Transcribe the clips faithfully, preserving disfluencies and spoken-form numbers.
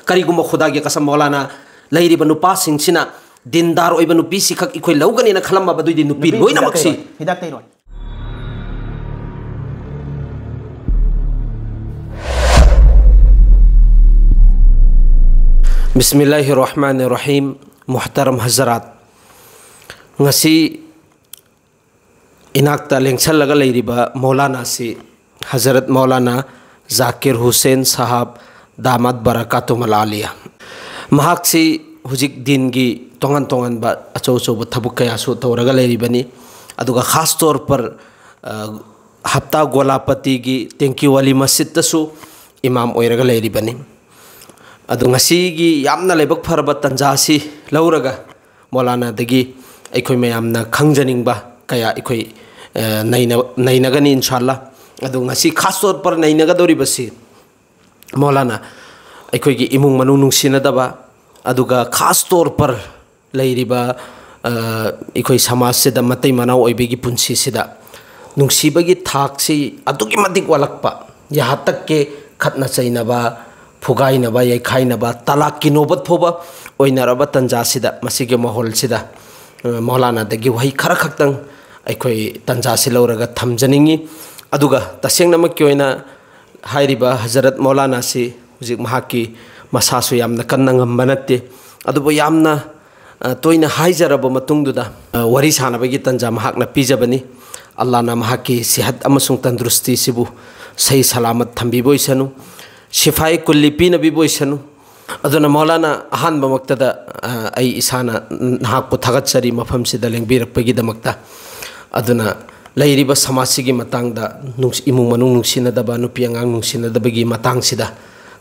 ꯀꯔꯤꯒꯨꯝꯕ ꯈꯨꯗꯥꯒꯤ ꯀꯁꯝ ꯃꯧꯂꯥꯅꯥ, ꯂꯩꯔꯤꯕ ꯅꯨꯄꯥꯁꯤꯡꯁꯤꯅ ꯗꯤꯟꯗꯥꯔ ꯑꯣꯏꯕ ꯅꯨꯄꯤꯁꯤꯈꯛ ꯑꯩꯈꯣꯏ ꯂꯧꯒꯅꯦꯅ ꯈꯜꯂꯝꯃꯕ ꯑꯗꯨꯏꯗꯤ ꯅꯨꯄꯤ ꯅꯨꯄꯤ ꯂꯣꯏꯅꯃꯛꯁꯤ ꯍꯤꯗꯥꯛ ꯇꯩꯔꯣꯏ, ꯍꯤꯗꯥꯛ ꯇꯩꯔꯣꯏ꯫ ꯕꯤꯁꯃꯤꯜꯂꯥꯍꯤꯔ ꯔꯍꯃꯥꯅꯤꯔ ꯔꯍꯤꯝ꯫ ꯃꯨꯍꯇꯔꯝ ꯍꯖꯔꯥꯠ, ꯉꯁꯤ ꯏꯅꯥꯛꯇ ꯂꯦꯡꯁꯜꯂꯒ ꯂꯩꯔꯤꯕ ꯃꯧꯂꯥꯅꯥꯁꯤ ꯍꯖꯔꯠ ꯃꯧꯂꯥꯅꯥ ꯖꯥꯀꯤꯔ ꯍꯨꯁꯦꯟ ꯁꯥꯍꯥꯕ ꯗꯥꯃꯠ ꯕꯔꯀꯥꯇꯨꯃꯜ ꯑꯥꯂꯤꯌꯥ꯫ ꯃꯍꯥꯛꯁꯤ ꯍꯧꯖꯤꯛ ꯗꯤꯟꯒꯤ ꯇꯣꯉꯥꯟ ꯇꯣꯉꯥꯟꯕ ꯑꯆꯧ ꯑꯆꯧꯕ ꯊꯕꯛ ꯀꯌꯥꯁꯨ ꯇꯧꯔꯒ ꯂꯩꯔꯤꯕꯅꯤ꯫ ꯑꯗꯨꯒ ꯈꯥꯁ ꯇꯧꯔ ꯄꯔ, ꯑ, ꯍꯞꯇꯥ ꯒꯣꯂꯥꯄꯇꯤꯒꯤ ꯇꯦꯡꯀꯤꯋꯥꯂꯤ ꯃꯁꯖꯤꯠꯇꯁꯨ ꯏꯃꯥꯝ ꯑꯣꯏꯔꯒ ꯂꯩꯔꯤꯕꯅꯤ꯫ ꯑꯗꯨ ꯉꯁꯤꯒꯤ ꯌꯥꯝꯅ ꯂꯥꯏꯕꯛ ꯐꯔꯕ ꯇꯥꯟꯖꯥ ꯑꯁꯤ ꯂꯧꯔꯒ ꯃꯧꯂꯥꯅꯥꯗꯒꯤ ꯑꯩꯈꯣꯏ ꯃꯌꯥꯝꯅ ꯈꯪꯖꯅꯤꯡꯕ ꯀꯌꯥ ꯑꯩꯈꯣꯏ, ꯑ, ꯅꯩꯅ-, ꯅꯩꯅꯒꯅꯤ ꯏꯟꯁꯥꯜꯂꯥ꯫ ꯑꯗꯨ ꯉꯁꯤ ꯈꯥꯁ ꯇꯧꯔ ꯄꯔ ꯅꯩꯅꯒꯗꯧꯔꯤꯕꯁꯤ ꯃꯧꯂꯥꯅꯥ ꯑꯩꯈꯣꯏꯒꯤ ꯏꯃꯨꯡ ꯃꯅꯨꯡ ꯅꯨꯡꯁꯤꯅꯗꯕ, ꯑꯗꯨꯒ ꯈꯥꯁ ꯇꯧꯔ ꯄꯔ ꯂꯩꯔꯤꯕ, ꯑ, ꯑꯩꯈꯣꯏ ꯁꯃꯥꯖꯁꯤꯗ ꯃꯇꯩ ꯃꯅꯥꯎ ꯑꯣꯏꯕꯒꯤ ꯄꯨꯟꯁꯤꯁꯤꯗ ꯅꯨꯡꯁꯤꯕꯒꯤ ꯊꯥꯛꯁꯤ ꯑꯗꯨꯛꯀꯤ ꯃꯇꯤꯛ ꯋꯥꯠꯂꯛꯄ, ꯌꯍꯥ ꯇꯛ ꯀꯦ ꯈꯠꯅ ꯆꯩꯅꯕ, ꯐꯨꯒꯥꯏꯅꯕ, ꯌꯩꯈꯥꯏꯅꯕ, ꯇꯂꯥꯛꯀꯤ ꯅꯣꯕꯠ ꯐꯥꯎꯕ ꯑꯣꯏꯅꯔꯕ ꯇꯟꯖꯥꯁꯤꯗ, ꯃꯁꯤꯒꯤ ꯃꯥꯍꯣꯜꯁꯤꯗ, ꯑ, ꯃꯧꯂꯥꯅꯥꯗꯒꯤ ꯋꯥꯍꯩ ꯈꯔ ꯈꯛꯇꯪ ꯑꯩꯈꯣꯏ ꯇꯟꯖꯥꯁꯤ ꯂꯧꯔꯒ ꯊꯝꯖꯅꯤꯡꯉꯤ꯫ ꯑꯗꯨꯒ ꯇꯁꯦꯡꯅꯃꯛꯀꯤ ꯑꯣꯏꯅ ꯍꯥꯏꯔꯤꯕ ꯍꯖꯔꯠ ꯃꯧꯂꯥꯅꯥꯁꯤ ꯍꯧꯖꯤꯛ ꯃꯍꯥꯛꯀꯤ ꯃꯁꯥꯁꯨ ꯌꯥꯝꯅ ꯀꯟꯅ ꯉꯝꯕ ꯅꯠꯇꯦ, ꯑꯗꯨꯕꯨ ꯌꯥꯝꯅ, ꯑ, ꯇꯣꯏꯅ ꯍꯥꯏꯖꯔꯕ ꯃꯇꯨꯡꯗꯨꯗ, ꯑ, ꯋꯥꯔꯤ ꯁꯥꯟꯅꯕꯒꯤ ꯇꯟꯖꯥ ꯃꯍꯥꯛꯅ ꯄꯤꯖꯕꯅꯤ꯫ ꯑꯜꯂꯥꯅ ꯃꯍꯥꯛꯀꯤ ꯁꯤꯍꯠ ꯑꯃꯁꯨꯡ ꯇꯟꯗꯨꯔꯨꯁꯇꯤꯁꯤꯕꯨ ꯁꯍꯤ ꯁꯂꯥꯃꯠ ꯊꯝꯕꯤꯕ ꯑꯣꯏꯁꯅꯨ, ꯁꯤꯐꯥꯏ ꯀꯨꯜꯂꯤ ꯄꯤꯅꯕꯤꯕ ꯑꯣꯏꯁꯅꯨ꯫ ꯑꯗꯨꯅ ꯃꯧꯂꯥꯅꯥ, ꯑꯍꯥꯟꯕꯃꯛꯇꯗ, ꯑ, ꯑꯩ ꯏꯁꯥꯅ ꯅꯍꯥꯛꯄꯨ ꯊꯥꯒꯠꯆꯔꯤ ꯃꯐꯝꯁꯤꯗ ꯂꯦꯡꯕꯤꯔꯛꯄꯒꯤꯗꯃꯛꯇ꯫ ꯑꯗꯨꯅ ꯂꯩꯔꯤꯕ ꯁꯃꯥꯖꯁꯤꯒꯤ ꯃꯇꯥꯡꯗ, ꯅꯨꯡꯁꯤ-, ꯏꯃꯨꯡ ꯃꯅꯨꯡ ꯅꯨꯡꯁꯤꯅꯗꯕ, ꯅꯨꯄꯤ ꯑꯉꯥꯡ ꯅꯨꯡꯁꯤꯅꯗꯕꯒꯤ ꯃꯇꯥꯡꯁꯤꯗ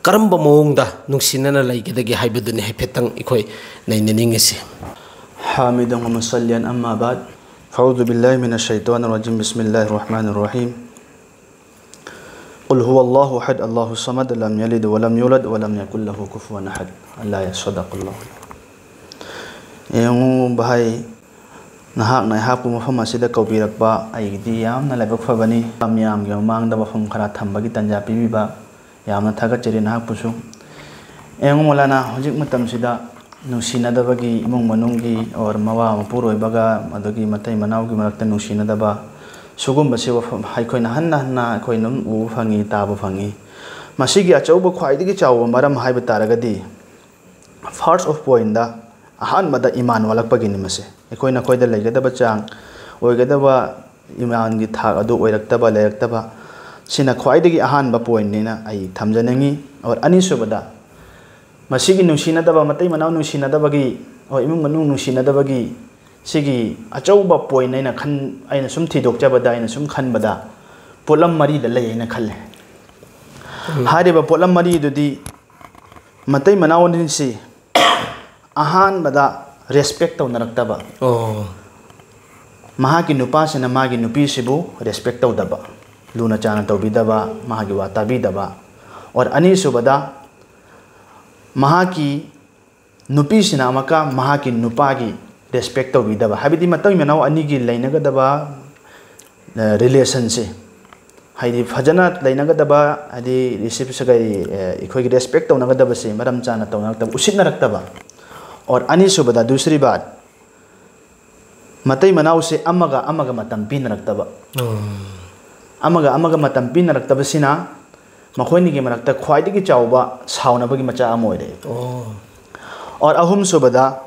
ꯀꯔꯝꯕ ꯃꯑꯣꯡꯗ ꯅꯨꯡꯁꯤꯅꯅ ꯂꯩꯒꯗꯒꯦ ꯍꯥꯏꯕꯗꯨꯅꯤ ꯍꯥꯏꯐꯦꯠꯇꯪ ꯑꯩꯈꯣꯏ ꯅꯩꯅꯅꯤꯡꯉꯤꯁꯤ꯫ حامدا ومصليا، أما بعد، فأعوذ بالله من الشيطان الرجيم، بسم الله الرحمن الرحيم. قل هو الله أحد، الله الصمد، لم يلد ولم يولد ولم يكن له كفوا أحد. الآية، صدق الله. ꯌꯦꯡꯉꯨ ꯚꯥꯏ, ꯅꯍꯥꯛꯅ ꯑꯩꯍꯥꯛꯄꯨ ꯃꯐꯝ ꯑꯁꯤꯗ ꯀꯧꯕꯤꯔꯛꯄ ꯑꯩꯒꯤꯗꯤ ꯌꯥꯝꯅ ꯂꯥꯏꯕꯛ ꯐꯕꯅꯤ꯫ ꯃꯤꯌꯥꯝꯒꯤ ꯃꯃꯥꯡꯗ ꯋꯥꯐꯝ ꯈꯔ ꯊꯝꯕꯒꯤ ꯇꯥꯟꯖꯥ ꯄꯤꯕꯤꯕ ꯌꯥꯝꯅ ꯊꯥꯒꯠꯆꯔꯤ ꯅꯍꯥꯛꯄꯨꯁꯨ꯫ ꯌꯦꯡꯉꯨ ꯃꯣꯂꯥꯅꯥ, ꯍꯧꯖꯤꯛ ꯃꯇꯝꯁꯤꯗ ꯅꯨꯡꯁꯤꯅꯗꯕꯒꯤ, ꯏꯃꯨꯡ ꯃꯅꯨꯡꯒꯤ ꯑꯣꯔ ꯃꯋꯥ ꯃꯄꯨꯔꯣꯏꯕꯒ ꯑꯗꯒꯤ ꯃꯇꯩ ꯃꯅꯥꯎꯒꯤ ꯃꯔꯛꯇ ꯅꯨꯡꯁꯤꯅꯗꯕ, ꯁꯤꯒꯨꯝꯕꯁꯤ ꯋꯥꯐꯝ ꯑꯩꯈꯣꯏꯅ ꯍꯟꯅ ꯍꯟꯅ ꯑꯩꯈꯣꯏꯅ ꯑꯗꯨꯝ ꯎꯕ ꯐꯪꯉꯤ, ꯇꯥꯕ ꯐꯪꯉꯤ꯫ ꯃꯁꯤꯒꯤ ꯑꯆꯧꯕ, ꯈ꯭ꯋꯥꯏꯗꯒꯤ ꯆꯥꯎꯕ ꯃꯔꯝ ꯍꯥꯏꯕ ꯇꯥꯔꯒꯗꯤ, first of pointꯗ, ꯑꯍꯥꯟꯕꯗ ꯏꯃꯥꯟ ꯋꯥꯠꯂꯛꯄꯒꯤꯅꯤ꯫ ꯃꯁꯦ ꯑꯩꯈꯣꯏ ꯅꯈꯣꯏꯗ ꯂꯩꯒꯗꯕ ꯆꯥꯡ, ꯑꯣꯏꯒꯗꯕ ꯏꯃꯥꯟꯒꯤ ꯊꯥꯛ ꯑꯗꯨ ꯑꯣꯏꯔꯛꯇꯕ, ꯂꯩꯔꯛꯇꯕ, ꯁꯤꯅ ꯈ꯭ꯋꯥꯏꯗꯒꯤ ꯑꯍꯥꯟꯕ pointꯅꯤꯅ ꯑꯩ ꯊꯝꯖꯅꯤꯡꯉꯤ꯫ ꯑꯣꯔ ꯑꯅꯤꯁꯨꯕꯗ, ꯃꯁꯤꯒꯤ ꯅꯨꯡꯁꯤꯅꯗꯕ, ꯃꯇꯩ ꯃꯅꯥꯎ ꯅꯨꯡꯁꯤꯅꯗꯕꯒꯤ, ꯑꯣꯔ ꯏꯃꯨꯡ ꯃꯅꯨꯡ ꯅꯨꯡꯁꯤꯅꯗꯕꯒꯤ ꯁꯤꯒꯤ ꯑꯆꯧꯕ point ꯑꯩꯅ ꯈꯟ-, ꯑꯩꯅ ꯁꯨꯝ ꯊꯤꯗꯣꯛꯆꯕꯗ, ꯑꯩꯅ ꯁꯨꯝ ꯈꯟꯕꯗ, ꯄꯣꯠꯂꯝ ꯃꯔꯤꯗ ꯂꯩ ꯍꯥꯏꯅ ꯈꯜꯂꯦ꯫ ꯎꯝ꯫ ꯍꯥꯏꯔꯤꯕ ꯄꯣꯠꯂꯝ ꯃꯔꯤꯗꯨꯗꯤ, ꯃꯇꯩ ꯃꯅꯥꯎ ꯑꯅꯤꯁꯤ ꯑꯍꯥꯟꯕꯗ respect ꯇꯧꯅꯔꯛꯇꯕ꯫ ꯑꯣ꯫ ꯃꯍꯥꯛꯀꯤ ꯅꯨꯄꯥꯁꯤꯅ ꯃꯥꯒꯤ ꯅꯨꯄꯤꯁꯤꯕꯨ respect ꯇꯧꯗꯕ, ꯂꯨꯅ ꯆꯥꯟꯅ ꯇꯧꯕꯤꯗꯕ, ꯃꯥꯒꯤ ꯋꯥ ꯇꯥꯕꯤꯗꯕ꯫ ꯑꯣꯔ ꯑꯅꯤꯁꯨꯕꯗ, ꯃꯍꯥꯛꯀꯤ ꯅꯨꯄꯤꯁꯤꯅ ꯑꯃꯨꯛꯀ ꯃꯍꯥꯛꯀꯤ ꯅꯨꯄꯥꯒꯤ respect ꯇꯧꯕꯤꯗꯕ, ꯍꯥꯏꯕꯗꯤ ꯃꯇꯩ ꯃꯅꯥꯎ ꯑꯅꯤꯒꯤ ꯂꯩꯅꯒꯗꯕ, ꯑ, relationꯁꯦ, ꯍꯥꯏꯗꯤ ꯐꯖꯅ ꯂꯩꯅꯒꯗꯕ, ꯍꯥꯏꯗꯤ receive ꯀꯔꯤ, ꯑ, ꯑꯩꯈꯣꯏꯒꯤ respect ꯇꯧꯅꯒꯗꯕꯁꯦ ꯃꯔꯝ ꯆꯥꯅ ꯇꯧꯅꯔꯛꯇꯕ, ꯎꯁꯤꯠꯅꯔꯛꯇꯕ꯫ ꯑꯣꯔ ꯑꯅꯤꯁꯨꯕꯗ, ꯗꯨꯁꯔꯤ ꯕꯥꯠ, ꯃꯇꯩ ꯃꯅꯥꯎꯁꯦ ꯑꯃꯒ ꯑꯃꯒ ꯃꯇꯝ ꯄꯤꯅꯔꯛꯇꯕ꯫ ꯑꯣ꯫ ꯑꯃꯒ ꯑꯃꯒ ꯃꯇꯝ ꯄꯤꯅꯔꯛꯇꯕꯁꯤꯅ ꯃꯈꯣꯏꯅꯤꯒꯤ ꯃꯔꯛꯇ ꯈ꯭ꯋꯥꯏꯗꯒꯤ ꯆꯥꯎꯕ ꯁꯥꯎꯅꯕꯒꯤ ꯃꯆꯥꯛ ꯑꯃ ꯑꯣꯏꯔꯛꯑꯦ꯫ ꯑꯣ꯫ ꯑꯣꯔ ꯑꯍꯨꯝꯁꯨꯕꯗ,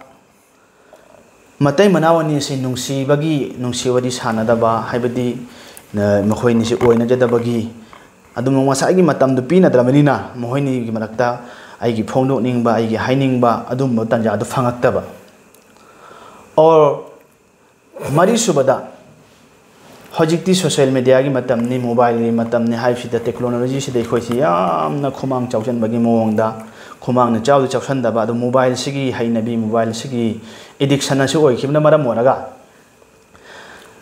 ꯃꯇꯩ ꯃꯅꯥꯎ ꯑꯅꯤ ꯑꯁꯤ ꯅꯨꯡꯁꯤꯕꯒꯤ, ꯅꯨꯡꯁꯤ ꯋꯥꯔꯤ ꯁꯥꯟꯅꯗꯕ, ꯍꯥꯏꯕꯗꯤ, ꯑ, ꯃꯈꯣꯏ ꯑꯅꯤꯁꯤ ꯑꯣꯏꯅꯖꯗꯕꯒꯤ, ꯑꯗꯨꯝ ꯉꯁꯥꯏꯒꯤ ꯃꯇꯝꯗꯨ ꯄꯤꯅꯗ꯭ꯔꯕꯅꯤꯅ ꯃꯈꯣꯏꯅꯤꯒꯤ ꯃꯔꯛꯇ ꯑꯩꯒꯤ ꯐꯣꯡꯗꯣꯛꯅꯤꯡꯕ, ꯑꯩꯒꯤ ꯍꯥꯏꯅꯤꯡꯕ ꯑꯗꯨꯝꯕ ꯇꯥꯟꯖꯥꯗꯨ ꯐꯪꯉꯛꯇꯕ꯫ ꯑꯣꯔ ꯃꯔꯤꯁꯨꯕꯗ, ꯍꯧꯖꯤꯛꯇꯤ social mediaꯒꯤ ꯃꯇꯝꯅꯤ, mobileꯒꯤ ꯃꯇꯝꯅꯤ ꯍꯥꯏꯕꯁꯤꯗ, technologyꯁꯤꯗ ꯑꯩꯈꯣꯏꯁꯤ ꯌꯥꯝꯅ ꯈꯨꯃꯥꯡ ꯆꯥꯎꯁꯤꯟꯕꯒꯤ ꯃꯑꯣꯡꯗ, ꯈꯨꯃꯥꯡꯅ ꯆꯥꯎꯗꯤ ꯆꯥꯎꯁꯤꯟꯗꯕ, ꯑꯗꯨ mobileꯁꯤꯒꯤ ꯍꯩꯅꯕꯤ, mobileꯁꯤꯒꯤ addiction ꯑꯁꯤ ꯑꯣꯏꯈꯤꯕꯅ ꯃꯔꯝ ꯑꯣꯏꯔꯒ,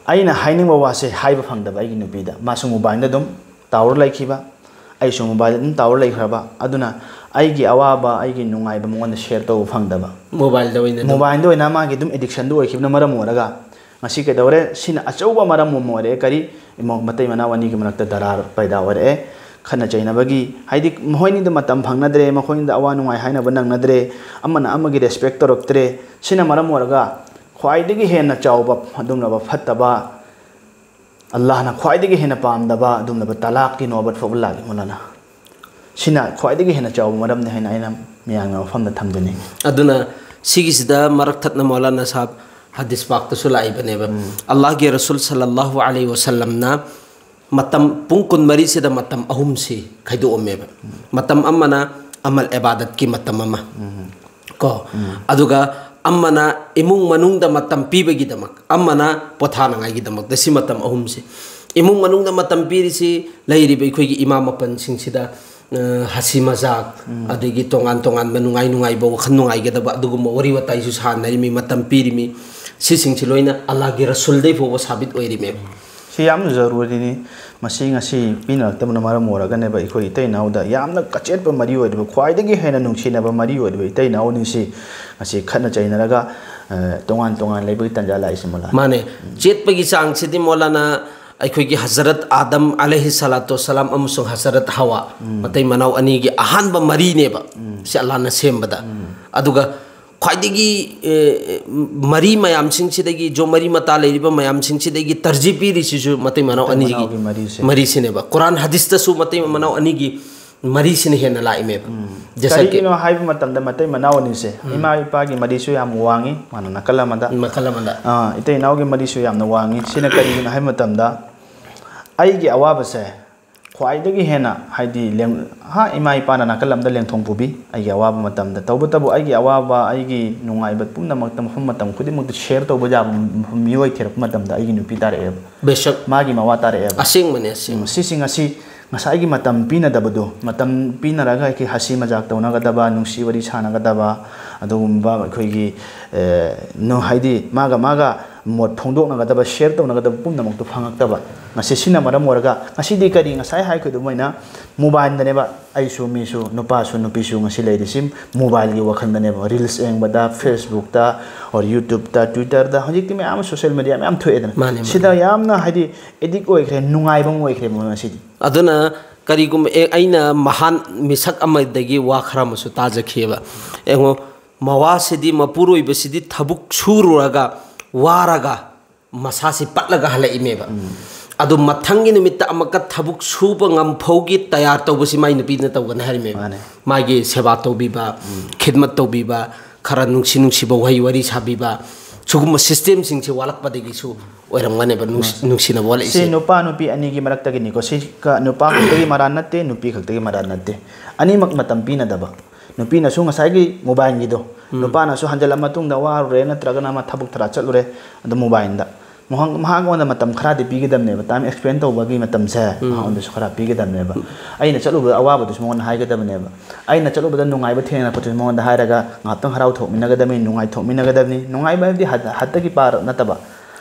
ꯑꯩꯅ ꯍꯥꯏꯅꯤꯡꯕ ꯋꯥꯁꯦ ꯍꯥꯏꯕ ꯐꯪꯗꯕ ꯑꯩꯒꯤ ꯅꯨꯄꯤꯗ꯫ ꯃꯥꯁꯨ mobileꯗ ꯑꯗꯨꯝ ꯇꯥꯎꯔ ꯂꯩꯈꯤꯕ, ꯑꯩꯁꯨ mobileꯗ ꯑꯗꯨꯝ ꯇꯥꯎꯔ ꯂꯩꯈ꯭ꯔꯕ꯫ ꯑꯗꯨꯅ ꯑꯩꯒꯤ ꯑꯋꯥꯕ, ꯑꯩꯒꯤ ꯅꯨꯡꯉꯥꯏꯕ ꯃꯉꯣꯟꯗ share ꯇꯧꯕ ꯐꯪꯗꯕ꯫ Mobileꯗ ꯑꯣꯏꯅ ꯑꯗꯨꯝ꯫ Mobileꯗ ꯑꯣꯏꯅ ꯃꯥꯒꯤ ꯑꯗꯨꯝ addictionꯗꯨ ꯑꯣꯏꯈꯤꯕꯅ ꯃꯔꯝ ꯑꯣꯏꯔꯒ ꯉꯁꯤ ꯀꯩꯗꯧꯔꯦ? ꯁꯤꯅ ꯑꯆꯧꯕ ꯃꯔꯝ ꯑꯃ ꯑꯣꯏꯔꯛꯑꯦ꯫ ꯀꯔꯤ? ꯏꯃꯧ-, ꯃꯇꯩ ꯃꯅꯥꯎ ꯑꯅꯤꯒꯤ ꯃꯔꯛꯇ ꯗꯔꯥꯔ ꯄꯩꯗꯥ ꯑꯣꯏꯔꯛꯑꯦ꯫ ꯈꯠꯅ ꯆꯩꯅꯕꯒꯤ, ꯍꯥꯏꯗꯤ ꯃꯈꯣꯏꯅꯤꯗ ꯃꯇꯝ ꯐꯪꯅꯗ꯭ꯔꯦ, ꯃꯈꯣꯏꯅꯤꯗ ꯑꯋꯥ ꯅꯨꯡꯉꯥꯏ ꯍꯥꯏꯅꯕ ꯅꯪꯅꯗ꯭ꯔꯦ, ꯑꯃꯅ ꯑꯃꯒꯤ respect ꯇꯧꯔꯛꯇ꯭ꯔꯦ꯫ ꯁꯤꯅ ꯃꯔꯝ ꯑꯣꯏꯔꯒ ꯈ꯭ꯋꯥꯏꯗꯒꯤ ꯍꯦꯟꯅ ꯆꯥꯎꯕ ꯑꯗꯨꯒꯨꯝꯂꯕ ꯐꯠꯇꯕ, ꯑꯜꯂꯥꯍꯅ ꯈ꯭ꯋꯥꯏꯗꯒꯤ ꯍꯦꯟꯅ ꯄꯥꯝꯗꯕ ꯑꯗꯨꯒꯨꯝꯂꯕ ꯇꯂꯥꯛꯀꯤ ꯅꯣꯕꯠ ꯐꯥꯎꯕ ꯂꯥꯛꯏ ꯃꯣꯂꯥꯅꯥ꯫ ꯁꯤꯅ ꯈ꯭ꯋꯥꯏꯗꯒꯤ ꯍꯦꯟꯅ ꯆꯥꯎꯕ ꯃꯔꯝꯅꯤ ꯍꯥꯏꯅ ꯑꯩꯅ ꯃꯤꯌꯥꯝꯒꯤ ꯃꯐꯝꯗ ꯊꯝꯖꯅꯤꯡꯉꯤ꯫ ꯑꯗꯨꯅ ꯁꯤꯒꯤꯁꯤꯗ ꯃꯔꯛ ꯊꯠꯅ ꯃꯧꯂꯥꯅꯥ ꯁꯥꯍꯕ ꯍꯗꯤꯁ ꯄꯥꯛꯇꯁꯨ ꯂꯥꯛꯏꯕꯅꯦꯕ꯫ ꯎꯝ꯫ ꯑꯜꯂꯥꯍꯒꯤ ꯔꯁꯨꯜ ꯁꯜꯂꯜꯂꯥꯍꯨ ꯑꯂꯩꯍꯤ ꯋꯁꯜꯂꯝꯅ ꯃꯇꯝ ꯄꯨꯡ ꯀꯨꯟꯃꯔꯤꯁꯤꯗ ꯃꯇꯝ ꯑꯍꯨꯝꯁꯤ ꯈꯥꯏꯗꯣꯛꯑꯝꯃꯦꯕ꯫ ꯃꯇꯝ ꯑꯃꯅ ꯑꯃꯜ ꯏꯕꯥꯗꯠꯀꯤ ꯃꯇꯝ ꯑꯃ, ꯎꯝ꯫ ꯀꯣ, ꯎꯝ꯫ ꯑꯗꯨꯒ ꯑꯃꯅ ꯏꯃꯨꯡ ꯃꯅꯨꯡꯗ ꯃꯇꯝ ꯄꯤꯕꯒꯤꯗꯃꯛ, ꯑꯃꯅ ꯄꯣꯊꯥꯅꯉꯥꯏꯒꯤꯗꯃꯛꯇ꯫ ꯁꯤ ꯃꯇꯝ ꯑꯍꯨꯝꯁꯤ, ꯏꯃꯨꯡ ꯃꯅꯨꯡꯗ ꯃꯇꯝ ꯄꯤꯔꯤꯁꯤ ꯂꯩꯔꯤꯕ ꯑꯩꯈꯣꯏꯒꯤ ꯏꯃꯥ ꯃꯄꯟꯁꯤꯡꯁꯤꯗ, ꯑ, ꯍꯁꯤ ꯃꯖꯥꯛ, ꯎꯝ꯫ ꯑꯗꯒꯤ ꯇꯣꯉꯥꯟ ꯇꯣꯉꯥꯟꯕ ꯅꯨꯡꯉꯥꯏ ꯅꯨꯡꯉꯥꯏꯕ, ꯋꯥꯈꯜ ꯅꯨꯡꯉꯥꯏꯒꯗꯕ ꯑꯗꯨꯒꯨꯝꯕ ꯋꯥꯔꯤ ꯋꯥꯇꯥꯏꯁꯨ ꯁꯥꯟꯅꯔꯤꯃꯤ, ꯃꯇꯝ ꯄꯤꯔꯤꯃꯤ꯫ ꯁꯤꯁꯤꯡꯁꯤ ꯂꯣꯏꯅ ꯑꯜꯂꯥꯍꯒꯤ ꯔꯁꯨꯜꯗꯩ ꯐꯥꯎꯕ ꯁꯥꯕꯤꯠ ꯑꯣꯏꯔꯤꯃꯦꯕ꯫ ꯁꯤ ꯌꯥꯝꯅ ꯖꯔꯨꯔꯤꯅꯤ꯫ ꯃꯁꯤ ꯉꯁꯤ ꯄꯤꯅꯔꯛꯇꯕꯅ ꯃꯔꯝ ꯑꯣꯏꯔꯒꯅꯦꯕ ꯑꯩꯈꯣꯏ ꯏꯇꯩ ꯏꯅꯥꯎꯗ ꯌꯥꯝꯅ ꯑꯆꯦꯠꯄ ꯃꯔꯤ ꯑꯣꯏꯔꯤꯕ, ꯈ꯭ꯋꯥꯏꯗꯒꯤ ꯍꯦꯟꯅ ꯅꯨꯡꯁꯤꯅꯕ ꯃꯔꯤ ꯑꯣꯏꯔꯤꯕ ꯏꯇꯩ ꯏꯅꯥꯎꯅꯤꯁꯤ ꯉꯁꯤ ꯈꯠꯅ ꯆꯩꯅꯔꯒ, ꯑ, ꯇꯣꯉꯥꯟ ꯇꯣꯉꯥꯟ ꯂꯩꯕꯒꯤ ꯇꯥꯟꯖꯥ ꯂꯥꯛꯏꯁꯤ ꯃꯣꯂꯥꯅꯥ꯫ ꯃꯥꯅꯦ꯫ ꯎꯝ꯫ ꯆꯦꯠꯄꯒꯤ ꯆꯥꯡꯁꯤꯗꯤ ꯃꯣꯂꯥꯅꯥ, ꯑꯩꯈꯣꯏꯒꯤ ꯍꯖꯔꯠ ꯑꯥꯗꯝ ꯑꯂꯩꯍꯤ ꯁꯂꯥꯇꯨ ꯋꯁꯁꯂꯥꯝ ꯑꯃꯁꯨꯡ ꯍꯖꯔꯠ ꯍꯋꯥ, ꯎꯝ꯫ ꯃꯇꯩ ꯃꯅꯥꯎ ꯑꯅꯤꯒꯤ ꯑꯍꯥꯟꯕ ꯃꯔꯤꯅꯦꯕ꯫ ꯎꯝ꯫ ꯁꯤ ꯑꯜꯂꯥꯍꯅ ꯁꯦꯝꯕꯗ꯫ ꯎꯝ꯫ ꯑꯗꯨꯒ ꯈ꯭ꯋꯥꯏꯗꯒꯤ, ꯑꯦ, ꯃꯔꯤ ꯃꯌꯥꯝꯁꯤꯡꯁꯤꯗꯒꯤ, ꯖꯣ ꯃꯔꯤ ꯃꯇꯥ ꯂꯩꯔꯤꯕ ꯃꯌꯥꯝꯁꯤꯡꯁꯤꯗꯒꯤ ꯇꯔꯖꯤ ꯄꯤꯔꯤꯁꯤꯁꯨ ꯃꯇꯩ ꯃꯅꯥꯎ ꯃꯇꯩ ꯑꯅꯤꯒꯤ ꯃꯅꯥꯎꯒꯤ ꯃꯔꯤꯁꯦ꯫ ꯃꯔꯤꯁꯤꯅꯦꯕ꯫ ꯀꯨꯔꯥꯟ ꯍꯗꯤꯁꯇꯁꯨ ꯃꯇꯩ ꯃꯅꯥꯎ ꯑꯅꯤꯒꯤ ꯃꯔꯤꯁꯤꯅ ꯍꯦꯟꯅ ꯂꯥꯛꯏꯃꯦꯕ꯫ ꯎꯝ꯫ ꯖꯩꯁꯥ ꯀꯤ ꯀꯔꯤꯒꯤꯅꯣ ꯍꯥꯏꯕ ꯃꯇꯝꯗ ꯃꯇꯩ ꯃꯅꯥꯎ ꯑꯅꯤꯁꯦ, ꯎꯝ꯫ ꯏꯃꯥ ꯏꯄꯥꯒꯤ ꯃꯔꯤꯁꯨ ꯌꯥꯝ ꯋꯥꯡꯉꯤ, ꯃꯥꯅ ꯅꯥꯀꯜ ꯑꯃꯗ꯫ ꯃꯈꯜ ꯑꯃꯗ꯫ ꯑꯥ, ꯏꯇꯩ ꯏꯅꯥꯎꯒꯤ ꯃꯔꯤꯁꯨ ꯌꯥꯝꯅ ꯋꯥꯡꯉꯤ꯫ ꯁꯤꯅ ꯀꯔꯤꯒꯤꯅꯣ ꯍꯥꯏꯕ ꯃꯇꯝꯗ, ꯑꯩꯒꯤ ꯑꯋꯥꯕꯁꯦ ꯈ꯭ꯋꯥꯏꯗꯒꯤ ꯍꯦꯟꯅ, ꯍꯥꯏꯗꯤ, ꯂꯦꯡ-, ꯍꯥ, ꯏꯃꯥ ꯏꯄꯥꯅ ꯅꯥꯀꯜ ꯑꯃꯗ ꯂꯦꯡꯊꯣꯡ ꯄꯨꯕꯤ ꯑꯩꯒꯤ ꯑꯋꯥꯕ ꯃꯇꯝꯗ꯫ ꯇꯧꯕꯇꯕꯨ ꯑꯩꯒꯤ ꯑꯋꯥꯕ, ꯑꯩꯒꯤ ꯅꯨꯡꯉꯥꯏꯕ ꯄꯨꯝꯅꯃꯛꯇ ꯃꯐꯝ ꯃꯇꯝ ꯈꯨꯗꯤꯡꯃꯛꯇ share ꯇꯧꯕ ꯌꯥꯕ ꯃꯤꯑꯣꯏ ꯊꯤꯔꯛꯄ ꯃꯇꯝꯗ ꯑꯩꯒꯤ ꯅꯨꯄꯤ ꯇꯥꯔꯛꯑꯦꯕ꯫ ꯕꯦꯁꯛ꯫ ꯃꯥꯒꯤ ꯃꯋꯥ ꯇꯥꯔꯛꯑꯦꯕ꯫ ꯑꯁꯦꯡꯕꯅꯦ, ꯑꯁꯦꯡꯕ꯫ ꯎꯝ, ꯁꯤꯁꯤꯡ ꯑꯁꯤ ꯉꯁꯥꯏꯒꯤ ꯃꯇꯝ ꯄꯤꯅꯗꯕꯗꯣ, ꯃꯇꯝ ꯄꯤꯅꯔꯒ ꯑꯩꯈꯣꯏ ꯍꯁꯤ ꯃꯖꯥꯛ ꯇꯧꯅꯒꯗꯕ, ꯅꯨꯡꯁꯤ ꯋꯥꯔꯤ ꯁꯥꯟꯅꯒꯗꯕ, ꯑꯗꯨꯒꯨꯝꯕ ꯑꯩꯈꯣꯏꯒꯤ, ꯑꯦ, ꯅꯣ-, ꯍꯥꯏꯗꯤ ꯃꯥꯒ ꯃꯥꯒ ꯃꯣꯠ ꯐꯣꯡꯗꯣꯛꯅꯒꯗꯕ, ꯁꯤꯌꯔ ꯇꯧꯅꯒꯗꯕ ꯄꯨꯝꯅꯃꯛꯇꯨ ꯐꯪꯉꯛꯇꯕ꯫ ꯉꯁꯤ ꯁꯤꯅ ꯃꯔꯝ ꯑꯣꯏꯔꯒ ꯉꯁꯤꯗꯤ ꯀꯔꯤ, ꯉꯁꯥꯏ ꯍꯥꯏꯈꯤꯕ ꯑꯗꯨꯃꯥꯏꯅ ꯃꯣꯕꯥꯏꯜꯗꯅꯦꯕ ꯑꯩꯁꯨ ꯃꯤꯁꯨ, ꯅꯨꯄꯥꯁꯨ ꯅꯨꯄꯤꯁꯨ ꯉꯁꯤ ꯂꯩꯔꯤꯁꯤ ꯃꯣꯕꯥꯏꯜꯒꯤ ꯋꯥꯈꯜꯗꯅꯦꯕ꯫ ꯔꯤꯜꯁ ꯌꯦꯡꯕꯗ, ꯐꯦꯁꯕꯨꯛꯇ, ꯑꯣꯔ ꯌꯨꯇ꯭ꯌꯨꯕꯇ, ꯇ꯭ꯋꯤꯇꯔꯗ, ꯍꯧꯖꯤꯛꯇꯤ ꯃꯌꯥꯝ ꯑꯃ ꯁꯣꯁꯦꯜ ꯃꯦꯗꯤꯌꯥ ꯃꯌꯥꯝ ꯊꯣꯛꯑꯦꯗꯅ꯫ ꯃꯥꯅꯦ, ꯃꯥꯅꯦ꯫ ꯁꯤꯗ ꯌꯥꯝꯅ ꯍꯥꯏꯗꯤ ꯑꯦꯗꯤꯛ ꯑꯣꯏꯈ꯭ꯔꯦ, ꯅꯨꯡꯉꯥꯏꯕ ꯑꯃ ꯑꯣꯏꯈ꯭ꯔꯦꯕ ꯉꯁꯤꯗꯤ꯫ ꯑꯗꯨꯅ ꯀꯔꯤꯒꯨꯝꯕ ꯑꯦ, ꯑꯩꯅ ꯃꯍꯥꯟ ꯃꯤꯁꯛ ꯑꯃꯗꯒꯤ ꯋꯥ ꯈꯔ ꯑꯃꯁꯨ ꯇꯥꯖꯈꯤꯑꯕ꯫ ꯌꯦꯡꯉꯣ, ꯃꯋꯥꯁꯤꯗꯤ, ꯃꯄꯨꯔꯣꯏꯕꯁꯤꯗꯤ ꯊꯕꯛ ꯁꯨꯔꯨꯔꯒ, ꯋꯥꯔꯒ, ꯃꯁꯥꯁꯤ ꯄꯠꯂꯒ ꯍꯜꯂꯛꯏꯃꯦꯕ꯫ ꯑꯗꯨ ꯃꯊꯪꯒꯤ ꯅꯨꯃꯤꯠꯇ ꯑꯃꯨꯛꯀ ꯊꯕꯛ ꯁꯨꯕ ꯉꯝꯐꯧꯒꯤ ꯇꯌꯥꯔ ꯇꯧꯕꯁꯤ ꯃꯥꯏ ꯅꯨꯄꯤꯅ ꯇꯧꯒꯅꯤ ꯍꯥꯏꯔꯤꯃꯦꯕ꯫ ꯃꯥꯅꯦ꯫ ꯃꯥꯒꯤ ꯁꯦꯕꯥ ꯇꯧꯕꯤꯕ, ꯈꯤꯗꯃꯠ ꯇꯧꯕꯤꯕ, ꯈꯔ ꯅꯨꯡꯁꯤ ꯅꯨꯡꯁꯤꯕ ꯋꯥꯍꯩ ꯋꯥꯔꯤ ꯁꯥꯕꯤꯕ, ꯁꯤꯒꯨꯝꯕ ꯁꯤꯁꯇꯦꯝꯁꯤꯡꯁꯦ ꯋꯥꯠꯂꯛꯄꯗꯒꯤꯁꯨ ꯑꯣꯏꯔꯝꯒꯅꯦꯕ ꯅꯨꯡꯁꯤ-, ꯅꯨꯡꯁꯤꯅꯕ ꯁꯤ ꯋꯥꯠꯂꯛꯏꯁꯦ꯫ ꯅꯨꯄꯥ ꯅꯨꯄꯤ ꯑꯅꯤꯒꯤ ꯃꯔꯛꯇꯒꯤꯅꯤꯀꯣ꯫ ꯁꯤ ꯀ-, ꯅꯨꯄꯥ ꯈꯛꯇꯒꯤ ꯃꯔꯥꯟ ꯅꯠꯇꯦ, ꯅꯨꯄꯤ ꯈꯛꯇꯒꯤ ꯃꯔꯥꯟ ꯅꯠꯇꯦ꯫ ꯑꯅꯤꯃꯛ ꯃꯇꯝ ꯄꯤꯅꯗꯕ꯫ ꯅꯨꯄꯤꯅꯁꯨ ꯉꯁꯥꯏꯒꯤ ꯃꯣꯕꯥꯏꯜꯒꯤꯗꯣ, ꯎꯝ꯫ ꯅꯨꯄꯥꯅꯁꯨ ꯍꯟꯖꯤꯜꯂ ꯃꯇꯨꯡꯗ ꯋꯥꯔꯨꯔꯦ, ꯅꯠꯇ꯭ꯔꯒꯅ ꯃꯥ ꯊꯕꯛ ꯊꯔꯥ ꯆꯠꯂꯨꯔꯦ, ꯑꯗꯨ ꯃꯣꯕꯥꯏꯜꯗ ꯃꯍꯥꯛ-, ꯃꯍꯥꯛꯉꯣꯟꯗ ꯃꯇꯝ ꯈꯔꯗꯤ ꯄꯤꯒꯗꯕꯅꯦꯕ, ꯇꯥꯏꯝ ꯑꯦꯛꯁꯄꯦꯟ ꯇꯧꯕꯒꯤ ꯃꯇꯝꯁꯦ ꯎꯝ꯫ ꯃꯉꯣꯟꯗꯁꯨ ꯈꯔ ꯄꯤꯒꯗꯕꯅꯦꯕ꯫ ꯑꯩꯅ ꯆꯠꯂꯨꯕꯗ ꯑꯋꯥꯕꯗꯨꯁꯨ ꯃꯉꯣꯟꯗ ꯍꯥꯏꯒꯗꯕꯅꯦꯕ꯫ ꯑꯩꯅ ꯆꯠꯂꯨꯕꯗ ꯅꯨꯡꯉꯥꯏꯕ ꯊꯦꯡꯅꯔꯛꯄꯗꯨꯁꯨ ꯃꯉꯣꯟꯗ ꯍꯥꯏꯔꯒ ꯉꯥꯏꯍꯥꯛꯇꯪ ꯍꯔꯥꯎ ꯊꯣꯛꯃꯤꯟꯅꯒꯗꯕꯅꯤ, ꯅꯨꯡꯉꯥꯏ ꯊꯣꯛꯃꯤꯟꯅꯒꯗꯕꯅꯤ꯫ ꯅꯨꯡꯉꯥꯏꯕ ꯍꯥꯏꯕꯗꯤ ꯍꯠ-, ꯍꯠꯇꯒꯤ ꯄꯥꯔ ꯅꯠꯇꯕ,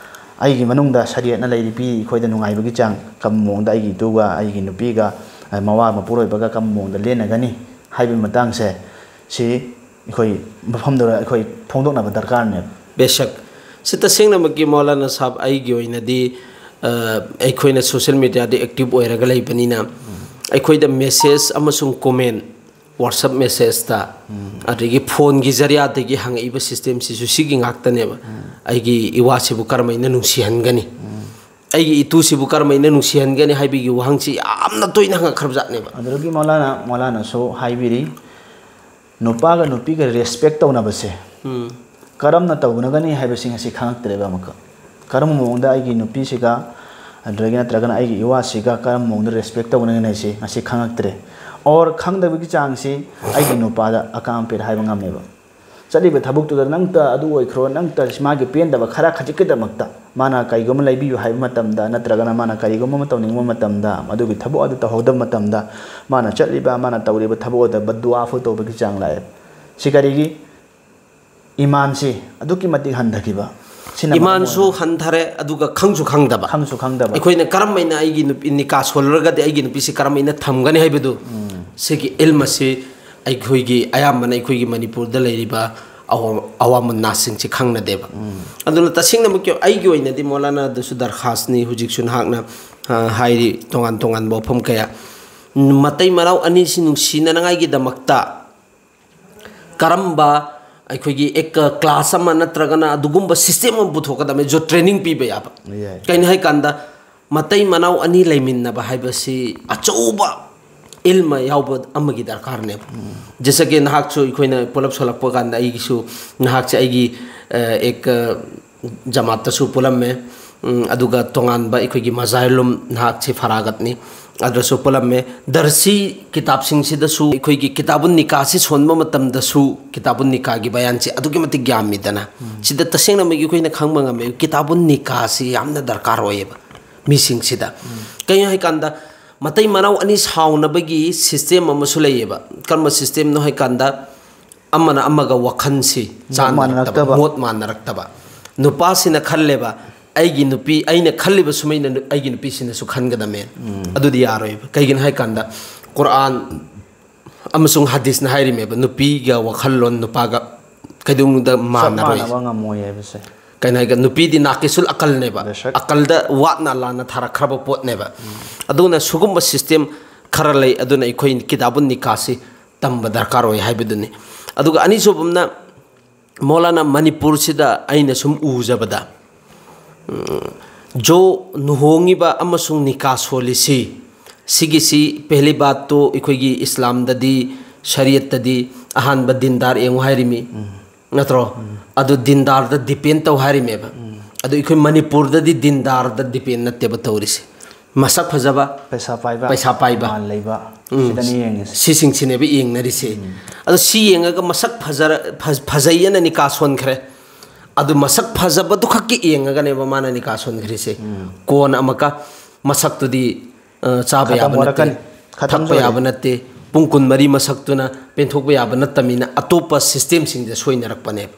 ꯑꯩꯒꯤ ꯃꯅꯨꯡꯗ ꯁꯔꯤꯌꯠꯅ ꯂꯩꯔꯤ ꯄꯤ ꯑꯩꯈꯣꯏꯗ ꯅꯨꯡꯉꯥꯏꯕꯒꯤ ꯆꯥꯡ꯫ ꯀꯔꯝꯕ ꯃꯑꯣꯡꯗ ꯑꯩꯒꯤ ꯏꯇꯨꯒ ꯑꯩꯒꯤ ꯅꯨꯄꯤꯒ, ꯑ, ꯃꯋꯥ ꯃꯄꯨꯔꯣꯏꯕꯒ ꯀꯔꯝꯕ ꯃꯑꯣꯡꯗ ꯂꯦꯟꯅꯒꯅꯤ ꯍꯥꯏꯕꯒꯤ ꯃꯇꯥꯡꯁꯦ, ꯁꯤ ꯑꯩꯈꯣꯏ ꯃꯐꯝꯗꯨꯗ ꯑꯩꯈꯣꯏ ꯐꯣꯡꯗꯣꯛꯅꯕ ꯗꯔꯀꯥꯔꯅꯦꯕ꯫ ꯕꯦꯁꯛ꯫ ꯁꯤ ꯇꯁꯦꯡꯅꯃꯛꯀꯤ ꯃꯧꯂꯥꯅꯥ ꯁꯥꯍꯕ, ꯑꯩꯒꯤ ꯑꯣꯏꯅꯗꯤ, ꯑ, ꯑꯩꯈꯣꯏꯅ ꯁꯣꯁꯦꯜ ꯃꯦꯗꯤꯌꯥꯗ ꯑꯦꯛꯇꯤꯚ ꯑꯣꯏꯔꯒ ꯂꯩꯕꯅꯤꯅ, ꯑꯩꯈꯣꯏꯗ ꯃꯦꯁꯦꯖ ꯑꯃꯁꯨꯡ ꯀꯣꯃꯦꯟ, WhatsApp ꯃꯦꯁꯦꯖꯇ, ꯑꯗꯒꯤ ꯐꯣꯟꯒꯤ ꯖꯔꯤꯌꯥꯗꯒꯤ ꯍꯪꯉꯛꯏꯕ ꯁꯤꯁꯇꯦꯝꯁꯤꯁꯨ ꯁꯤꯒꯤ ꯉꯥꯛꯇꯅꯦꯕ꯫ ꯑꯩꯒꯤ ꯏꯋꯥꯁꯤꯕꯨ ꯀꯔꯝꯍꯥꯏꯅ ꯅꯨꯡꯁꯤꯍꯟꯒꯅꯤ? ꯑꯩꯒꯤ ꯏꯇꯨꯁꯤꯕꯨ ꯀꯔꯝꯍꯥꯏꯅ ꯅꯨꯡꯁꯤꯍꯟꯒꯅꯤ ꯍꯥꯏꯕꯒꯤ ꯋꯥꯍꯪꯁꯤ ꯌꯥꯝꯅ ꯇꯣꯏꯅ ꯍꯪꯉꯛꯈ꯭ꯔꯕ ꯖꯥꯠꯅꯦꯕ꯫ ꯑꯗꯨꯗꯒꯤ ꯃꯧꯂꯥꯅꯥ, ꯃꯧꯂꯥꯅꯥꯁꯨ ꯍꯥꯏꯕꯤꯔꯤ, ꯅꯨꯄꯥꯒ ꯅꯨꯄꯤꯒ ꯔꯦꯁꯄꯦꯛ ꯇꯧꯅꯕꯁꯦ ꯎꯝ꯫ ꯀꯔꯝꯅ ꯇꯧꯅꯒꯅꯤ ꯍꯥꯏꯕꯁꯤ ꯉꯁꯤ ꯈꯪꯉꯛꯇ꯭ꯔꯦꯕ ꯑꯃꯨꯛꯀ꯫ ꯀꯔꯝꯕ ꯃꯑꯣꯡꯗ ꯑꯩꯒꯤ ꯅꯨꯄꯤꯁꯤꯒ, ꯑꯗꯨꯗꯒꯤ ꯅꯠꯇ꯭ꯔꯒꯅ ꯑꯩꯒꯤ ꯏꯋꯥꯁꯤꯒ ꯀꯔꯝꯕ ꯃꯑꯣꯡꯗ ꯔꯦꯁꯄꯦꯛ ꯇꯧꯅꯒꯅꯤ ꯍꯥꯏꯁꯤ ꯉꯁꯤ ꯈꯪꯉꯛꯇ꯭ꯔꯦ꯫ ꯑꯣꯔ ꯈꯪꯗꯕꯒꯤ ꯆꯥꯡꯁꯤ ꯑꯩꯒꯤ ꯅꯨꯄꯥꯗ ꯑꯀꯥꯝ ꯑꯄꯦꯠ ꯍꯥꯏꯕ ꯉꯝꯃꯦꯕ꯫ ꯆꯠꯂꯤꯕ ꯊꯕꯛꯇꯨꯗ ꯅꯪꯇ ꯑꯗꯨ ꯑꯣꯏꯈ꯭ꯔꯣ, ꯅꯪꯇ ꯃꯥꯒꯤ ꯄꯦꯟꯗꯕ ꯈꯔ ꯈꯖꯤꯛꯀꯤꯗꯃꯛꯇ ꯃꯥꯅ ꯀꯔꯤꯒꯨꯝꯕ ꯂꯩꯕꯤꯌꯨ ꯍꯥꯏꯕ ꯃꯇꯝꯗ, ꯅꯠꯇ꯭ꯔꯒꯅ ꯃꯥꯅ ꯀꯔꯤꯒꯨꯝꯕ ꯑꯃ ꯇꯧꯅꯤꯡꯕ ꯃꯇꯝꯗ, ꯑꯗꯨꯒꯤ ꯊꯕꯛ ꯑꯗꯨ ꯇꯧꯍꯧꯗꯕ ꯃꯇꯝꯗ, ꯃꯥꯅ ꯆꯠꯂꯤꯕ, ꯃꯥꯅ ꯇꯧꯔꯤꯕ ꯊꯕꯛ ꯑꯗꯨꯗ ꯕꯗꯗꯨꯋꯥ ꯐꯥꯎ ꯇꯧꯕꯒꯤ ꯆꯥꯡ ꯂꯥꯛꯑꯦ꯫ ꯁꯤ ꯀꯔꯤꯒꯤ? ꯏꯃꯥꯟꯁꯤ ꯑꯗꯨꯛꯀꯤ ꯃꯇꯤꯛ ꯍꯟꯊꯈꯤꯕ꯫ ꯁꯤꯅ ꯃꯔꯝ ꯏꯃꯥꯟꯁꯨ ꯑꯣꯏꯔꯒ ꯍꯟꯊꯔꯦ, ꯑꯗꯨꯒ ꯈꯪꯁꯨ ꯈꯪꯗꯕ꯫ ꯈꯪꯁꯨ ꯈꯪꯗꯕ꯫ ꯑꯩꯈꯣꯏꯅ ꯀꯔꯝ ꯍꯥꯏꯅ ꯑꯩꯒꯤ ꯅꯨꯄꯤ ꯅꯤꯀꯥ ꯁꯣꯜꯂꯨꯔꯒꯗꯤ ꯑꯩꯒꯤ ꯅꯨꯄꯤꯁꯤ ꯀꯔꯝ ꯍꯥꯏꯅ ꯊꯝꯒꯅꯤ ꯍꯥꯏꯕꯗꯨ, ꯎꯝ꯫ ꯁꯤꯒꯤ ꯏꯜꯃ ꯑꯁꯤ ꯑꯩꯈꯣꯏꯒꯤ, ꯑꯌꯥꯝꯕꯅ ꯑꯩꯈꯣꯏꯒꯤ ꯃꯅꯤꯄꯨꯔꯗ ꯂꯩꯔꯤꯕ ꯑꯋꯥ-, ꯑꯋꯥꯃꯟꯅꯥꯁꯤꯡꯁꯤ ꯈꯪꯅꯗꯦꯕ꯫ ꯎꯝ꯫ ꯑꯗꯨꯅ ꯇꯁꯦꯡꯅꯃꯛꯀꯤ ꯑꯩꯒꯤ ꯑꯣꯏꯅꯗꯤ ꯃꯣꯂꯥꯅꯥꯗꯁꯨ ꯗꯔꯈꯥꯁꯅꯤ, ꯍꯧꯖꯤꯛꯁꯨ ꯅꯍꯥꯛꯅ, ꯑ, ꯍꯥꯏꯔꯤ ꯇꯣꯉꯥꯟ ꯇꯣꯉꯥꯟꯕ ꯋꯥꯐꯝ ꯀꯌꯥ꯫ ꯃꯇꯩ ꯃꯅꯥꯎ ꯑꯅꯤꯁꯤ ꯅꯨꯡꯁꯤꯅꯅꯉꯥꯏꯒꯤꯗꯃꯛꯇ ꯀꯔꯝꯕ ꯑꯩꯈꯣꯏꯒꯤ ꯑꯦꯛ-, ꯀ꯭ꯂꯥꯁ ꯑꯃ ꯅꯠꯇ꯭ꯔꯒꯅ ꯑꯗꯨꯒꯨꯝꯕ ꯁꯤꯁꯇꯦꯝ ꯑꯃ ꯄꯨꯊꯣꯛꯀꯗꯕꯅꯤ, ꯖꯣ ꯇ꯭ꯔꯦꯅꯤꯡ ꯄꯤꯕ ꯌꯥꯕ꯫ ꯌꯥꯏ꯫ ꯀꯩꯅꯣ ꯍꯥꯏꯀꯥꯟꯗ, ꯃꯇꯩ ꯃꯅꯥꯎ ꯑꯅꯤ ꯂꯩꯃꯤꯟꯅꯕ ꯍꯥꯏꯕꯁꯤ ꯑꯆꯧꯕ ꯏꯜꯃ ꯌꯥꯎꯕ ꯑꯃꯒꯤ ꯗꯔꯀꯥꯔꯅꯦꯕ꯫ ꯎꯝ꯫ ꯖꯦꯁꯦ ꯀꯤ ꯅꯍꯥꯛꯁꯨ ꯑꯩꯈꯣꯏꯅ ꯄꯨꯂꯞ ꯁꯣꯜꯂꯛꯄ ꯀꯥꯟꯗ ꯑꯩꯒꯤꯁꯨ, ꯅꯍꯥꯛꯁꯦ ꯑꯩꯒꯤ, ꯑ, ꯑꯦꯛ, ꯑ, ꯖꯃꯥꯠꯇꯁꯨ ꯄꯨꯜꯂꯝꯃꯦ꯫ ꯎꯝ, ꯑꯗꯨꯒ ꯇꯣꯉꯥꯟꯕ ꯑꯩꯈꯣꯏꯒꯤ ꯃꯖꯥꯍꯤꯔꯨꯜ ꯎꯂꯨꯝ, ꯅꯍꯥꯛꯁꯦ ꯐꯔꯥꯒꯠꯅꯤ, ꯑꯗꯨꯗꯁꯨ ꯄꯨꯜꯂꯝꯃꯦ꯫ ꯗꯔꯁꯤ ꯀꯤꯇꯥꯕꯁꯤꯡꯁꯤꯗꯁꯨ ꯑꯩꯈꯣꯏꯒꯤ ꯀꯤꯇꯥꯕꯨꯟ ꯅꯤꯀꯥꯁꯤ ꯁꯣꯟꯕ ꯃꯇꯝꯗꯁꯨ ꯀꯤꯇꯥꯕꯨꯟ ꯅꯤꯀꯥꯒꯤ ꯕꯌꯥꯟꯁꯤ ꯑꯗꯨꯛꯀꯤ ꯃꯇꯤꯛ ꯌꯥꯝꯃꯤꯗꯅ꯫ ꯎꯝ꯫ ꯁꯤꯗ ꯇꯁꯦꯡꯅꯃꯛꯀꯤ ꯑꯩꯈꯣꯏꯅ ꯈꯪꯕ ꯉꯝꯃꯦ, ꯀꯤꯇꯥꯕꯨꯟ ꯅꯤꯀꯥꯁꯤ ꯌꯥꯝꯅ ꯗꯔꯀꯥꯔ ꯑꯣꯏꯌꯦꯕ ꯃꯤꯁꯤꯡꯁꯤꯗ꯫ ꯎꯝ꯫ ꯀꯩꯒꯤꯅꯣ ꯍꯥꯏꯀꯥꯟꯗ, ꯃꯇꯩ ꯃꯅꯥꯎ ꯑꯅꯤ ꯁꯥꯎꯅꯕꯒꯤ ꯁꯤꯁꯇꯦꯝ ꯑꯃꯁꯨ ꯂꯩꯌꯦꯕ꯫ ꯀꯔꯝꯕ ꯁꯤꯁꯇꯦꯝꯅꯣ ꯍꯥꯏꯀꯥꯟꯗ, ꯑꯃꯅ ꯑꯃꯒ ꯋꯥꯈꯜꯁꯤ ꯃꯣꯠ ꯆꯥꯟꯅꯔꯛꯇꯕ, ꯃꯥꯟꯅꯔꯛꯇꯕ꯫ ꯃꯣꯠ ꯃꯥꯟꯅꯔꯛꯇꯕ꯫ ꯅꯨꯄꯥꯁꯤꯅ ꯈꯜꯂꯦꯕ, "ꯑꯩꯒꯤ ꯅꯨꯄꯤ, ꯑꯩꯅ ꯈꯜꯂꯤꯕ ꯁꯨꯃꯥꯏꯅ ꯅꯨ-, ꯑꯩꯒꯤ ꯅꯨꯄꯤꯁꯤꯅꯁꯨ ꯈꯟꯒꯗꯕꯃꯦ"꯫ ꯎꯝ꯫ ꯑꯗꯨꯗꯤ ꯌꯥꯔꯣꯏꯕ꯫ ꯀꯩꯒꯤꯅꯣ ꯍꯥꯏꯀꯥꯟꯗ, ꯀꯨꯔꯥꯟ ꯑꯃꯁꯨꯡ ꯍꯗꯤꯁꯅ ꯍꯥꯏꯔꯤꯃꯦꯕ, ꯅꯨꯄꯤꯒ ꯋꯥꯈꯜꯂꯣꯟ ꯅꯨꯄꯥꯒ ꯀꯩꯗꯧꯅꯨꯡꯗ ꯆꯞ ꯃꯥꯟꯅꯔꯣꯏ꯫ ꯃꯥꯟꯅꯕ ꯉꯝꯃꯣꯏ ꯍꯥꯏꯕꯁꯦ꯫ ꯀꯩꯅꯣ ꯍꯥꯏꯒ-, ꯅꯨꯄꯤꯗꯤ ꯅꯥꯀꯤꯁꯨꯜ ꯑꯀꯜꯅꯦꯕ꯫ ꯕꯦꯁꯛ꯫ ꯑꯀꯜꯗ ꯋꯥꯠꯅ ꯂꯥꯟꯅ ꯊꯥꯔꯛꯈ꯭ꯔꯕ ꯄꯣꯠꯅꯦꯕ꯫ ꯎꯝ꯫ ꯑꯗꯨꯅ ꯁꯤꯒꯨꯝꯕ ꯁꯤꯁꯇꯦꯝ ꯈꯔ ꯂꯩ, ꯑꯗꯨꯅ ꯑꯩꯈꯣꯏ ꯀꯤꯇꯥꯕꯨꯟ ꯅꯤꯀꯥꯁꯤ ꯇꯝꯕ ꯗꯔꯀꯥꯔ ꯑꯣꯏ ꯍꯥꯏꯕꯗꯨꯅꯤ꯫ ꯑꯗꯨꯒ ꯑꯅꯤꯁꯨꯕ ꯑꯃꯅ, ꯃꯧꯂꯥꯅꯥ, ꯃꯅꯤꯄꯨꯔꯁꯤꯗ ꯑꯩꯅ ꯁꯨꯝ ꯎꯖꯕꯗ, ꯎꯝ, ꯖꯣ ꯂꯨꯍꯣꯡꯉꯤꯕ ꯑꯃꯁꯨꯡ ꯅꯤꯀꯥ ꯁꯣꯜꯂꯤꯁꯤ, ꯁꯤꯒꯤꯁꯤ ꯄꯦꯍꯂꯤ ꯕꯥꯠꯇꯣ ꯑꯩꯈꯣꯏꯒꯤ ꯏꯁꯂꯥꯝꯗꯗꯤ, ꯁꯔꯤꯌꯠꯇꯗꯤ ꯑꯍꯥꯟꯕ ꯗꯤꯟꯗꯥꯔ ꯌꯦꯡꯉꯨ ꯍꯥꯏꯔꯤꯃꯤ꯫ ꯎꯝ꯫ ꯅꯠꯇ꯭ꯔꯣ? ꯎꯝ꯫ ꯑꯗꯨ ꯗꯤꯟꯗꯥꯔꯗ ꯗꯤꯄꯦꯟ ꯇꯧ ꯍꯥꯏꯔꯤꯃꯦꯕ꯫ ꯎꯝ꯫ ꯑꯗꯨ ꯑꯩꯈꯣꯏ ꯃꯅꯤꯄꯨꯔꯗꯗꯤ ꯗꯤꯟꯗꯥꯔꯗ ꯗꯤꯄꯦꯟ ꯅꯠꯇꯦꯕ ꯇꯧꯔꯤꯁꯦ꯫ ꯃꯁꯛ ꯐꯖꯕ, ꯄꯩꯁꯥ ꯄꯥꯏꯕ, ꯄꯩꯁꯥ ꯄꯥꯏꯕ꯫ ꯃꯥꯟ ꯂꯩꯕ, ꯎꯝ꯫ ꯁꯤꯗꯅꯤ ꯌꯦꯡꯉꯤꯁꯦ꯫ ꯁꯤꯁꯤꯡꯁꯤꯅꯦꯕ ꯌꯦꯡꯅꯔꯤꯁꯦ꯫ ꯎꯝ꯫ ꯑꯗꯣ ꯁꯤ ꯌꯦꯡꯉꯒ ꯃꯁꯛ ꯐꯖꯔ-, ꯐ-, ꯐꯖꯩꯌꯦꯅ ꯅꯤꯀꯥ ꯁꯣꯟꯈ꯭ꯔꯦ꯫ ꯑꯗꯨ ꯃꯁꯛ ꯐꯖꯕꯗꯨ ꯈꯛꯀꯤ ꯌꯦꯡꯉꯒꯅꯦꯕ ꯃꯥꯅ ꯅꯤꯀꯥ ꯁꯣꯟꯈ꯭ꯔꯤꯁꯦ꯫ ꯎꯝ꯫ ꯀꯣꯟꯅ ꯑꯃꯨꯛꯀ ꯃꯁꯛꯇꯨꯗꯤ, ꯑ, ꯆꯥꯕ ꯈꯇꯪ ꯌꯥꯕ ꯅꯠꯇꯦ, ꯋꯥꯔꯛꯀꯅꯤ꯫ ꯈꯇꯪ ꯊꯛꯄ ꯂꯣꯏꯔꯦ꯫ ꯌꯥꯕ ꯅꯠꯇꯦ, ꯄꯨꯡ ꯀꯨꯟꯃꯔꯤ ꯃꯁꯛꯇꯨꯅ ꯄꯦꯟꯊꯣꯛꯄ ꯌꯥꯕ ꯅꯠꯇꯕꯅꯤꯅ ꯑꯇꯣꯞꯄ ꯁꯤꯁꯇꯦꯝꯁꯤꯡꯗ ꯁꯣꯏꯅꯔꯛꯄꯅꯦꯕ꯫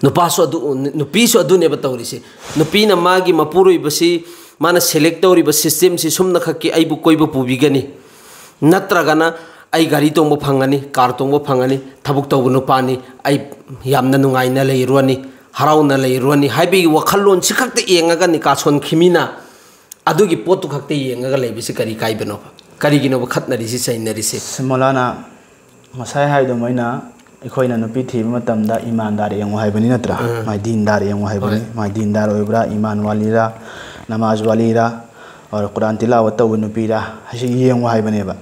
ꯅꯨꯄꯥꯁꯨ ꯑꯗꯨ, ꯅꯨꯄꯤꯁꯨ ꯑꯗꯨꯅꯦꯕ ꯇꯧꯔꯤꯁꯦ꯫ ꯅꯨꯄꯤꯅ ꯃꯥꯒꯤ ꯃꯄꯨꯔꯣꯏꯕꯁꯤ, ꯃꯥꯅ ꯁꯦꯂꯦꯛ ꯇꯧꯔꯤꯕ ꯁꯤꯁꯇꯦꯝꯁꯤ ꯁꯨꯝꯅꯈꯛꯀꯤ ꯑꯩꯕꯨ ꯀꯣꯏꯕ ꯄꯨꯕꯤꯒꯅꯤ, ꯅꯠꯇ꯭ꯔꯒꯅ ꯑꯩ ꯒꯥꯔꯤ ꯇꯣꯡꯕ ꯐꯪꯒꯅꯤ, ꯀꯥꯔ ꯇꯣꯡꯕ ꯐꯪꯒꯅꯤ, ꯊꯕꯛ ꯇꯧꯕ ꯅꯨꯄꯥꯅꯤ, ꯑꯩ ꯌꯥꯝꯅ ꯅꯨꯡꯉꯥꯏꯅ ꯂꯩꯔꯨꯔꯅꯤ, ꯍꯔꯥꯎꯅ ꯂꯩꯔꯨꯔꯅꯤ ꯍꯥꯏꯕꯒꯤ ꯋꯥꯈꯜꯂꯣꯟꯁꯤ ꯈꯛꯇ ꯌꯦꯡꯉꯒ ꯅꯤꯀꯥ ꯁꯣꯟꯈꯤꯃꯤꯅ ꯑꯗꯨꯒꯤ ꯄꯣꯠꯇꯨ ꯈꯛꯇ ꯌꯦꯡꯉꯒ ꯂꯩꯕꯁꯤ ꯀꯔꯤ ꯀꯥꯏꯕꯅꯣꯕ? ꯀꯔꯤꯒꯤꯅꯣꯕ ꯈꯠꯅꯔꯤꯁꯤ, ꯆꯩꯅꯔꯤꯁꯤ? ꯃꯣꯂꯥꯅ, ꯉꯁꯥꯏ ꯍꯥꯏꯗꯨꯃꯥꯏꯅ ꯑꯩꯈꯣꯏꯅ ꯅꯨꯄꯤ ꯊꯤꯕ ꯃꯇꯝꯗ ꯏꯃꯥꯟꯗꯥꯔ ꯌꯦꯡꯉꯨ ꯍꯥꯏꯕꯅꯤ ꯅꯠꯇ꯭ꯔꯥ? ꯎꯝ꯫ ꯃꯥꯏ ꯗꯤꯟꯗꯥꯔ ꯌꯦꯡꯉꯨ ꯍꯥꯏꯕꯅꯤ꯫ ꯍꯣꯏ꯫ ꯃꯥꯏ ꯗꯤꯟꯗꯥꯔ ꯑꯣꯏꯕ꯭ꯔꯥ, ꯏꯃꯥꯟ ꯋꯥꯂꯤꯔꯥ, ꯅꯃꯥꯖ ꯋꯥꯂꯤꯔꯥ, ꯑꯣꯔ ꯀꯨꯔꯥꯟ ꯇꯤꯂꯥꯋꯠ ꯇꯧꯕ ꯅꯨꯄꯤꯔꯥ ꯍꯥꯏꯁꯤ ꯌꯦꯡꯉꯨ ꯍꯥꯏꯕꯅꯦꯕ꯫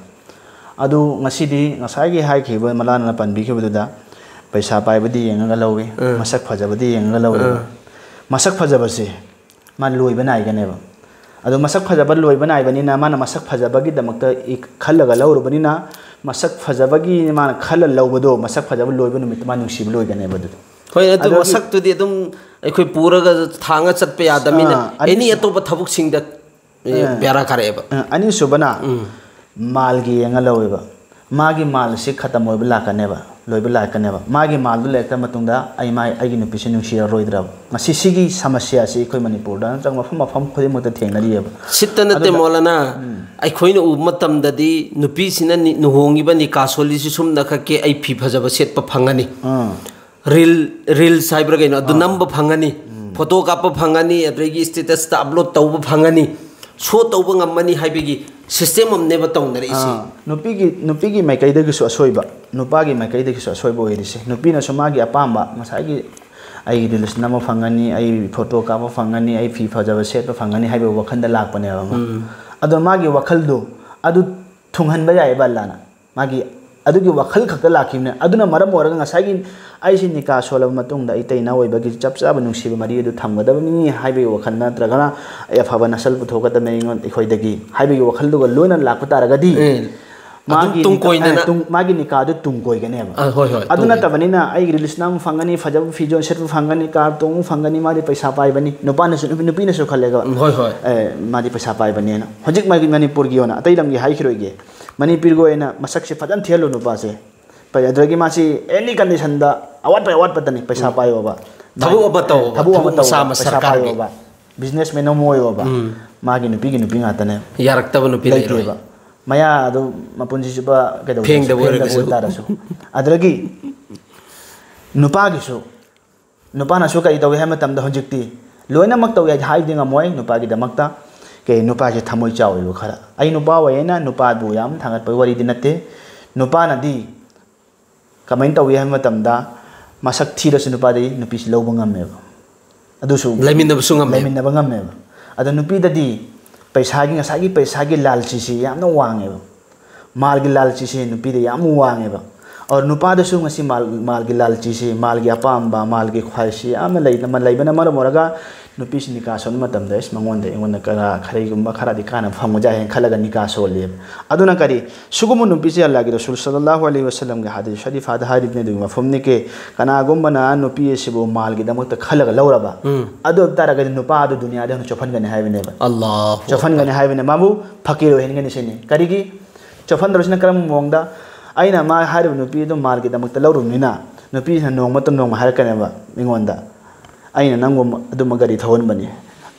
ꯑꯗꯨ ꯉꯁꯤꯗꯤ ꯉꯁꯥꯏꯒꯤ ꯍꯥꯏꯈꯤꯕ ꯃꯂꯥꯅ ꯄꯟꯕꯤꯈꯤꯕꯗꯨꯗ ꯄꯩꯁꯥ ꯄꯥꯏꯕꯗꯤ ꯌꯦꯡꯉꯒ ꯂꯧꯏ, ꯎꯝ꯫ ꯃꯁꯛ ꯐꯖꯕꯗꯤ ꯌꯦꯡꯉꯒ ꯂꯧꯏ꯫ ꯎꯝ꯫ ꯃꯁꯛ ꯐꯖꯕꯁꯦ ꯃꯥ ꯂꯣꯏꯕ ꯅꯥꯏꯒꯅꯦꯕ꯫ ꯑꯗꯣ ꯃꯁꯛ ꯐꯖꯕ ꯂꯣꯏꯕ ꯅꯥꯏꯕꯅꯤꯅ ꯃꯥꯅ ꯃꯁꯛ ꯐꯖꯕꯒꯤꯗꯃꯛꯇ ꯏ-, ꯈꯜꯂꯒ ꯂꯧꯔꯨꯕꯅꯤꯅ ꯃꯁꯛ ꯐꯖꯕꯒꯤ ꯃꯥꯅ ꯈꯜꯂ ꯂꯧꯕꯗꯣ ꯃꯁꯛ ꯐꯖꯕ ꯂꯣꯏꯕ ꯅꯨꯃꯤꯠꯇ ꯃꯥ ꯅꯨꯡꯁꯤꯕ ꯂꯣꯏꯒꯅꯦꯕ ꯑꯗꯨꯗꯤ꯫ ꯍꯣꯏ, ꯑꯗꯨ ꯑꯗꯨꯒꯤ ꯃꯁꯛꯇꯨꯗꯤ ꯑꯗꯨꯝ ꯑꯩꯈꯣꯏ ꯄꯨꯔꯒ ꯊꯥꯡꯉ ꯆꯠꯄ ꯌꯥꯗꯕꯅꯤꯅ ꯑꯥ, ꯑꯅꯤ ꯑꯦꯅꯤ ꯑꯇꯣꯞꯄ ꯊꯕꯛꯁꯤꯡꯗ ꯑꯦ, ꯑꯥ꯫ ꯕꯦꯔꯥ ꯀꯥꯔꯛꯑꯦꯕ꯫ ꯑꯥ, ꯑꯅꯤꯁꯨꯕꯅ ꯎꯝ꯫ ꯃꯥꯜꯒꯤ ꯌꯦꯡꯉ ꯂꯧꯋꯦꯕ꯫ ꯃꯥꯒꯤ ꯃꯥꯜ ꯑꯁꯤ ꯈꯇꯝ ꯑꯣꯏꯕ ꯂꯥꯛꯀꯅꯦꯕ, ꯂꯣꯏꯕ ꯂꯥꯛꯀꯅꯦꯕ꯫ ꯃꯥꯒꯤ ꯃꯥꯜꯗꯨ ꯂꯩꯔꯛꯇ ꯃꯇꯨꯡꯗ ꯑꯩ ꯃꯥ-, ꯑꯩꯒꯤ ꯅꯨꯄꯤꯁꯦ ꯅꯨꯡꯁꯤꯔꯔꯣꯏꯗ꯭ꯔꯕ? ꯉꯁꯤ ꯁꯤꯒꯤ ꯁꯃꯁ꯭ꯌꯥꯁꯤ ꯑꯩꯈꯣꯏ ꯃꯅꯤꯄꯨꯔꯗ ꯅꯠꯇ꯭ꯔꯒ ꯃꯐꯝ, ꯃꯐꯝ ꯈꯨꯗꯤꯡꯃꯛꯇ ꯊꯦꯡꯅꯔꯤꯑꯕ꯫ ꯁꯤꯠꯇ ꯅꯠꯇꯦ, ꯑꯗꯨꯗ ꯃꯣꯂꯥꯅꯥ꯫ ꯎꯝ꯫ ꯑꯩꯈꯣꯏꯅ ꯎꯕ ꯃꯇꯝꯗꯗꯤ ꯅꯨꯄꯤꯁꯤꯅ ꯅꯤ-, ꯂꯨꯍꯣꯡꯉꯤꯕ ꯅꯤꯀꯥ ꯁꯣꯜꯂꯤꯁꯤ ꯁꯨꯝꯅ ꯈꯛꯀꯤ ꯑꯩ ꯐꯤ ꯐꯖꯕ ꯁꯦꯠꯄ ꯐꯪꯒꯅꯤ꯫ ꯑꯥ꯫ ꯔꯤꯜ, ꯔꯤꯜꯁ ꯍꯥꯏꯕ꯭ꯔꯥ ꯀꯩꯅꯣ, ꯑꯗꯨ ꯑꯥ꯫ ꯅꯝꯕ ꯐꯪꯒꯅꯤ, ꯎꯝ꯫ ꯐꯣꯇꯣ ꯀꯥꯞꯄ ꯐꯪꯒꯅꯤ, ꯑꯗꯒꯤ ꯁ꯭ꯇꯦꯇꯁꯇ ꯑꯞꯂꯣꯗ ꯇꯧꯕ ꯐꯪꯒꯅꯤ, ꯁꯣ ꯇꯧꯕ ꯉꯝꯃꯅꯤ ꯍꯥꯏꯕꯒꯤ ꯁꯤꯁꯇꯦꯝ ꯑꯃꯅꯦꯕ ꯇꯧꯅꯔꯛꯏꯁꯦ꯫ ꯑꯥ, ꯅꯨꯄꯤꯒꯤ, ꯅꯨꯄꯤꯒꯤ ꯃꯥꯏꯀꯩꯗꯒꯤꯁꯨ ꯑꯁꯣꯏꯕ, ꯅꯨꯄꯥꯒꯤ ꯃꯥꯏꯀꯩꯗꯒꯤꯁꯨ ꯑꯁꯣꯏꯕ ꯑꯣꯏꯔꯤꯁꯦ꯫ ꯅꯨꯄꯤꯅꯁꯨ ꯃꯥꯒꯤ ꯑꯄꯥꯝꯕ, ꯉꯁꯥꯏꯒꯤ ꯑꯩꯒꯤ ꯔꯤꯜꯁ ꯅꯝꯕ ꯐꯪꯒꯅꯤ, ꯑꯩ ꯐꯣꯇꯣ ꯀꯥꯞꯄ ꯐꯪꯒꯅꯤ, ꯑꯩ ꯐꯤ ꯐꯖꯕ ꯁꯦꯠꯄ ꯐꯪꯒꯅꯤ ꯍꯥꯏꯕ ꯋꯥꯈꯜꯗ ꯂꯥꯛꯄꯅꯦꯕ ꯑꯃ꯫ ꯎꯝ꯫ ꯑꯗꯣ ꯃꯥꯒꯤ ꯋꯥꯈꯜꯗꯣ ꯑꯗꯨ ꯊꯨꯡꯍꯟꯕ ꯌꯥꯏꯑꯕ ꯑꯜꯂꯥꯅ꯫ ꯃꯥꯒꯤ ꯑꯗꯨꯒꯤ ꯋꯥꯈꯜ ꯈꯛꯇ ꯂꯥꯛꯈꯤꯕꯅꯦ꯫ ꯑꯗꯨꯅ ꯃꯔꯝ ꯑꯣꯏꯔꯒ ꯉꯁꯥꯏꯒꯤ ꯑꯩꯁꯤ ꯅꯤꯀꯥ ꯁꯣꯜꯂꯕ ꯃꯇꯨꯡꯗ ꯑꯩ ꯇꯩꯅ ꯑꯣꯏꯕꯒꯤ ꯆꯞ ꯆꯥꯕ ꯅꯨꯡꯁꯤꯕ ꯃꯔꯤ ꯑꯗꯨ ꯊꯝꯒꯗꯕꯅꯤ ꯍꯥꯏꯕꯒꯤ ꯋꯥꯈꯜ ꯅꯠꯇ꯭ꯔꯒꯅ ꯑꯩ ꯑꯐꯕ ꯅꯁꯜ ꯄꯨꯊꯣꯛꯀꯗꯕꯅꯤ ꯑꯩꯉꯣꯟ-, ꯑꯩꯈꯣꯏꯗꯒꯤ ꯍꯥꯏꯕꯒꯤ ꯋꯥꯈꯜꯗꯨꯒ ꯂꯣꯏꯅ ꯂꯥꯛꯄ ꯇꯥꯔꯒꯗꯤ ꯎꯝ꯫ ꯑꯗꯨꯝ ꯃꯥꯒꯤ ꯇꯨꯡ ꯅꯤꯀꯥ-, ꯀꯣꯏꯗꯅ꯫ ꯑ, ꯇꯨꯡ-, ꯃꯥꯒꯤ ꯅꯤꯀꯥꯗꯨ ꯇꯨꯡ ꯀꯣꯏꯒꯅꯦꯕ꯫ ꯑ, ꯍꯣꯏ, ꯍꯣꯏ, ꯑꯗꯨ ꯇꯨꯡ ꯀꯣꯏ-, ꯅꯠꯇꯕꯅꯤꯅ ꯑꯩꯒꯤ ꯔꯤꯜꯁ ꯅꯝꯕ ꯐꯪꯒꯅꯤ, ꯐꯖꯕ ꯐꯤꯖꯣꯜ ꯁꯦꯠꯄ ꯐꯪꯒꯅꯤ, ꯀꯥꯔ ꯇꯣꯡꯕ ꯐꯪꯒꯅꯤ, ꯃꯥꯗꯤ ꯄꯩꯁꯥ ꯄꯥꯏꯕꯅꯤ, ꯅꯨꯄꯥꯅꯁꯨ, ꯅꯨꯄꯤ-, ꯅꯨꯄꯤꯅꯁꯨ ꯈꯜꯂꯦꯒ, ꯎꯝ, ꯍꯣꯏ, ꯍꯣꯏ꯫ ꯑꯦ, ꯃꯥꯗꯤ ꯄꯩꯁꯥ ꯄꯥꯏꯕꯅꯦꯅ꯫ ꯍꯧꯖꯤꯛ ꯃꯥꯒꯤ ꯃꯅꯤꯄꯨꯔꯒꯤ ꯑꯣꯏꯅ ꯑꯇꯩ ꯂꯝꯒꯤ ꯍꯥꯏꯈꯤꯔꯣꯏꯒꯦ, ꯃꯅꯤꯄꯨꯔꯒꯤ ꯑꯣꯏꯅ ꯃꯁꯛꯁꯦ ꯐꯖꯅ ꯊꯤꯍꯜꯂꯨ ꯅꯨꯄꯥꯁꯦ꯫ ꯐꯩ, ꯑꯗꯨꯗꯒꯤ ꯃꯥꯁꯤ ꯑꯦꯅꯤ ꯀꯟꯗꯤꯁꯟꯗ ꯑꯋꯥꯠꯄ ꯑꯋꯥꯠꯄꯗꯅꯤ꯫ ꯄꯩꯁꯥ ꯄꯥꯏꯌꯣꯕ, ꯊꯕꯛ ꯑꯃ ꯇꯧꯕ, ꯊꯕꯛ ꯑꯃ ꯊꯕꯛ ꯃꯁꯥ ꯇꯧꯕ, ꯃꯁꯥ ꯄꯩꯁꯥ ꯁꯔꯀꯥꯔꯒꯤ꯫ ꯄꯥꯏꯌꯣꯕ, ꯕꯤꯖꯤꯅꯦꯁꯃꯦꯟ ꯑꯃ ꯑꯣꯏꯌꯣꯕ, ꯃꯥꯒꯤ ꯅꯨꯄꯤꯒꯤ ꯅꯨꯄꯤ ꯉꯥꯛꯇꯅꯦ꯫ ꯌꯥꯔꯛꯇꯕ ꯅꯨꯄꯤ ꯂꯩꯔꯣꯏ꯫ ꯂꯩꯇꯦꯕ꯫ ꯃꯌꯥ ꯑꯗꯨ ꯃꯄꯨꯟꯁꯤ ꯆꯨꯞꯄ ꯀꯩꯗꯧꯗ꯭ꯔꯁꯨ, ꯐꯦꯡꯗꯕ ꯐꯦꯡꯗꯕ ꯑꯣꯏꯔꯒꯁꯨ꯫ ꯑꯣꯏꯇꯥꯔꯁꯨ꯫ ꯑꯗꯨꯗꯒꯤ ꯅꯨꯄꯥꯒꯤꯁꯨ, ꯅꯨꯄꯥꯅꯁꯨ ꯀꯔꯤ ꯇꯧꯏ ꯍꯥꯏꯕ ꯃꯇꯝꯗ, ꯍꯧꯖꯤꯛꯇꯤ ꯂꯣꯏꯅꯃꯛ ꯇꯧꯏ ꯍꯥꯏꯗꯤ ꯍꯥꯏꯕꯗꯤ ꯉꯝꯃꯣꯏ ꯅꯨꯄꯥꯒꯤꯗꯃꯛꯇ꯫ ꯀꯩ, ꯅꯨꯄꯥꯁꯦ ꯊꯃꯣꯏ ꯆꯥꯎꯋꯦꯕ ꯈꯔ꯫ ꯑꯩ ꯅꯨꯄꯥ ꯑꯣꯏꯌꯦꯅ ꯅꯨꯄꯥꯕꯨ ꯌꯥꯝ ꯊꯥꯡꯒꯠꯄꯒꯤ ꯋꯥꯔꯤꯗꯤ ꯅꯠꯇꯦ꯫ ꯅꯨꯄꯥꯅꯗꯤ ꯀꯃꯥꯏꯅ ꯇꯧꯏ ꯍꯥꯏꯕ ꯃꯇꯝꯗ, ꯃꯁꯛ ꯊꯤꯔꯁꯨ ꯅꯨꯄꯥꯗꯤ ꯅꯨꯄꯤꯁꯤ ꯂꯧꯕ ꯉꯝꯃꯦꯕ꯫ ꯑꯗꯨꯁꯨ ꯂꯩꯃꯤꯟꯅꯕꯁꯨ ꯉꯝꯃꯦ꯫ ꯂꯩꯃꯤꯟꯅꯕ ꯉꯝꯃꯦꯕ꯫ ꯑꯗꯣ ꯅꯨꯄꯤꯗꯗꯤ ꯄꯩꯁꯥꯒꯤ, ꯉꯁꯥꯏꯒꯤ ꯄꯩꯁꯥꯒꯤ ꯂꯥꯜꯆꯤꯁꯤ ꯌꯥꯝꯅ ꯋꯥꯡꯉꯦꯕ꯫ ꯃꯥꯜꯒꯤ ꯂꯥꯜꯆꯤꯁꯤ ꯅꯨꯄꯤꯗ ꯌꯥꯝ ꯋꯥꯡꯉꯦꯕ꯫ ꯑꯣꯔ ꯅꯨꯄꯥꯗꯁꯨ ꯉꯁꯤ ꯃꯥꯜ, ꯃꯥꯜꯒꯤ ꯂꯥꯜꯆꯤꯁꯤ, ꯃꯥꯜꯒꯤ ꯑꯄꯥꯝꯕ, ꯃꯥꯜꯒꯤ ꯈ꯭ꯋꯥꯏꯁꯤ ꯌꯥꯝꯅ ꯂꯩ-, ꯂꯩꯕꯅ ꯃꯔꯝ ꯑꯣꯏꯔꯒ ꯅꯨꯄꯤꯁꯤ ꯅꯤꯀꯥ ꯁꯣꯟꯕ ꯃꯇꯝꯗ, "ꯑꯁ, ꯃꯉꯣꯟꯗ, ꯑꯩꯉꯣꯟꯗ ꯀꯔꯥ-, ꯀꯔꯤꯒꯨꯝꯕ ꯈꯔꯗꯤ ꯀꯥꯟꯅꯕ ꯐꯪꯕꯖꯥꯏ" ꯍꯥꯏꯅ ꯈꯜꯂꯒ ꯅꯤꯀꯥ ꯁꯣꯜꯂꯦꯕ꯫ ꯑꯗꯨꯅ ꯀꯔꯤ? ꯁꯤꯒꯨꯝꯕ ꯅꯨꯄꯤꯁꯦ ꯑꯜꯂꯥꯍꯒꯤ ꯔꯁꯨꯜ ꯁꯜꯂꯜꯂꯥꯍꯨ ꯑꯂꯩꯍꯤ ꯋꯁꯜꯂꯝꯒꯤ ꯍꯗꯤꯁ ꯁꯔꯤꯐꯥꯗ ꯍꯥꯏꯔꯤꯕꯅꯤ, ꯑꯗꯨꯒꯤ ꯃꯐꯝꯅꯤ ꯀꯦ, ꯀꯅꯥꯒꯨꯝꯕꯅ ꯅꯨꯄꯤ ꯑꯁꯤꯕꯨ ꯃꯥꯜꯒꯤꯗꯃꯛꯇ ꯈꯜꯂꯒ ꯂꯧꯔꯕ, ꯑꯗꯨ ꯑꯣꯏꯕ ꯇꯥꯔꯒꯗꯤ ꯅꯨꯄꯥ ꯑꯗꯨ ꯗꯨꯅꯤꯌꯥꯗ ꯍꯦꯟꯅ ꯆꯣꯞꯍꯟꯒꯅꯤ ꯍꯥꯏꯕꯅꯦꯕ꯫ ꯑꯜꯂꯥꯍꯨ ꯆꯣꯞꯍꯟꯒꯅꯤ ꯍꯥꯏꯕꯅꯦ, ꯃꯥꯕꯨ ꯐꯀꯤꯔ ꯑꯣꯏꯍꯟꯒꯅꯤ ꯁꯤꯅꯤ꯫ ꯀꯔꯤꯒꯤ? ꯆꯣꯞꯍꯟꯗꯧꯔꯤꯁꯤꯅ ꯀꯔꯝꯕ ꯃꯑꯣꯡꯗ? ꯑꯩꯅ ꯃꯥ ꯍꯥꯏꯔꯤꯕ ꯅꯨꯄꯤ ꯑꯗꯨ ꯃꯥꯜꯒꯤꯗꯃꯛꯇ ꯂꯧꯔꯨꯕꯅꯤꯅ, ꯅꯨꯄꯤꯁꯤꯅ ꯅꯣꯡꯃ ꯅꯠꯇ꯭ꯔ ꯅꯣꯡꯃ ꯍꯥꯏꯔꯛꯀꯅꯦꯕ ꯑꯩꯉꯣꯟꯗ, "ꯑꯩꯅ ꯅꯪꯕꯨ ꯑꯗꯨꯝꯕ ꯒꯥꯔꯤ ꯊꯧꯍꯟꯕꯅꯤ,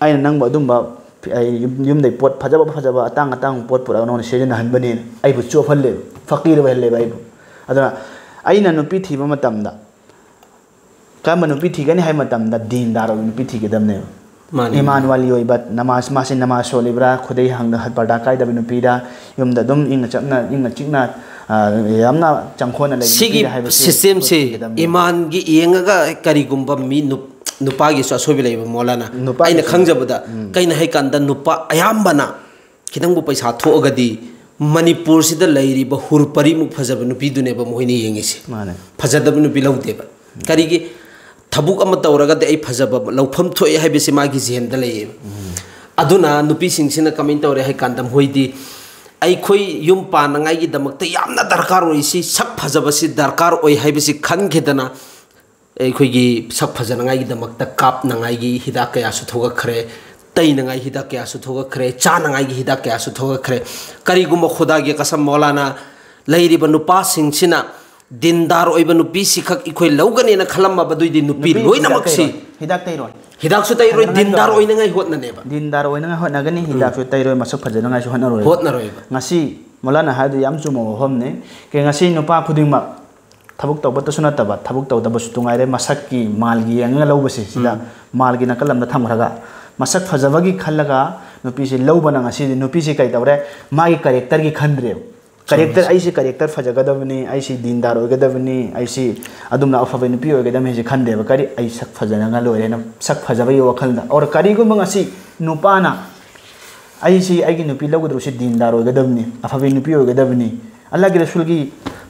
ꯑꯩꯅ ꯅꯪꯕꯨ ꯑꯗꯨꯝꯕ, ꯑꯩ ꯌꯨꯝ-, ꯌꯨꯝꯗꯩ ꯄꯣꯠ ꯐꯖꯕ ꯐꯖꯕ ꯑꯇꯥꯡ ꯑꯇꯥꯡꯕ ꯄꯣꯠ ꯄꯨꯔꯛꯑꯒ ꯅꯉꯣꯟꯗ ꯁꯤꯖꯤꯟꯅꯍꯟꯕꯅꯤ"꯫ ꯑꯩꯕꯨ ꯆꯣꯞꯍꯜꯂꯦꯕ, ꯐꯀꯤꯔ ꯑꯣꯏꯍꯜꯂꯦꯕ ꯑꯩꯕꯨ꯫ ꯑꯗꯨꯅ ꯑꯩꯅ ꯅꯨꯄꯤ ꯊꯤꯕ ꯃꯇꯝꯗ, ꯀꯔꯝꯕ ꯅꯨꯄꯤ ꯊꯤꯒꯅꯤ ꯍꯥꯏꯕ ꯃꯇꯝꯗ, ꯗꯤꯟꯗꯥꯔ ꯑꯣꯏꯕ ꯅꯨꯄꯤ ꯊꯤꯒꯗꯕꯅꯦꯕ꯫ ꯃꯥꯅꯤ꯫ ꯏꯃꯥꯟ ꯋꯥꯂꯤ ꯑꯣꯏꯕ, ꯅꯃꯥꯖ, ꯃꯥꯁꯤ ꯅꯃꯥꯖ ꯁꯣꯜꯂꯤꯕ꯭ꯔꯥ, ꯈꯨꯗꯩ ꯍꯥꯡꯗ ꯄꯔꯗꯥ ꯀꯥꯏꯗꯕ ꯅꯨꯄꯤꯔ, ꯌꯨꯝꯗ ꯑꯗꯨꯝ ꯏꯪꯅ ꯆꯞꯅ, ꯏꯪꯅ ꯆꯤꯛꯅ, ꯑ, ꯌꯥꯝꯅ ꯆꯪꯈꯣꯟꯅ ꯂꯩꯕ ꯁꯤꯒꯤ ꯅꯨꯄꯤꯔ ꯍꯥꯏꯕꯁꯤ ꯁꯤꯁꯇꯦꯝꯁꯤ ꯊꯤꯒꯗꯕꯅꯦꯕ꯫ ꯏꯃꯥꯟꯒꯤ ꯌꯦꯡꯉꯒ ꯀꯔꯤꯒꯨꯝꯕ ꯃꯤ ꯅꯨꯞ-, ꯅꯨꯄꯥꯒꯤꯁꯨ ꯑꯁꯣꯏꯕ ꯂꯩꯕ, ꯃꯧꯂꯥꯅ? ꯅꯨꯄꯥꯒꯤꯁꯨ꯫ ꯑꯩꯅ ꯈꯪꯖꯕꯗ, ꯎꯝ꯫ ꯀꯩꯅꯣ ꯍꯥꯏꯀꯥꯟꯗ, ꯅꯨꯄꯥ ꯑꯌꯥꯝꯕꯅ ꯈꯤꯇꯪꯕꯨ ꯄꯩꯁꯥ ꯊꯣꯛꯑꯒꯗꯤ ꯃꯅꯤꯄꯨꯔꯁꯤꯗ ꯂꯩꯔꯤꯕ ꯍꯨꯔ ꯄꯔꯤꯃꯨꯛ ꯐꯖꯕ ꯅꯨꯄꯤꯗꯨꯅꯦꯕ ꯃꯈꯣꯏꯅ ꯌꯦꯡꯉꯤꯁꯦ꯫ ꯃꯥꯅꯦ꯫ ꯐꯖꯗꯕ ꯅꯨꯄꯤ ꯂꯧꯗꯦꯕ꯫ ꯀꯔꯤꯒꯤ? ꯊꯕꯛ ꯑꯃ ꯇꯧꯔꯒꯗꯤ ꯑꯩ ꯐꯖꯕ ꯂꯧꯐꯝ ꯊꯣꯛꯑꯦ ꯍꯥꯏꯕꯁꯤ ꯃꯥꯒꯤ ꯖꯦꯟꯗ ꯂꯩꯌꯦꯕ꯫ ꯑꯗꯨꯅ ꯅꯨꯄꯤꯁꯤꯡꯁꯤꯅ ꯀꯃꯥꯏꯅ ꯇꯧꯔꯦ ꯍꯥꯏ ꯀꯥꯟꯗ, ꯃꯈꯣꯏꯗꯤ ꯑꯩꯈꯣꯏ ꯌꯨꯝ ꯄꯥꯟꯅꯉꯥꯏꯒꯤꯗꯃꯛꯇ ꯌꯥꯝꯅ ꯗꯔꯀꯥꯔ ꯑꯣꯏꯔꯤꯁꯤ, ꯁꯛ ꯐꯖꯕꯁꯤ ꯗꯔꯀꯥꯔ ꯑꯣꯏ ꯍꯥꯏꯕꯁꯤ ꯈꯟꯈꯤꯗꯅ, ꯑꯩꯈꯣꯏꯒꯤ ꯁꯛ ꯐꯖꯅꯉꯥꯏꯒꯤꯗꯃꯛꯇ ꯀꯥꯞꯅꯉꯥꯏꯒꯤ ꯍꯤꯗꯥꯛ ꯀꯌꯥꯁꯨ ꯊꯣꯛꯂꯛꯈ꯭ꯔꯦ, ꯇꯩꯅꯉꯥꯏ ꯍꯤꯗꯥꯛ ꯀꯌꯥꯁꯨ ꯊꯣꯛꯂꯛꯈ꯭ꯔꯦ, ꯆꯥꯅꯉꯥꯏꯒꯤ ꯍꯤꯗꯥꯛ ꯀꯌꯥꯁꯨ ꯊꯣꯛꯂꯛꯈ꯭ꯔꯦ꯫ ꯀꯔꯤꯒꯨꯝꯕ ꯈꯨꯗꯥꯒꯤ ꯀꯁꯝ ꯃꯧꯂꯥꯅ ꯂꯩꯔꯤꯕ ꯅꯨꯄꯥꯁꯤꯡꯁꯤꯅ ꯗꯤꯟꯗꯥꯔ ꯑꯣꯏꯕ ꯅꯨꯄꯤꯁꯤꯈꯛ ꯑꯩꯈꯣꯏ ꯂꯧꯒꯅꯦꯅ ꯈꯜꯂꯝꯃꯕꯗꯨꯏꯗꯤ ꯅꯨꯄꯤ ꯅꯨꯄꯤ ꯂꯣꯏꯅꯃꯛꯁꯤ ꯍꯤꯗꯥꯛ ꯇꯩꯔꯣꯏ, ꯍꯤꯗꯥꯛ ꯇꯩꯔꯣꯏ꯫ ꯍꯤꯗꯥꯛꯁꯨ ꯇꯩꯔꯣꯏ, ꯐꯖꯅꯉꯥꯏ ꯗꯤꯟꯗꯥꯔ ꯇꯧꯔꯣꯏ꯫ ꯑꯣꯏꯅꯉꯥꯏ ꯍꯣꯠꯅꯅꯦꯕ꯫ ꯗꯤꯟꯗꯥꯔ ꯑꯣꯏꯅꯉꯥꯏ ꯍꯣꯠꯅꯒꯅꯤ, ꯎꯝ꯫ ꯍꯤꯗꯥꯛꯁꯨ ꯇꯩꯔꯣꯏ, ꯃꯁꯛ ꯐꯖꯅꯉꯥꯏꯁꯨ ꯍꯣꯠꯅꯔꯣꯏ꯫ ꯍꯣꯠꯅꯔꯣꯏꯕ꯫ ꯉꯁꯤ ꯃꯣꯂꯥꯅ ꯍꯥꯏꯗꯨ ꯌꯥꯝ ꯆꯨꯝꯕ ꯋꯥꯐꯝꯅꯤ꯫ ꯀꯩ ꯉꯁꯤ ꯅꯨꯄꯥ ꯈꯨꯗꯤꯡꯃꯛ ꯊꯕꯛ ꯇꯧꯕꯇꯁꯨ ꯅꯠꯇꯕ, ꯊꯕꯛ ꯇꯧꯗꯕꯁꯨ ꯇꯨꯡꯉꯥꯏꯔꯦ, ꯃꯁꯛꯀꯤ ꯃꯥꯜꯒꯤ ꯌꯦꯡꯉꯒ ꯂꯧꯕꯁꯦ, ꯁꯤꯗ ꯎꯝ꯫ ꯃꯥꯜꯒꯤ ꯅꯥꯀꯜ ꯑꯃꯗ ꯊꯝꯈ꯭ꯔꯒ, ꯃꯁꯛ ꯐꯖꯕꯒꯤ ꯈꯜꯂꯒ ꯅꯨꯄꯤꯁꯦ ꯂꯧꯕꯅ ꯉꯁꯤꯗꯤ ꯅꯨꯄꯤꯁꯦ ꯀꯩ ꯇꯧꯔꯦ? ꯃꯥꯒꯤ ꯀꯦꯔꯦꯛꯇꯔꯒꯤ ꯈꯟꯗ꯭ꯔꯦꯕ꯫ ꯆꯨꯝꯃꯤ, ꯀꯦꯔꯦꯛꯇꯔ, ꯆꯨꯝꯃꯤ꯫ ꯑꯩꯁꯤ ꯀꯦꯔꯦꯛꯇꯔ ꯐꯖꯒꯗꯕꯅꯤ, ꯑꯩꯁꯤ ꯗꯤꯟꯗꯥꯔ ꯑꯣꯏꯒꯗꯕꯅꯤ, ꯑꯩꯁꯤ ꯑꯗꯨꯝꯅ ꯑꯐꯕ ꯅꯨꯄꯤ ꯑꯣꯏꯒꯗꯕꯅꯤ ꯍꯥꯏꯁꯦ ꯈꯟꯗꯦꯕ꯫ ꯀꯔꯤ, ꯑꯩ ꯁꯛ ꯐꯖꯅꯉꯥꯏ ꯂꯣꯏꯔꯦꯅ, ꯁꯛ ꯐꯖꯕꯒꯤ ꯋꯥꯈꯜꯗ꯫ ꯑꯣꯔ ꯀꯔꯤꯒꯨꯝꯕ ꯉꯁꯤ ꯅꯨꯄꯥꯅ ꯑꯩꯁꯤ ꯑꯩꯒꯤ ꯅꯨꯄꯤ ꯂꯧꯒꯗꯧꯔꯤꯁꯤ ꯗꯤꯟꯗꯥꯔ ꯑꯣꯏꯒꯗꯕꯅꯤ, ꯑꯐꯕ ꯅꯨꯄꯤ ꯑꯣꯏꯒꯗꯕꯅꯤ, ꯑꯜꯂꯥꯍꯒꯤ ꯔꯁꯨꯜꯒꯤ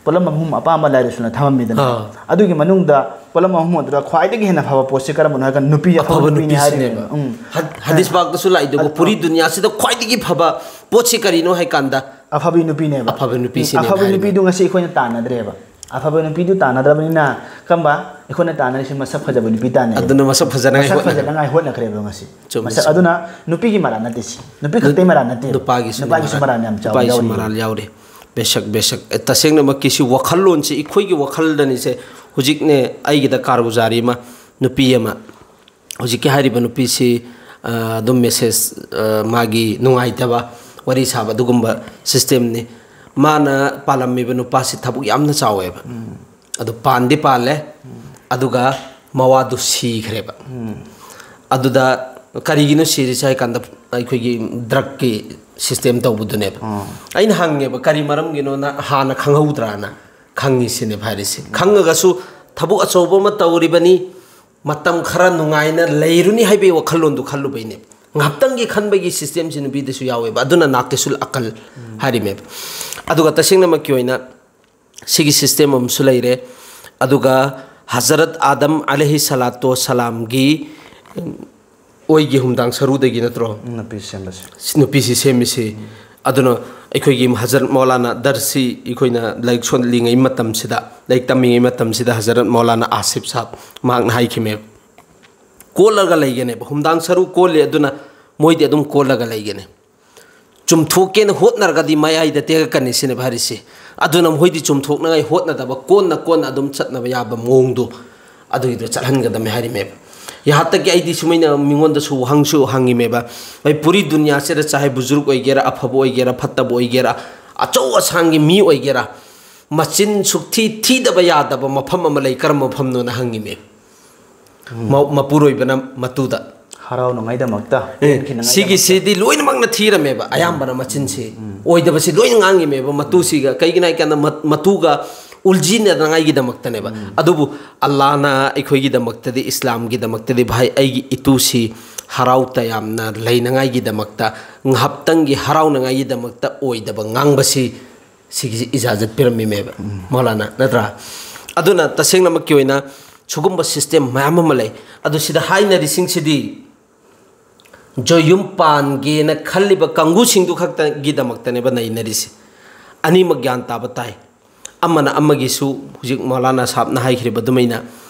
ꯄꯣꯠꯂꯝ ꯑꯍꯨꯝ ꯑꯄꯥꯝꯕ ꯑꯂꯥꯍꯒꯤ ꯔꯁꯨꯜꯅ ꯊꯝꯃꯝꯃꯤꯗꯅ꯫ ꯑꯥ꯫ ꯑꯗꯨꯒꯤ ꯃꯅꯨꯡꯗ ꯄꯣꯠꯂꯝ ꯑꯍꯨꯝ ꯑꯗꯨꯗ ꯈ꯭ꯋꯥꯏꯗꯒꯤ ꯍꯦꯟꯅ ꯐꯕ ꯄꯣꯠꯁꯤ ꯀꯔꯝꯕꯅꯣ ꯍꯥꯏꯔꯒ ꯅꯨꯄꯤ ꯑꯐꯕ ꯑꯐꯕ ꯅꯨꯄꯤꯅꯦ ꯅꯨꯄꯤꯁꯤꯅꯦꯕ꯫ ꯍꯥꯏꯔꯤꯅꯦꯕ꯫ ꯎꯝ꯫ ꯍ-, ꯍꯗꯤꯁ ꯄꯥꯛꯇꯁꯨ ꯂꯥꯛꯏꯗꯨꯕꯨ, ꯑ, ꯄꯨꯔꯤ ꯑ꯫ ꯗꯨꯅꯤꯌꯥꯁꯤꯗ ꯈ꯭ꯋꯥꯏꯗꯒꯤ ꯐꯕ ꯄꯣꯠꯁꯤ ꯀꯔꯤꯅꯣ ꯍꯥꯏ ꯀꯥꯟꯗ, ꯑꯐꯕꯤ ꯅꯨꯄꯤꯅꯦꯕ꯫ ꯑꯐꯕ ꯅꯨꯄꯤꯁꯤꯅꯦꯕ ꯑꯐꯕꯤ ꯍꯥꯏꯔꯤꯕ꯫ ꯅꯨꯄꯤꯗꯨ ꯉꯁꯤ ꯑꯩꯈꯣꯏꯅ ꯇꯥꯟꯅꯗ꯭ꯔꯦꯕ꯫ ꯑꯐꯕ ꯅꯨꯄꯤꯗꯨ ꯇꯥꯟꯅꯗ꯭ꯔꯕꯅꯤꯅ ꯀꯝꯕ ꯑꯩꯈꯣꯏꯅ ꯇꯥꯟꯅꯔꯤꯁꯤ ꯃꯁꯛ ꯐꯖꯕ ꯅꯨꯄꯤ ꯇꯥꯟꯅꯩ꯫ ꯑꯗꯨꯅ ꯃꯁꯛ ꯐꯖꯅꯉꯥꯏ ꯃꯁꯛ ꯍꯣꯠꯅꯔꯦ꯫ ꯐꯖꯅꯉꯥꯏ ꯍꯣꯠꯅꯈ꯭ꯔꯦꯕ ꯉꯁꯤ꯫ ꯆꯨꯝꯃꯤ, ꯃꯁꯛ ꯆꯨꯝꯃꯤ꯫ ꯑꯗꯨꯅ ꯅꯨꯄꯤꯒꯤ ꯃꯔꯥ ꯅꯠꯇꯦ ꯁꯤ꯫ ꯅꯨꯄꯤ ꯈꯛꯇꯩ ꯃꯔꯥ ꯅꯠꯇꯦꯕ꯫ ꯅꯨꯄꯥꯒꯤꯁꯨ ꯅꯨꯄꯥꯒꯤꯁꯨ ꯃꯔꯥꯜ꯫ ꯃꯔꯥꯜ ꯌꯥꯝ ꯆꯥꯎꯅ ꯅꯨꯄꯥꯒꯤꯁꯨ ꯌꯥꯎꯔꯤ꯫ ꯃꯔꯥꯜ ꯌꯥꯎꯔꯤ꯫ ꯕꯦꯁꯛ, ꯕꯦꯁꯛ꯫ ꯑꯦ, ꯇꯁꯦꯡꯅꯃꯛꯀꯤ ꯁꯤ ꯋꯥꯈꯜꯂꯣꯟꯁꯦ ꯑꯩꯈꯣꯏꯒꯤ ꯋꯥꯈꯜꯗꯅꯤꯁꯦ꯫ ꯍꯧꯖꯤꯛꯅꯦ ꯑꯩꯒꯤꯗ ꯀꯥꯔꯒꯨꯖꯥꯔꯤ ꯑꯃ, ꯅꯨꯄꯤ ꯑꯃ, ꯍꯧꯖꯤꯛꯀꯤ ꯍꯥꯏꯔꯤꯕ ꯅꯨꯄꯤꯁꯤ, ꯑ, ꯑꯗꯨꯝ ꯃꯦꯁꯦꯖ, ꯑ, ꯃꯥꯒꯤ ꯅꯨꯡꯉꯥꯏꯇꯕ ꯋꯥꯔꯤ ꯁꯥꯕ ꯑꯗꯨꯒꯨꯝꯕ ꯁꯤꯁꯇꯦꯝꯅꯤ꯫ ꯃꯥꯅ ꯄꯥꯜꯂꯝꯃꯤꯕ ꯅꯨꯄꯥꯁꯤ ꯊꯕꯛ ꯌꯥꯝꯅ ꯆꯥꯎꯋꯦꯕ꯫ ꯎꯝ꯫ ꯑꯗꯨ ꯄꯥꯟꯗꯤ ꯄꯥꯜꯂꯦ, ꯎꯝ꯫ ꯑꯗꯨꯒ ꯃꯋꯥꯗꯨ ꯁꯤꯈ꯭ꯔꯦꯕ꯫ ꯎꯝ꯫ ꯑꯗꯨꯗ ꯀꯔꯤꯒꯤꯅꯣ ꯁꯤꯔꯤꯁꯦ ꯍꯥꯏ ꯀꯥꯟꯗ, ꯑꯩꯈꯣꯏꯒꯤ ꯗ꯭ꯔꯛꯀꯤ ꯁꯤꯁꯇꯦꯝ ꯇꯧꯕꯗꯨꯅꯦꯕ꯫ ꯑꯣ꯫ ꯑꯩꯅ ꯍꯪꯉꯦꯕ, "ꯀꯔꯤ ꯃꯔꯝꯒꯤꯅꯣꯅ ꯍꯥꯟꯅ ꯈꯪꯍꯧꯗ꯭ꯔꯥꯅ?" ꯈꯪꯉꯤ ꯁꯤꯅꯦꯕ ꯍꯥꯏꯔꯤꯁꯦ꯫ ꯎꯝ꯫ ꯈꯪꯉꯒꯁꯨ ꯊꯕꯛ ꯑꯆꯧꯕ ꯑꯃ ꯇꯧꯔꯤꯕꯅꯤ, ꯃꯇꯝ ꯈꯔ ꯅꯨꯡꯉꯥꯏꯅ ꯂꯩꯔꯨꯅꯤ ꯍꯥꯏꯕꯒꯤ ꯋꯥꯈꯜꯂꯣꯟꯗꯨ ꯈꯜꯂꯨꯕꯩꯅꯦꯕ꯫ ꯉꯥꯏꯍꯥꯛꯇꯪꯒꯤ ꯈꯟꯕꯒꯤ ꯁꯤꯁꯇꯦꯝꯁꯤ ꯅꯨꯄꯤꯗꯁꯨ ꯌꯥꯎꯋꯦꯕ꯫ ꯑꯗꯨꯅ ꯅꯥꯀꯤꯁꯨꯜ ꯑꯀꯜ ꯎꯝ꯫ ꯍꯥꯏꯔꯤꯃꯦꯕ꯫ ꯑꯗꯨꯒ ꯇꯁꯦꯡꯅꯃꯛꯀꯤ ꯑꯣꯏꯅ ꯁꯤꯒꯤ ꯁꯤꯁꯇꯦꯝ ꯑꯃꯁꯨ ꯂꯩꯔꯦ꯫ ꯑꯗꯨꯒ ꯍꯖꯔꯠ ꯑꯥꯗꯝ ꯑꯂꯩꯍꯤ ꯁꯂꯥꯇꯨ ꯁꯂꯥꯝꯒꯤ ꯑꯣꯏꯒꯤ ꯍꯨꯝꯗꯥꯡ ꯁꯔꯨꯗꯒꯤ ꯅꯠꯇ꯭ꯔꯣ ꯅꯨꯄꯤ ꯁꯦꯝꯕꯁꯦ? ꯁꯤ ꯅꯨꯄꯤꯁꯤ ꯁꯦꯝꯃꯤꯁꯤ꯫ ꯎꯝ꯫ ꯑꯗꯨꯅ ꯑꯩꯈꯣꯏꯒꯤ ꯍꯖꯔꯠ ꯃꯧꯂꯥꯅꯥ ꯗꯔꯁꯤ ꯑꯩꯈꯣꯏꯅ ꯂꯥꯏꯔꯤꯛ ꯁꯣꯜꯂꯤꯉꯩ ꯃꯇꯝꯁꯤꯗ, ꯂꯥꯏꯔꯤꯛ ꯇꯝꯃꯤꯉꯩ ꯃꯇꯝꯁꯤꯗ ꯍꯖꯔꯠ ꯃꯧꯂꯥꯅꯥ ꯑꯥꯁꯤꯐ ꯁꯥꯍꯕ ꯃꯍꯥꯛꯅ ꯍꯥꯏꯈꯤꯃꯦꯕ, "ꯀꯣꯜꯂꯒ ꯂꯩꯒꯅꯦꯕ, ꯍꯨꯝꯗꯥꯡ ꯁꯔꯨ ꯀꯣꯜꯂꯤ, ꯑꯗꯨꯅ ꯃꯣꯏꯗꯤ ꯑꯗꯨꯝ ꯀꯣꯜꯂꯒ ꯂꯩꯒꯅꯤ꯫ ꯆꯨꯝꯊꯣꯛꯀꯦꯅ ꯍꯣꯠꯅꯔꯒꯗꯤ ꯃꯌꯥꯏꯗ ꯇꯦꯛꯂꯛꯀꯅꯤ" ꯁꯤꯅꯦꯕ ꯍꯥꯏꯔꯤꯁꯦ꯫ ꯑꯗꯨꯅ ꯃꯈꯣꯏꯗꯤ ꯆꯨꯝꯊꯣꯛꯅꯉꯥꯏ ꯍꯣꯠꯅꯗꯕ, ꯀꯣꯟꯅ ꯀꯣꯟꯅ ꯑꯗꯨꯝ ꯆꯠꯅꯕ ꯌꯥꯕ ꯃꯑꯣꯡꯗꯣ ꯑꯗꯨꯒꯤꯗꯣ ꯆꯠꯍꯟꯒꯗꯕꯅꯤ ꯍꯥꯏꯔꯤꯃꯦꯕ꯫ ꯌꯥꯍꯠꯇꯒꯤ ꯑꯩꯗꯤ ꯁꯨꯃꯥꯏꯅ ꯃꯤꯉꯣꯟꯗꯁꯨ ꯍꯪꯁꯨ ꯍꯪꯉꯤꯃꯦꯕ, "ꯚꯥꯏ, ꯄꯨꯔꯤ ꯗꯨꯅꯤꯌꯥꯁꯤꯗ ꯆꯥꯍꯦ ꯕꯨꯖꯨꯔꯨꯛ ꯑꯣꯏꯒꯦꯔꯥ, ꯑꯐꯕ ꯑꯣꯏꯒꯦꯔꯥ, ꯐꯠꯇꯕ ꯑꯣꯏꯒꯦꯔꯥ, ꯑꯆꯧ ꯑꯁꯥꯡꯒꯤ ꯃꯤ ꯑꯣꯏꯒꯦꯔꯥ, ꯃꯆꯤꯟ ꯁꯨꯛꯊꯤ ꯊꯤꯗꯕ ꯌꯥꯗꯕ ꯃꯐꯝ ꯑꯃ ꯂꯩ, ꯀꯔꯝꯕ ꯃꯐꯝꯅꯣꯅ?" ꯍꯪꯉꯤꯃꯦ꯫ ꯃ-, ꯃꯄꯨꯔꯣꯏꯕꯅ ꯃꯇꯨꯗ꯫ ꯍꯔꯥꯎꯅꯉꯥꯏꯗꯃꯛꯇ, ꯑꯦ, ꯄꯦꯟꯈꯤꯅꯉꯥꯏꯗꯃꯛꯇ꯫ ꯁꯤꯒꯤꯁꯤꯗꯤ ꯂꯣꯏꯅꯃꯛꯅ ꯊꯤꯔꯝꯃꯦꯕ, ꯑꯌꯥꯝꯕꯅ ꯃꯆꯤꯟꯁꯤ꯫ ꯑꯣꯏꯗꯕꯁꯤ ꯂꯣꯏꯅ ꯉꯥꯡꯉꯤꯃꯦꯕ ꯃꯇꯨꯁꯤꯒ꯫ ꯀꯩꯒꯤꯅꯣ ꯍꯥꯏ ꯀꯥꯟꯗ ꯃ-, ꯃꯇꯨꯒ ꯎꯜꯖꯤꯅꯅꯉꯥꯏꯒꯤꯗꯃꯛꯇꯅꯦꯕ꯫ ꯑꯗꯨꯕꯨ ꯑꯜꯂꯥꯅ ꯑꯩꯈꯣꯏꯒꯤꯗꯃꯛꯇꯗꯤ, ꯏꯁꯂꯥꯝꯒꯤꯗꯃꯛꯇꯗꯤ, "ꯚꯥꯏ, ꯑꯩꯒꯤ ꯏꯇꯨꯁꯤ ꯍꯔꯥꯎ ꯇꯌꯥꯝꯅ ꯂꯩꯅꯉꯥꯏꯒꯤꯗꯃꯛꯇ, ꯉꯥꯏꯍꯥꯛꯇꯪꯒꯤ ꯍꯔꯥꯎꯅꯉꯥꯏꯒꯤꯗꯃꯛꯇ ꯑꯣꯏꯗꯕ ꯉꯥꯡꯕꯁꯤ, ꯁꯤꯒꯤꯁꯤ ꯏꯖꯥꯖꯠ ꯄꯤꯔꯝꯃꯤꯃꯦꯕ ꯃꯧꯂꯥꯅ, ꯅꯠꯇ꯭ꯔꯥ?" ꯑꯗꯨꯅ ꯇꯁꯦꯡꯅꯃꯛꯀꯤ ꯑꯣꯏꯅ ꯁꯤꯒꯨꯝꯕ ꯁꯤꯁꯇꯦꯝ ꯃꯌꯥꯝ ꯑꯃ ꯂꯩ꯫ ꯑꯗꯨ ꯁꯤꯗ ꯍꯥꯏꯅꯔꯤꯁꯤꯡꯁꯤꯗꯤ ꯖꯣꯏ ꯌꯨꯝ ꯄꯥꯟꯒꯦꯅ ꯈꯜꯂꯤꯕ ꯀꯥꯡꯕꯨꯁꯤꯡꯗꯨ ꯈꯛꯇꯒꯤꯗꯃꯛꯇꯅꯦꯕ ꯅꯩꯅꯔꯤꯁꯦ꯫ ꯑꯅꯤꯃꯛ ꯒ꯭ꯌꯥꯟ ꯇꯥꯕ ꯇꯥꯏ꯫ ꯑꯃꯅ ꯑꯃꯒꯤꯁꯨ, ꯍꯧꯖꯤꯛ ꯃꯧꯂꯥꯅꯥ ꯁꯥꯍꯕꯅ ꯍꯥꯏꯈ꯭ꯔꯤꯕ ꯑꯗꯨꯃꯥꯏꯅ,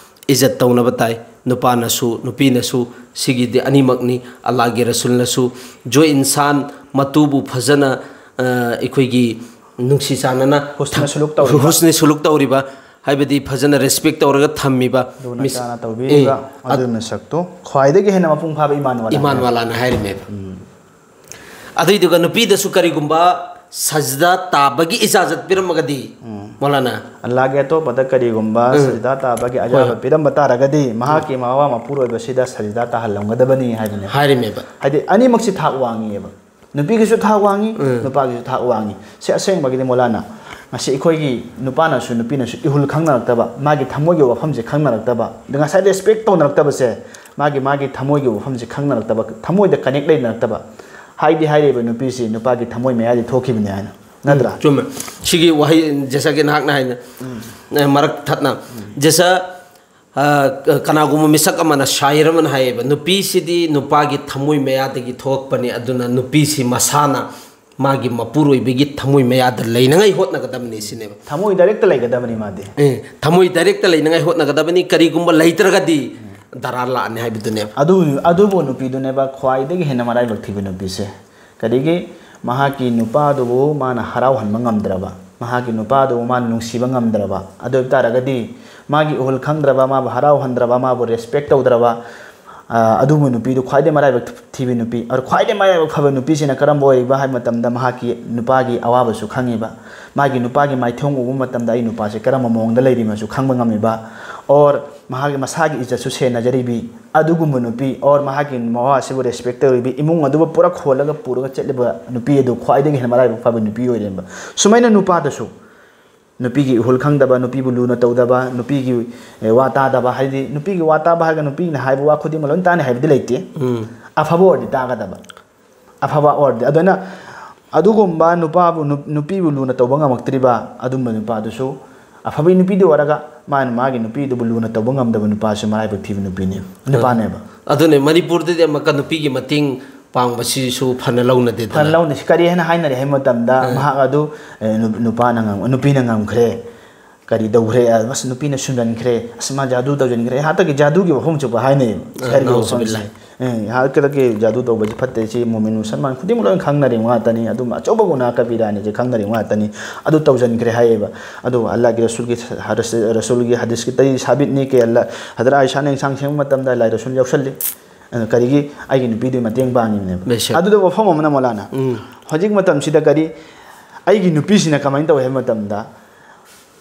ꯏꯖꯠ ꯇꯧꯅꯕ ꯇꯥꯏ꯫ ꯅꯨꯄꯥꯅꯁꯨ ꯅꯨꯄꯤꯅꯁꯨ, ꯁꯤꯒꯤꯗꯤ ꯑꯅꯤꯃꯛꯅꯤ꯫ ꯑꯜꯂꯥꯍꯒꯤ ꯔꯁꯨꯜꯅꯁꯨ, ꯖꯣꯏ ꯏꯟꯁꯥꯟ ꯃꯇꯨꯕꯨ ꯐꯖꯅ, ꯑ, ꯑꯩꯈꯣꯏꯒꯤ ꯅꯨꯡꯁꯤ ꯆꯥꯟꯅꯅ ꯍꯨꯁꯅ ꯁꯨꯂꯨꯛ ꯇꯧꯔꯤꯕ꯫ ꯍꯨꯁꯅ ꯁꯨꯂꯨꯛ ꯇꯧꯔꯤꯕ, ꯍꯥꯏꯕꯗꯤ ꯐꯖꯅ ꯔꯦꯁꯄꯦꯛ ꯇꯧꯔꯒ ꯊꯝꯃꯤꯕ, ꯂꯨꯅ ꯃꯤꯁ-, ꯆꯥꯟꯅ ꯇꯧꯕꯤꯔꯤꯕ, ꯑꯦ, ꯑꯗꯨ ꯃꯁꯛꯇꯨ ꯈ꯭ꯋꯥꯏꯗꯒꯤ ꯍꯦꯟꯅ ꯃꯄꯨꯡ ꯐꯥꯕ ꯏꯃꯥꯟ ꯋꯥꯂꯥ ꯏꯃꯥꯟ ꯍꯥꯏꯔꯦ꯫ ꯋꯥꯂꯥꯅ ꯍꯥꯏꯔꯤꯃꯦꯕ꯫ ꯑꯗꯨꯏꯗꯨꯒ ꯅꯨꯄꯤꯗꯁꯨ ꯀꯔꯤꯒꯨꯝꯕ ꯁꯖꯗꯥ ꯇꯥꯕꯒꯤ ꯏꯖꯥꯖꯠ ꯄꯤꯔꯝꯃꯒꯗꯤ, ꯃꯧꯂꯥꯅꯥ, ꯑꯜꯂꯥꯍꯒꯤ ꯑꯇꯣꯞꯄꯗ ꯀꯔꯤꯒꯨꯝꯕ ꯎꯝ꯫ ꯁꯖꯗꯥ ꯇꯥꯕꯒꯤ ꯍꯣꯏ, ꯑꯌꯥꯕ ꯍꯣꯏ꯫ ꯄꯤꯔꯝꯕ ꯇꯥꯔꯒꯗꯤ, ꯃꯍꯥꯛꯀꯤ ꯃꯋꯥ ꯃꯄꯨꯔꯣꯏꯕꯁꯤꯗ ꯁꯖꯗꯥ ꯇꯥꯍꯜꯂꯝꯒꯗꯕꯅꯤ ꯍꯥꯏꯕꯅꯦ꯫ ꯍꯥꯏꯔꯤꯃꯦꯕ꯫ ꯍꯥꯏꯗꯤ ꯑꯅꯤꯃꯛꯁꯤ ꯊꯥꯛ ꯋꯥꯡꯉꯤꯑꯕ꯫ ꯅꯨꯄꯤꯒꯤꯁꯨ ꯊꯥꯛ ꯋꯥꯡꯉꯤ, ꯎꯝ꯫ ꯅꯨꯄꯥꯒꯤꯁꯨ ꯊꯥꯛ ꯋꯥꯡꯉꯤ꯫ ꯁꯤ ꯑꯁꯦꯡꯕꯒꯤꯗꯤ ꯃꯧꯂꯥꯅꯥ, ꯉꯁꯤ ꯑꯩꯈꯣꯏꯒꯤ ꯅꯨꯄꯥꯅꯁꯨ ꯅꯨꯄꯤꯅꯁꯨ ꯏꯍꯨꯜ ꯈꯪꯅꯔꯛꯇꯕ, ꯃꯥꯒꯤ ꯊꯃꯣꯏꯒꯤ ꯋꯥꯐꯝꯁꯦ ꯈꯪꯅꯔꯛꯇꯕ, ꯑꯗ ꯉꯁꯥꯏ ꯔꯦꯁꯄꯦꯛ ꯇꯧꯅꯔꯛꯇꯕꯁꯦ, ꯃꯥꯒꯤ, ꯃꯥꯒꯤ ꯊꯃꯣꯏꯒꯤ ꯋꯥꯐꯝꯁꯦ ꯈꯪꯅꯔꯛꯇꯕ, ꯊꯃꯣꯏꯗ ꯀꯅꯦꯛ ꯂꯩꯅꯔꯛꯇꯕ꯫ ꯍꯥꯏꯗꯤ ꯍꯥꯏꯔꯤꯕ ꯅꯨꯄꯤꯁꯤ ꯅꯨꯄꯥꯒꯤ ꯊꯃꯣꯏ ꯃꯌꯥꯗꯤ ꯊꯣꯛꯈꯤꯕꯅꯤ ꯍꯥꯏꯅ, ꯅꯠꯇ꯭ꯔꯥ? ꯎꯝ, ꯆꯨꯝꯃꯦ꯫ ꯁꯤꯒꯤ ꯋꯥꯍꯩ, ꯖꯦꯁꯥꯒꯤ ꯅꯍꯥꯛꯅ ꯍꯥꯏꯅ, ꯎꯝ꯫ ꯑꯦ, ꯃꯔꯛ ꯊꯠꯅ꯫ ꯎꯝ꯫ ꯖꯦꯁꯥ, ꯑ, ꯀꯅꯥꯒꯨꯝꯕ ꯃꯤꯁꯛ ꯑꯃꯅ, ꯁꯥꯏꯔ ꯑꯃꯅ ꯍꯥꯏꯌꯦꯕ, "ꯅꯨꯄꯤꯁꯤꯗꯤ ꯅꯨꯄꯥꯒꯤ ꯊꯃꯣꯏ ꯃꯌꯥꯗꯒꯤ ꯊꯣꯛꯂꯛꯄꯅꯤ, ꯑꯗꯨꯅ ꯅꯨꯄꯤꯁꯤ ꯃꯁꯥꯅ ꯃꯥꯒꯤ ꯃꯄꯨꯔꯣꯏꯕꯒꯤ ꯊꯃꯣꯏ ꯃꯌꯥꯗ ꯂꯩꯅꯉꯥꯏ ꯍꯣꯠꯅꯒꯗꯕꯅꯤ" ꯁꯤꯅꯦꯕ꯫ ꯊꯃꯣꯏ ꯗꯥꯏꯔꯦꯛꯇ ꯂꯩꯒꯗꯕꯅꯤ ꯃꯥꯗꯤ꯫ ꯑꯦ, ꯊꯃꯣꯏ ꯗꯥꯏꯔꯦꯛꯇ ꯂꯩꯅꯉꯥꯏ ꯍꯣꯠꯅꯒꯗꯕꯅꯤ, ꯀꯔꯤꯒꯨꯝꯕ ꯂꯩꯇ꯭ꯔꯒꯗꯤ ꯗꯔꯥꯔ ꯂꯥꯛꯑꯅꯤ ꯍꯥꯏꯕꯗꯨꯅꯦꯕ꯫ ꯑꯗꯨ, ꯑꯗꯨꯕꯨ ꯅꯨꯄꯤꯗꯨꯅꯦꯕ ꯈ꯭ꯋꯥꯏꯗꯒꯤ ꯍꯦꯟꯅ ꯃꯔꯥꯏꯕꯛ ꯊꯤꯕ ꯅꯨꯄꯤꯁꯦ꯫ ꯀꯔꯤꯒꯤ? ꯃꯍꯥꯛꯀꯤ ꯅꯨꯄꯥꯗꯨꯕꯨ ꯃꯥꯅ ꯍꯔꯥꯎꯍꯟꯕ ꯉꯝꯗ꯭ꯔꯕ, ꯃꯍꯥꯛꯀꯤ ꯅꯨꯄꯥꯗꯨꯕꯨ ꯃꯥꯅ ꯅꯨꯡꯁꯤꯕ ꯉꯝꯗ꯭ꯔꯕ, ꯑꯗꯨ ꯑꯣꯏꯕ ꯇꯥꯔꯒꯗꯤ ꯃꯥꯒꯤ ꯏꯍꯨꯜ ꯈꯪꯗ꯭ꯔꯕ, ꯃꯥꯕꯨ ꯍꯔꯥꯎꯍꯟꯗ꯭ꯔꯕ, ꯃꯥꯕꯨ respect ꯇꯧꯗ꯭ꯔꯕ, ꯑ, ꯑꯗꯨꯒꯨꯝꯕ ꯅꯨꯄꯤꯗꯨ ꯈ꯭ꯋꯥꯏꯗꯒꯤ ꯃꯔꯥꯏꯕꯛ ꯊꯤꯕ ꯅꯨꯄꯤ, or ꯈ꯭ꯋꯥꯏꯗꯒꯤ ꯃꯔꯥꯏꯕꯛ ꯐꯕ ꯅꯨꯄꯤꯁꯤꯅ ꯀꯔꯝꯕ ꯑꯣꯏꯔꯤꯕ ꯍꯥꯏꯕ ꯃꯇꯝꯗ, ꯃꯍꯥꯛꯀꯤ ꯅꯨꯄꯥꯒꯤ ꯑꯋꯥꯕꯁꯨ ꯈꯪꯉꯤꯕ, ꯃꯥꯒꯤ ꯅꯨꯄꯥꯒꯤ ꯃꯥꯏꯊꯣꯡ ꯎꯕ ꯃꯇꯝꯗ ꯑꯩ ꯅꯨꯄꯥꯁꯦ ꯀꯔꯝꯕ ꯃꯑꯣꯡꯗ ꯂꯩꯔꯤꯕꯅꯁꯨ ꯈꯪꯕ ꯉꯝꯃꯤꯕ, or ꯃꯍꯥꯛꯀꯤ ꯃꯁꯥꯒꯤ ꯏꯖꯠꯁꯨ ꯁꯦꯟꯅꯖꯔꯤꯕꯤ, ꯑꯗꯨꯒꯨꯝꯕ ꯅꯨꯄꯤ, or ꯃꯍꯥꯛꯀꯤ ꯃꯋꯥꯁꯤꯕꯨ respect ꯇꯧꯔꯤꯕꯤ, ꯏꯃꯨꯡ ꯑꯗꯨꯕꯨ ꯄꯨꯔꯥ ꯈꯣꯜꯂꯒ ꯄꯨꯔꯒ ꯆꯠꯂꯤꯕ ꯅꯨꯄꯤ ꯑꯗꯨ ꯈ꯭ꯋꯥꯏꯗꯒꯤ ꯍꯦꯟꯅ ꯃꯔꯥꯏꯕꯛ ꯐꯕ ꯅꯨꯄꯤ ꯑꯣꯏꯔꯦꯕ꯫ ꯁꯨꯃꯥꯏꯅ ꯅꯨꯄꯥꯗꯁꯨ ꯅꯨꯄꯤꯒꯤ ꯏꯍꯨꯜ ꯈꯪꯗꯕ, ꯅꯨꯄꯤꯕꯨ ꯂꯨꯅ ꯇꯧꯗꯕ, ꯅꯨꯄꯤꯒꯤ, ꯑꯦ, ꯋꯥ ꯇꯥꯗꯕ, ꯍꯥꯏꯗꯤ ꯅꯨꯄꯤꯒꯤ ꯋꯥ ꯇꯥꯕ ꯍꯥꯏꯔꯒ ꯅꯨꯄꯤꯅ ꯍꯥꯏꯕ ꯋꯥ ꯈꯨꯗꯤꯡꯃꯛ ꯂꯣꯏ ꯇꯥꯅꯤ ꯍꯥꯏꯕꯗꯤ ꯂꯩꯇꯦ꯫ ꯎꯝ꯫ ꯑꯐꯕ ꯑꯣꯏꯔꯗꯤ ꯇꯥꯒꯗꯕ, ꯑꯐꯕ ꯑꯣꯏꯔꯗꯤ꯫ ꯑꯗꯨꯅ ꯑꯗꯨꯒꯨꯝꯕ ꯅꯨꯄꯥꯕꯨ, ꯅꯨ-, ꯅꯨꯄꯤꯕꯨ ꯂꯨꯅ ꯇꯧꯕ ꯉꯝꯃꯛꯇ꯭ꯔꯤꯕ ꯑꯗꯨꯝꯕ ꯅꯨꯄꯥꯗꯨꯁꯨ, ꯑꯐꯕ ꯅꯨꯄꯤꯗꯤ ꯑꯣꯏꯔꯒ ꯃꯥꯅ ꯃꯥꯒꯤ ꯅꯨꯄꯤꯗꯨꯕꯨ ꯂꯨꯅ ꯇꯧꯕ ꯉꯝꯗꯕ ꯅꯨꯄꯥꯁꯨ ꯃꯔꯥꯏꯕꯛ ꯊꯤꯕ ꯅꯨꯄꯤꯅꯤ, ꯅꯨꯄꯥꯅꯦꯕ꯫ ꯑꯗꯨꯅꯦ, ꯃꯅꯤꯄꯨꯔꯗꯗꯤ ꯑꯃꯨꯛꯀ ꯅꯨꯄꯤꯒꯤ ꯃꯇꯦꯡ ꯄꯥꯡꯕꯁꯤꯁꯨ ꯐꯅ ꯂꯧꯅꯗꯦꯗꯅ꯫ ꯐꯅ ꯂꯧꯅ-, ꯀꯔꯤ ꯍꯥꯏꯅ ꯍꯥꯏꯅꯔꯤ ꯍꯥꯏꯕ ꯃꯇꯝꯗ, ꯑ꯫ ꯃꯍꯥꯛ ꯑꯗꯨ, ꯑꯦ, ꯅꯨ-, ꯅꯨꯄꯥꯅ ꯉꯝ-, ꯅꯨꯄꯤꯅ ꯉꯝꯈ꯭ꯔꯦ, ꯀꯔꯤ ꯇꯧꯈ꯭ꯔꯦ, ꯑꯁ, ꯅꯨꯄꯤꯅ ꯁꯨꯝꯖꯟꯈ꯭ꯔꯦ, ꯑꯁ, ꯃꯥ ꯖꯥꯗꯨ ꯇꯧꯁꯤꯟꯈ꯭ꯔꯦ, ꯍꯟꯗꯛꯀꯤ ꯖꯥꯗꯨꯒꯤ ꯋꯥꯐꯝ ꯆꯨꯞꯄ ꯍꯥꯏꯅꯩ꯫ ꯑ, ꯁꯍꯔꯒꯤ ꯅꯥꯎꯖꯨꯕꯤꯜꯂꯥ꯫ ꯋꯥꯐꯝꯁꯦ꯫ ꯑꯦ, ꯍꯟꯗꯛꯀꯤ ꯖꯥꯗꯨ ꯇꯧꯕꯁꯦ ꯐꯠꯇꯦ, ꯁꯤ ꯃꯣꯃꯤꯟ ꯃꯨꯁꯜꯃꯥꯟ ꯈꯨꯗꯤꯡꯃꯛ ꯂꯣꯏꯅ ꯈꯪꯅꯔꯤꯕ ꯉꯥꯛꯇꯅꯤ, ꯑꯗꯨꯝ ꯑꯆꯧꯕ ꯒꯨꯅꯥ ꯀꯕꯤꯔꯥꯅꯤ, ꯁꯤ ꯈꯪꯅꯔꯤꯕ ꯉꯥꯛꯇꯅꯤ, ꯑꯗꯨ ꯇꯧꯁꯤꯟꯈ꯭ꯔꯦ ꯍꯥꯏꯌꯦꯕ꯫ ꯑꯗꯨ ꯑꯜꯂꯥꯍꯒꯤ ꯔꯁꯨꯜꯒꯤ ꯍꯗꯤꯁ-, ꯔꯁꯨꯜꯒꯤ ꯍꯗꯤꯁꯀꯤꯇꯒꯤ ꯁꯥꯕꯤꯠꯅꯤ ꯀꯦ, ꯑꯜꯂꯥ, ꯍꯗꯔ ꯑꯥꯏꯁꯥꯅ ꯏꯟꯁꯥꯡ ꯁꯦꯝꯕ ꯃꯇꯝꯗ ꯑꯜꯂꯥꯍꯒꯤ ꯔꯁꯨꯜ ꯌꯥꯎꯁꯜꯂꯤ꯫ ꯑ, ꯀꯔꯤꯒꯤ? ꯑꯩꯒꯤ ꯅꯨꯄꯤꯗꯨꯒꯤ ꯃꯇꯦꯡ ꯄꯥꯡꯉꯤꯕꯅꯦꯕ꯫ ꯕꯦꯁꯛ꯫ ꯑꯗꯨꯗ ꯋꯥꯐꯝ ꯑꯃꯅ, ꯃꯧꯂꯥꯅꯥ, ꯎꯝ꯫ ꯍꯧꯖꯤꯛ ꯃꯇꯝꯁꯤꯗ ꯀꯔꯤ, ꯑꯩꯒꯤ ꯅꯨꯄꯤꯁꯤꯅ ꯀꯃꯥꯏꯅ ꯇꯧꯏ ꯍꯥꯏꯕ ꯃꯇꯝꯗ,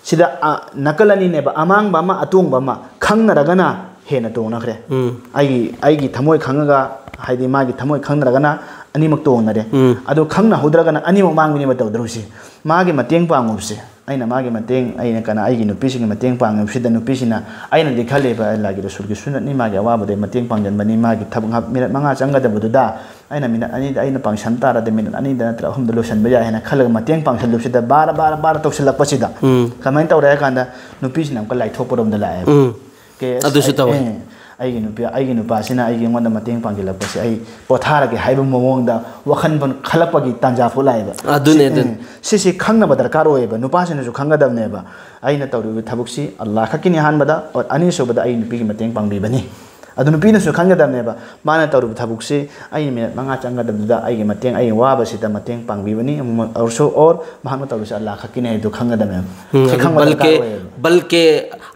ꯁꯤꯗ, ꯑ, ꯅꯥꯀꯜ ꯑꯅꯤꯅꯦꯕ, ꯑꯃꯥꯡꯕ ꯑꯃ, ꯑꯇꯣꯡꯕ ꯑꯃ, ꯈꯪꯅꯔꯒꯅ ꯍꯦꯟꯅ ꯇꯣꯡꯅꯈ꯭ꯔꯦ꯫ ꯎꯝ꯫ ꯑꯩꯒꯤ, ꯑꯩꯒꯤ ꯊꯃꯣꯏ ꯈꯪꯉꯒ, ꯍꯥꯏꯗꯤ ꯃꯥꯒꯤ ꯊꯃꯣꯏ ꯈꯪꯅꯔꯒꯅ ꯑꯅꯤꯃꯛ ꯇꯣꯡꯅꯔꯦ꯫ ꯎꯝ꯫ ꯑꯗꯨ ꯈꯪꯅꯍꯧꯗ꯭ꯔꯒꯅ ꯑꯅꯤꯃꯛ ꯃꯥꯡꯕꯤꯅꯦꯕ ꯇꯧꯗꯧꯔꯤꯁꯦ꯫ ꯃꯥꯒꯤ ꯃꯇꯦꯡ ꯄꯥꯡꯉꯨꯕꯁꯦ, ꯑꯩꯅ ꯃꯥꯒꯤ ꯃꯇꯦꯡ, ꯑꯩꯅ ꯀꯅꯥ, ꯑꯩꯒꯤ ꯅꯨꯄꯤꯁꯤꯡꯒꯤ ꯃꯇꯦꯡ ꯄꯥꯡꯉꯨꯕꯁꯤꯗ, ꯅꯨꯄꯤꯁꯤꯅ, ꯑꯩꯅꯗꯤ ꯈꯜꯂꯦꯕ, ꯑꯜꯂꯥꯍꯒꯤ ꯔꯁꯨꯜꯒꯤ ꯁꯨꯟꯅꯠꯅꯤ, ꯃꯥꯒꯤ ꯑꯋꯥꯕꯗ ꯃꯇꯦꯡ ꯄꯥꯡꯁꯤꯟꯕꯅꯤ, ꯃꯥꯒꯤ ꯊꯕꯛ ꯉꯥꯏꯍꯥꯛ ꯃꯤꯅꯠ ꯃꯉꯥ ꯆꯪꯒꯗꯕꯗꯨꯗ ꯑꯩꯅ ꯃꯤꯅꯠ ꯑꯅꯤꯗ ꯑꯩꯅ ꯄꯥꯡꯁꯟ ꯇꯥꯔꯗꯤ ꯃꯤꯅꯠ ꯑꯅꯤꯗ ꯅꯠꯇ꯭ꯔꯒ ꯑꯍꯨꯝꯗ ꯂꯣꯏꯁꯤꯟꯕ ꯌꯥꯏ ꯍꯥꯏꯅ ꯈꯜꯂꯒ ꯃꯇꯦꯡ ꯄꯥꯡꯁꯜꯂꯨꯕꯁꯤꯗ, ꯕꯥꯔ ꯕꯥꯔ ꯕꯥꯔ ꯇꯧꯁꯤꯜꯂꯛꯄꯁꯤꯗ, ꯎꯝ꯫ ꯀꯃꯥꯏꯅ ꯇꯧꯔꯦ ꯍꯥꯏ ꯀꯥꯟꯗ, ꯅꯨꯄꯤꯁꯤꯅ ꯑꯃꯨꯛꯀ ꯂꯥꯏꯊꯣꯛꯄꯔꯣꯝꯗ ꯂꯥꯛꯑꯦꯕ꯫ ꯎꯝ꯫ ꯀꯦ, ꯑꯁ, ꯑꯗꯨꯁꯨ ꯑꯩ, ꯇꯧꯋꯦ꯫ ꯑꯦ, ꯑꯩꯒꯤ ꯅꯨꯄꯤ, ꯑꯩꯒꯤ ꯅꯨꯄꯥꯁꯤꯅ ꯑꯩꯒꯤ, ꯑꯩꯉꯣꯟꯗ ꯃꯇꯦꯡ ꯄꯥꯡꯁꯤꯜꯂꯛꯄꯁꯦ ꯑꯩ ꯄꯣꯊꯥꯔꯒꯦ ꯍꯥꯏꯕ ꯃꯑꯣꯡꯗ ꯋꯥꯈꯜ ꯈꯜꯂꯛꯄꯒꯤ ꯇꯥꯟꯖꯥ ꯐꯥꯎ ꯂꯥꯛꯑꯦꯕ꯫ ꯑꯗꯨꯅꯦ, ꯁꯤ-, ꯑꯗꯨꯅꯦ꯫ ꯑꯦ, ꯁꯤꯁꯤ ꯈꯪꯅꯕ ꯗꯔꯀꯥꯔ ꯑꯣꯏꯌꯦꯕ, ꯅꯨꯄꯥꯁꯤꯡꯅꯁꯨ ꯈꯪꯒꯗꯕꯅꯦꯕ꯫ ꯑꯩꯅ ꯇꯧꯔꯤꯕ ꯊꯕꯛꯁꯤ ꯑꯜꯂꯥꯍ ꯈꯛꯀꯤꯅꯤ ꯑꯍꯥꯟꯕꯗ, ꯑꯣꯔ ꯑꯅꯤꯁꯨꯕꯗ ꯑꯩ ꯅꯨꯄꯤꯒꯤ ꯃꯇꯦꯡ ꯄꯥꯡꯕꯤꯕꯅꯤ꯫ ꯑꯗꯨ ꯅꯨꯄꯤꯅꯁꯨ ꯈꯟꯒꯗꯕꯅꯦꯕ, ꯃꯥꯅ ꯇꯧꯔꯤꯕ ꯊꯕꯛꯁꯤ ꯑꯩ ꯃꯤꯅꯠ ꯃꯉꯥ ꯆꯪꯒꯗꯕꯗꯨꯗ ꯑꯩꯒꯤ ꯃꯇꯦꯡ, ꯑꯩꯒꯤ ꯋꯥꯕꯁꯤꯗ ꯃꯇꯦꯡ ꯄꯥꯡꯕꯤꯕꯅꯤ꯫ ꯑꯣꯔꯁꯨ ꯑꯣꯔ ꯃꯍꯥꯛꯅ ꯇꯧꯔꯤꯁꯦ ꯑꯜꯂꯥ ꯈꯛꯀꯤꯅꯦ ꯍꯥꯏꯗꯨ ꯈꯪꯒꯗꯕꯅꯦꯕ꯫ ꯎꯝ, ꯁꯤ ꯈꯪꯕ ꯕꯜꯀꯦ ꯗꯔꯀꯥꯔ ꯑꯣꯏꯌꯦꯕ꯫ ꯕꯜꯀꯦ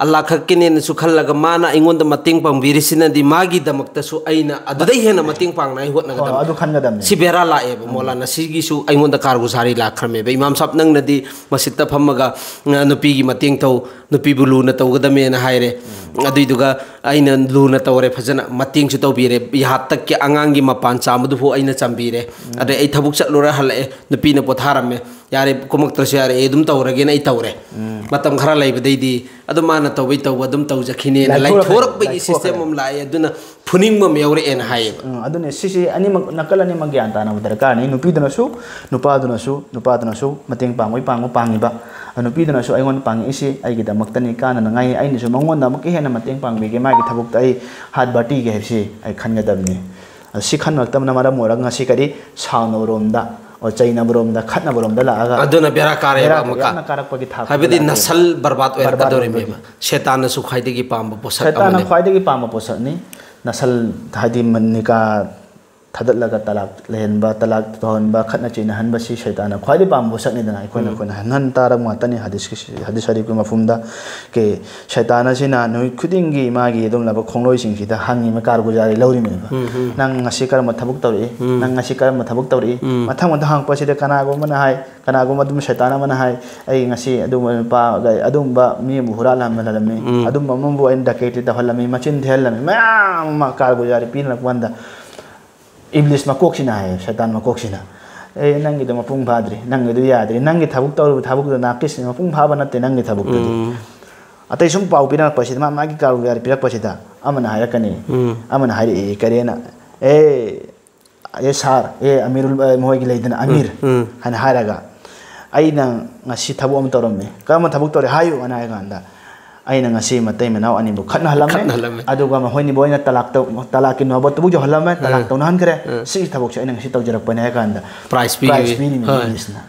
ꯑꯜꯂꯥ ꯈꯛꯀꯤꯅꯦꯅꯁꯨ ꯈꯜꯂꯒ ꯃꯥꯅ ꯑꯩꯉꯣꯟꯗ ꯃꯇꯦꯡ ꯄꯥꯡꯕꯤꯔꯤꯁꯤꯅꯗꯤ ꯃꯥꯒꯤꯗꯃꯛꯇꯁꯨ ꯑꯩꯅ ꯑꯗꯨꯗꯩ ꯍꯦꯟꯅ ꯃꯇꯦꯡ ꯄꯥꯡꯅꯉꯥꯏ ꯍꯣꯏ, ꯍꯣꯠꯅꯒꯗꯕꯅꯤ꯫ ꯑꯗꯨ ꯈꯟꯒꯗꯕꯅꯦ꯫ ꯁꯤ ꯕꯦꯔꯥ ꯂꯥꯛꯑꯦꯕ ꯃꯣꯂꯥꯅ꯫ ꯁꯤꯒꯤꯁꯨ ꯑꯩꯉꯣꯟꯗ ꯀꯥꯔꯒꯨꯖꯥꯔꯤ ꯂꯥꯛꯈ꯭ꯔꯃꯦꯕ꯫ ꯏꯃꯥꯝ ꯁꯥꯕ, ꯅꯪꯅꯗꯤ ꯃꯁꯖꯤꯠꯇ ꯐꯝꯃꯒ, ꯑ, ꯅꯨꯄꯤꯒꯤ ꯃꯇꯦꯡ ꯇꯧ, ꯅꯨꯄꯤꯕꯨ ꯂꯨꯅ ꯇꯧꯒꯗꯕꯅꯦꯅ ꯍꯥꯏꯔꯦ꯫ ꯑꯗꯨꯏꯗꯨꯒ ꯑꯩꯅ ꯂꯨꯅ ꯇꯧꯔꯦ, ꯐꯖꯅ ꯃꯇꯦꯡꯁꯨ ꯇꯧꯕꯤꯔꯦ꯫ ꯌꯥꯍꯥꯠꯇꯛꯀꯤ ꯑꯉꯥꯡꯒꯤ ꯃꯄꯥꯟ ꯆꯥꯝꯕꯗꯨꯐꯥꯎ ꯑꯩꯅ ꯆꯥꯝꯕꯤꯔꯦ꯫ ꯑꯗꯩ ꯑꯩ ꯊꯕꯛ ꯆꯠꯂꯨꯔ ꯍꯜꯂꯛꯑꯦ, ꯅꯨꯄꯤꯅ ꯄꯣꯊꯥꯔꯝꯃꯦ, "ꯌꯥꯔꯦ, ꯀꯨꯝꯃꯛꯇ꯭ꯔꯁꯨ ꯌꯥꯔꯦ, ꯑꯩ ꯑꯗꯨꯝ ꯇꯧꯔꯒꯦꯅ ꯑꯩ ꯇꯧꯔꯦ꯫ ꯃꯇꯝ ꯈꯔ ꯂꯩꯕꯗꯩꯗꯤ ꯑꯗꯨꯝ ꯃꯥꯅ ꯇꯧꯕꯩ ꯇꯧꯕ ꯑꯗꯨꯝ ꯇꯧꯖꯈꯤꯅꯦꯅ" ꯂꯥꯏꯊꯣꯔꯛꯈ꯭ꯔꯦ, ꯂꯥꯏꯊꯣꯔꯛꯄꯒꯤ ꯂꯥꯏꯊꯣꯔꯛꯈ꯭ꯔꯦ꯫ ꯁꯤꯁꯇꯦꯝ ꯑꯃ ꯂꯥꯛꯑꯦ꯫ ꯑꯗꯨꯅ ꯐꯨꯅꯤꯡꯕ ꯑꯃ ꯌꯥꯎꯔꯛꯑꯦꯅ ꯍꯥꯏꯌꯦꯕ꯫ ꯎꯝ, ꯑꯗꯨꯅꯦ, ꯁꯤꯁꯦ ꯑꯅꯤꯃꯛ, ꯅꯥꯀꯜ ꯑꯅꯤꯃꯛ ꯒ꯭ꯌꯥꯟ ꯇꯥꯅꯕ ꯗꯔꯀꯥꯔꯅꯤ꯫ ꯅꯨꯄꯤꯗꯨꯅꯁꯨ, ꯅꯨꯄꯥꯗꯨꯅꯁꯨ, ꯅꯨꯄꯥꯗꯨꯅꯁꯨ ꯃꯇꯦꯡ ꯄꯥꯡꯕꯩ ꯄꯥꯡꯕ ꯄꯥꯡꯉꯤꯕ꯫ ꯑ, ꯅꯨꯄꯤꯗꯨꯅꯁꯨ ꯑꯩꯉꯣꯟꯗ ꯄꯥꯡꯉꯛꯏꯁꯤ ꯑꯩꯒꯤꯗꯃꯛꯇꯅꯤ, ꯀꯥꯟꯅꯅꯉꯥꯏ, ꯑꯩꯅꯁꯨ ꯃꯉꯣꯟꯗ ꯑꯃꯨꯛꯀ ꯍꯦꯟꯅ ꯃꯇꯦꯡ ꯄꯥꯡꯕꯤꯒꯦ, ꯃꯥꯒꯤ ꯊꯕꯛꯇ ꯑꯩ ꯍꯥꯠ ꯕꯥꯇꯤꯒꯦ ꯍꯥꯏꯕꯁꯤ ꯑꯩ ꯈꯟꯒꯗꯕꯅꯤ꯫ ꯑ, ꯁꯤ ꯈꯟꯅꯔꯛꯇꯕꯅ ꯃꯔꯝ ꯑꯣꯏꯔꯒ ꯉꯁꯤ ꯀꯔꯤ ꯁꯥꯎꯅꯕꯔꯣꯝꯗ, ꯑꯣ, ꯆꯩꯅꯕꯔꯣꯝꯗ, ꯈꯠꯅꯕꯔꯣꯝꯗ ꯂꯥꯛꯑꯒ ꯑꯗꯨꯅ ꯕꯦꯔꯥ ꯀꯥꯔꯦꯕ ꯕꯦꯔꯥ ꯑꯃꯨꯛꯀ꯫ ꯌꯥꯝꯅ ꯀꯥꯔꯛꯄꯒꯤ ꯊꯥꯛꯇ ꯍꯥꯏꯕꯗꯤ ꯂꯥꯛꯑꯦꯕ꯫ ꯅꯁꯜ ꯕꯔꯕꯥꯗ ꯕꯔꯕꯥꯗ ꯑꯣꯏꯔꯝꯃꯦꯕ꯫ ꯑꯣꯏꯕꯒꯤ꯫ ꯁꯦꯇꯥꯟꯅꯁꯨ ꯈ꯭ꯋꯥꯏꯗꯒꯤ ꯄꯥꯝꯕ ꯄꯣꯠꯁꯛ ꯁꯩꯇꯥꯟꯅ ꯑꯃꯅꯦꯕ꯫ ꯈ꯭ꯋꯥꯏꯗꯒꯤ ꯄꯥꯝꯕ ꯄꯣꯠꯁꯛꯅꯤ꯫ ꯅꯁꯜ ꯍꯥꯏꯗꯤ ꯃ-, ꯅꯤꯀꯥ ꯊꯥꯗꯠꯂꯒ ꯇꯂꯥꯛ ꯂꯩꯍꯟꯕ, ꯇꯂꯥꯛ ꯇꯧꯍꯟꯕ, ꯈꯠꯅ ꯆꯩꯅꯍꯟꯕꯁꯤ ꯁꯩꯇꯥꯟꯅ ꯈ꯭ꯋꯥꯏꯗꯒꯤ ꯄꯥꯝꯕ ꯄꯣꯠꯁꯛꯅꯤꯗꯅ ꯑꯩꯈꯣꯏꯅ, ꯑꯩꯈꯣꯏꯅ ꯍꯟꯍꯟ ꯇꯥꯔꯕ ꯉꯥꯛꯇꯅꯤ ꯍꯗꯤꯁꯀꯤ, ꯍꯗꯤꯁ ꯁꯔꯤꯐꯀꯤ ꯃꯐꯝꯗ꯫ ꯀꯦ, ꯁꯩꯇꯥꯟ ꯑꯁꯤꯅ ꯅꯨꯃꯤꯠ ꯈꯨꯗꯤꯡꯒꯤ ꯃꯥꯒꯤ ꯑꯗꯨꯝꯂꯕ ꯈꯣꯡꯂꯣꯏꯁꯤꯡꯁꯤꯗ ꯍꯪꯉꯤꯕ, ꯀꯥꯔꯒꯨꯖꯥꯔꯤ ꯂꯧꯔꯤꯕꯅꯦꯕ꯫ "ꯅꯪ ꯉꯁꯤ ꯀꯔꯝꯕ ꯊꯕꯛ ꯇꯧꯔꯛꯏ? ꯅꯪ ꯉꯁꯤ ꯀꯔꯝꯕ ꯊꯕꯛ ꯇꯧꯔꯛꯏ?" ꯃꯊꯪ ꯃꯊꯪ ꯍꯪꯉꯛꯄꯁꯤꯗ ꯀꯅꯥꯒꯨꯝꯕꯅ ꯍꯥꯏ, ꯀꯅꯥꯒꯨꯝꯕ ꯑꯗꯨꯝ ꯁꯩꯇꯥꯟ ꯑꯃꯅ ꯍꯥꯏ, "ꯑꯩ ꯉꯁꯤ ꯑꯗꯨꯝꯕ ꯅꯨꯄꯥ, ꯑꯗꯨꯝꯕ ꯃꯤ ꯑꯃꯕꯨ ꯍꯨꯔꯥꯜꯍꯟꯕ ꯂꯩꯔꯝꯃꯤ, ꯑꯗꯨꯝꯕ ꯑꯃꯕꯨ ꯑꯩꯅ ꯗꯀꯦꯇꯤ ꯇꯧꯍꯜꯂꯝꯃꯤ", ꯃꯆꯤꯟ ꯊꯤꯍꯜꯂꯝꯃꯤ, ꯃꯌꯥꯝ ꯑꯃ ꯀꯥꯔꯒꯨꯖꯥꯔꯤ ꯄꯤꯅꯔꯛꯄ ꯀꯥꯟꯗ, ꯏꯕ꯭ꯂꯤꯁ ꯃꯀꯣꯛꯁꯤꯅ ꯍꯥꯏꯌꯦ, ꯁꯩꯇꯥꯟ ꯃꯀꯣꯛꯁꯤꯅ, "ꯑꯦ, ꯅꯪꯒꯤꯗꯣ ꯃꯄꯨꯡ ꯐꯥꯗ꯭ꯔꯤ, ꯅꯪꯒꯤꯗꯣ ꯌꯥꯗ꯭ꯔꯤ, ꯅꯪꯒꯤ ꯊꯕꯛ ꯇꯧꯔꯤꯕ ꯊꯕꯛꯇꯨꯗ ꯅꯥꯀꯤꯁ ꯃꯄꯨꯡ ꯐꯥꯕ ꯅꯠꯇꯦ ꯅꯪꯒꯤ ꯊꯕꯛꯇꯨꯗꯤ"꯫ ꯑꯇꯩ ꯁꯨꯝ ꯄꯥꯎ ꯄꯤꯅꯔꯛꯄꯁꯤꯗ, ꯃꯥ ꯃꯥꯒꯤ ꯀꯥꯔꯒꯨꯖꯥꯔꯤ ꯄꯤꯔꯛꯄꯁꯤꯗ ꯑꯃꯅ ꯍꯥꯏꯔꯛꯀꯅꯤ, ꯑꯃꯅ ꯍꯥꯏꯔꯛꯏ ꯀꯔꯦꯅ, "ꯑꯦ, ꯑꯦ ꯁꯥꯔ, ꯑꯦ ꯑꯃꯤꯔꯨꯜ, ꯑꯦ, ꯃꯈꯣꯏꯒꯤ ꯂꯩꯗꯅ ꯑꯃꯤꯔ" ꯍꯥꯏꯅ ꯍꯥꯏꯔꯒ, "ꯑꯩꯅ ꯉꯁꯤ ꯊꯕꯛ ꯑꯃ ꯇꯧꯔꯝꯃꯤ"꯫ "ꯀꯔꯝꯕ ꯊꯕꯛ ꯇꯧꯔꯦ? ꯍꯥꯏꯌꯨ" ꯍꯥꯏꯅ ꯍꯥꯏ ꯀꯥꯟꯗ, "ꯑꯩꯅ ꯉꯁꯤ ꯃꯇꯩ ꯃꯅꯥꯎ ꯑꯅꯤꯕꯨ ꯈꯠꯅꯍꯜꯂꯝꯃꯦ, ꯈꯠꯅꯍꯜꯂꯝꯃꯦ꯫ ꯑꯗꯨꯒ ꯃꯈꯣꯏꯅꯤꯕꯨ ꯑꯩꯅ ꯇꯂꯥꯛ ꯇꯧ-, ꯇꯂꯥꯛꯀꯤ ꯅꯣꯕꯠꯇꯨꯕꯨ ꯌꯧꯍꯜꯂꯝꯃꯦ, ꯇꯂꯥꯛ ꯇꯧꯅꯍꯟꯈ꯭ꯔꯦ꯫ ꯁꯤꯒꯤ ꯊꯕꯛꯁꯦ ꯑꯩꯅ ꯉꯁꯤ ꯇꯧꯖꯔꯛꯄꯅꯦ" ꯍꯥꯏ ꯀꯥꯟꯗ, ꯄ꯭ꯔꯥꯏꯖ ꯄꯤꯔꯤ꯫ ꯄ꯭ꯔꯥꯏꯖ ꯄꯤꯔꯤꯅꯤ ꯍꯣꯏ꯫ ꯏꯕ꯭ꯂꯤꯁꯅ꯫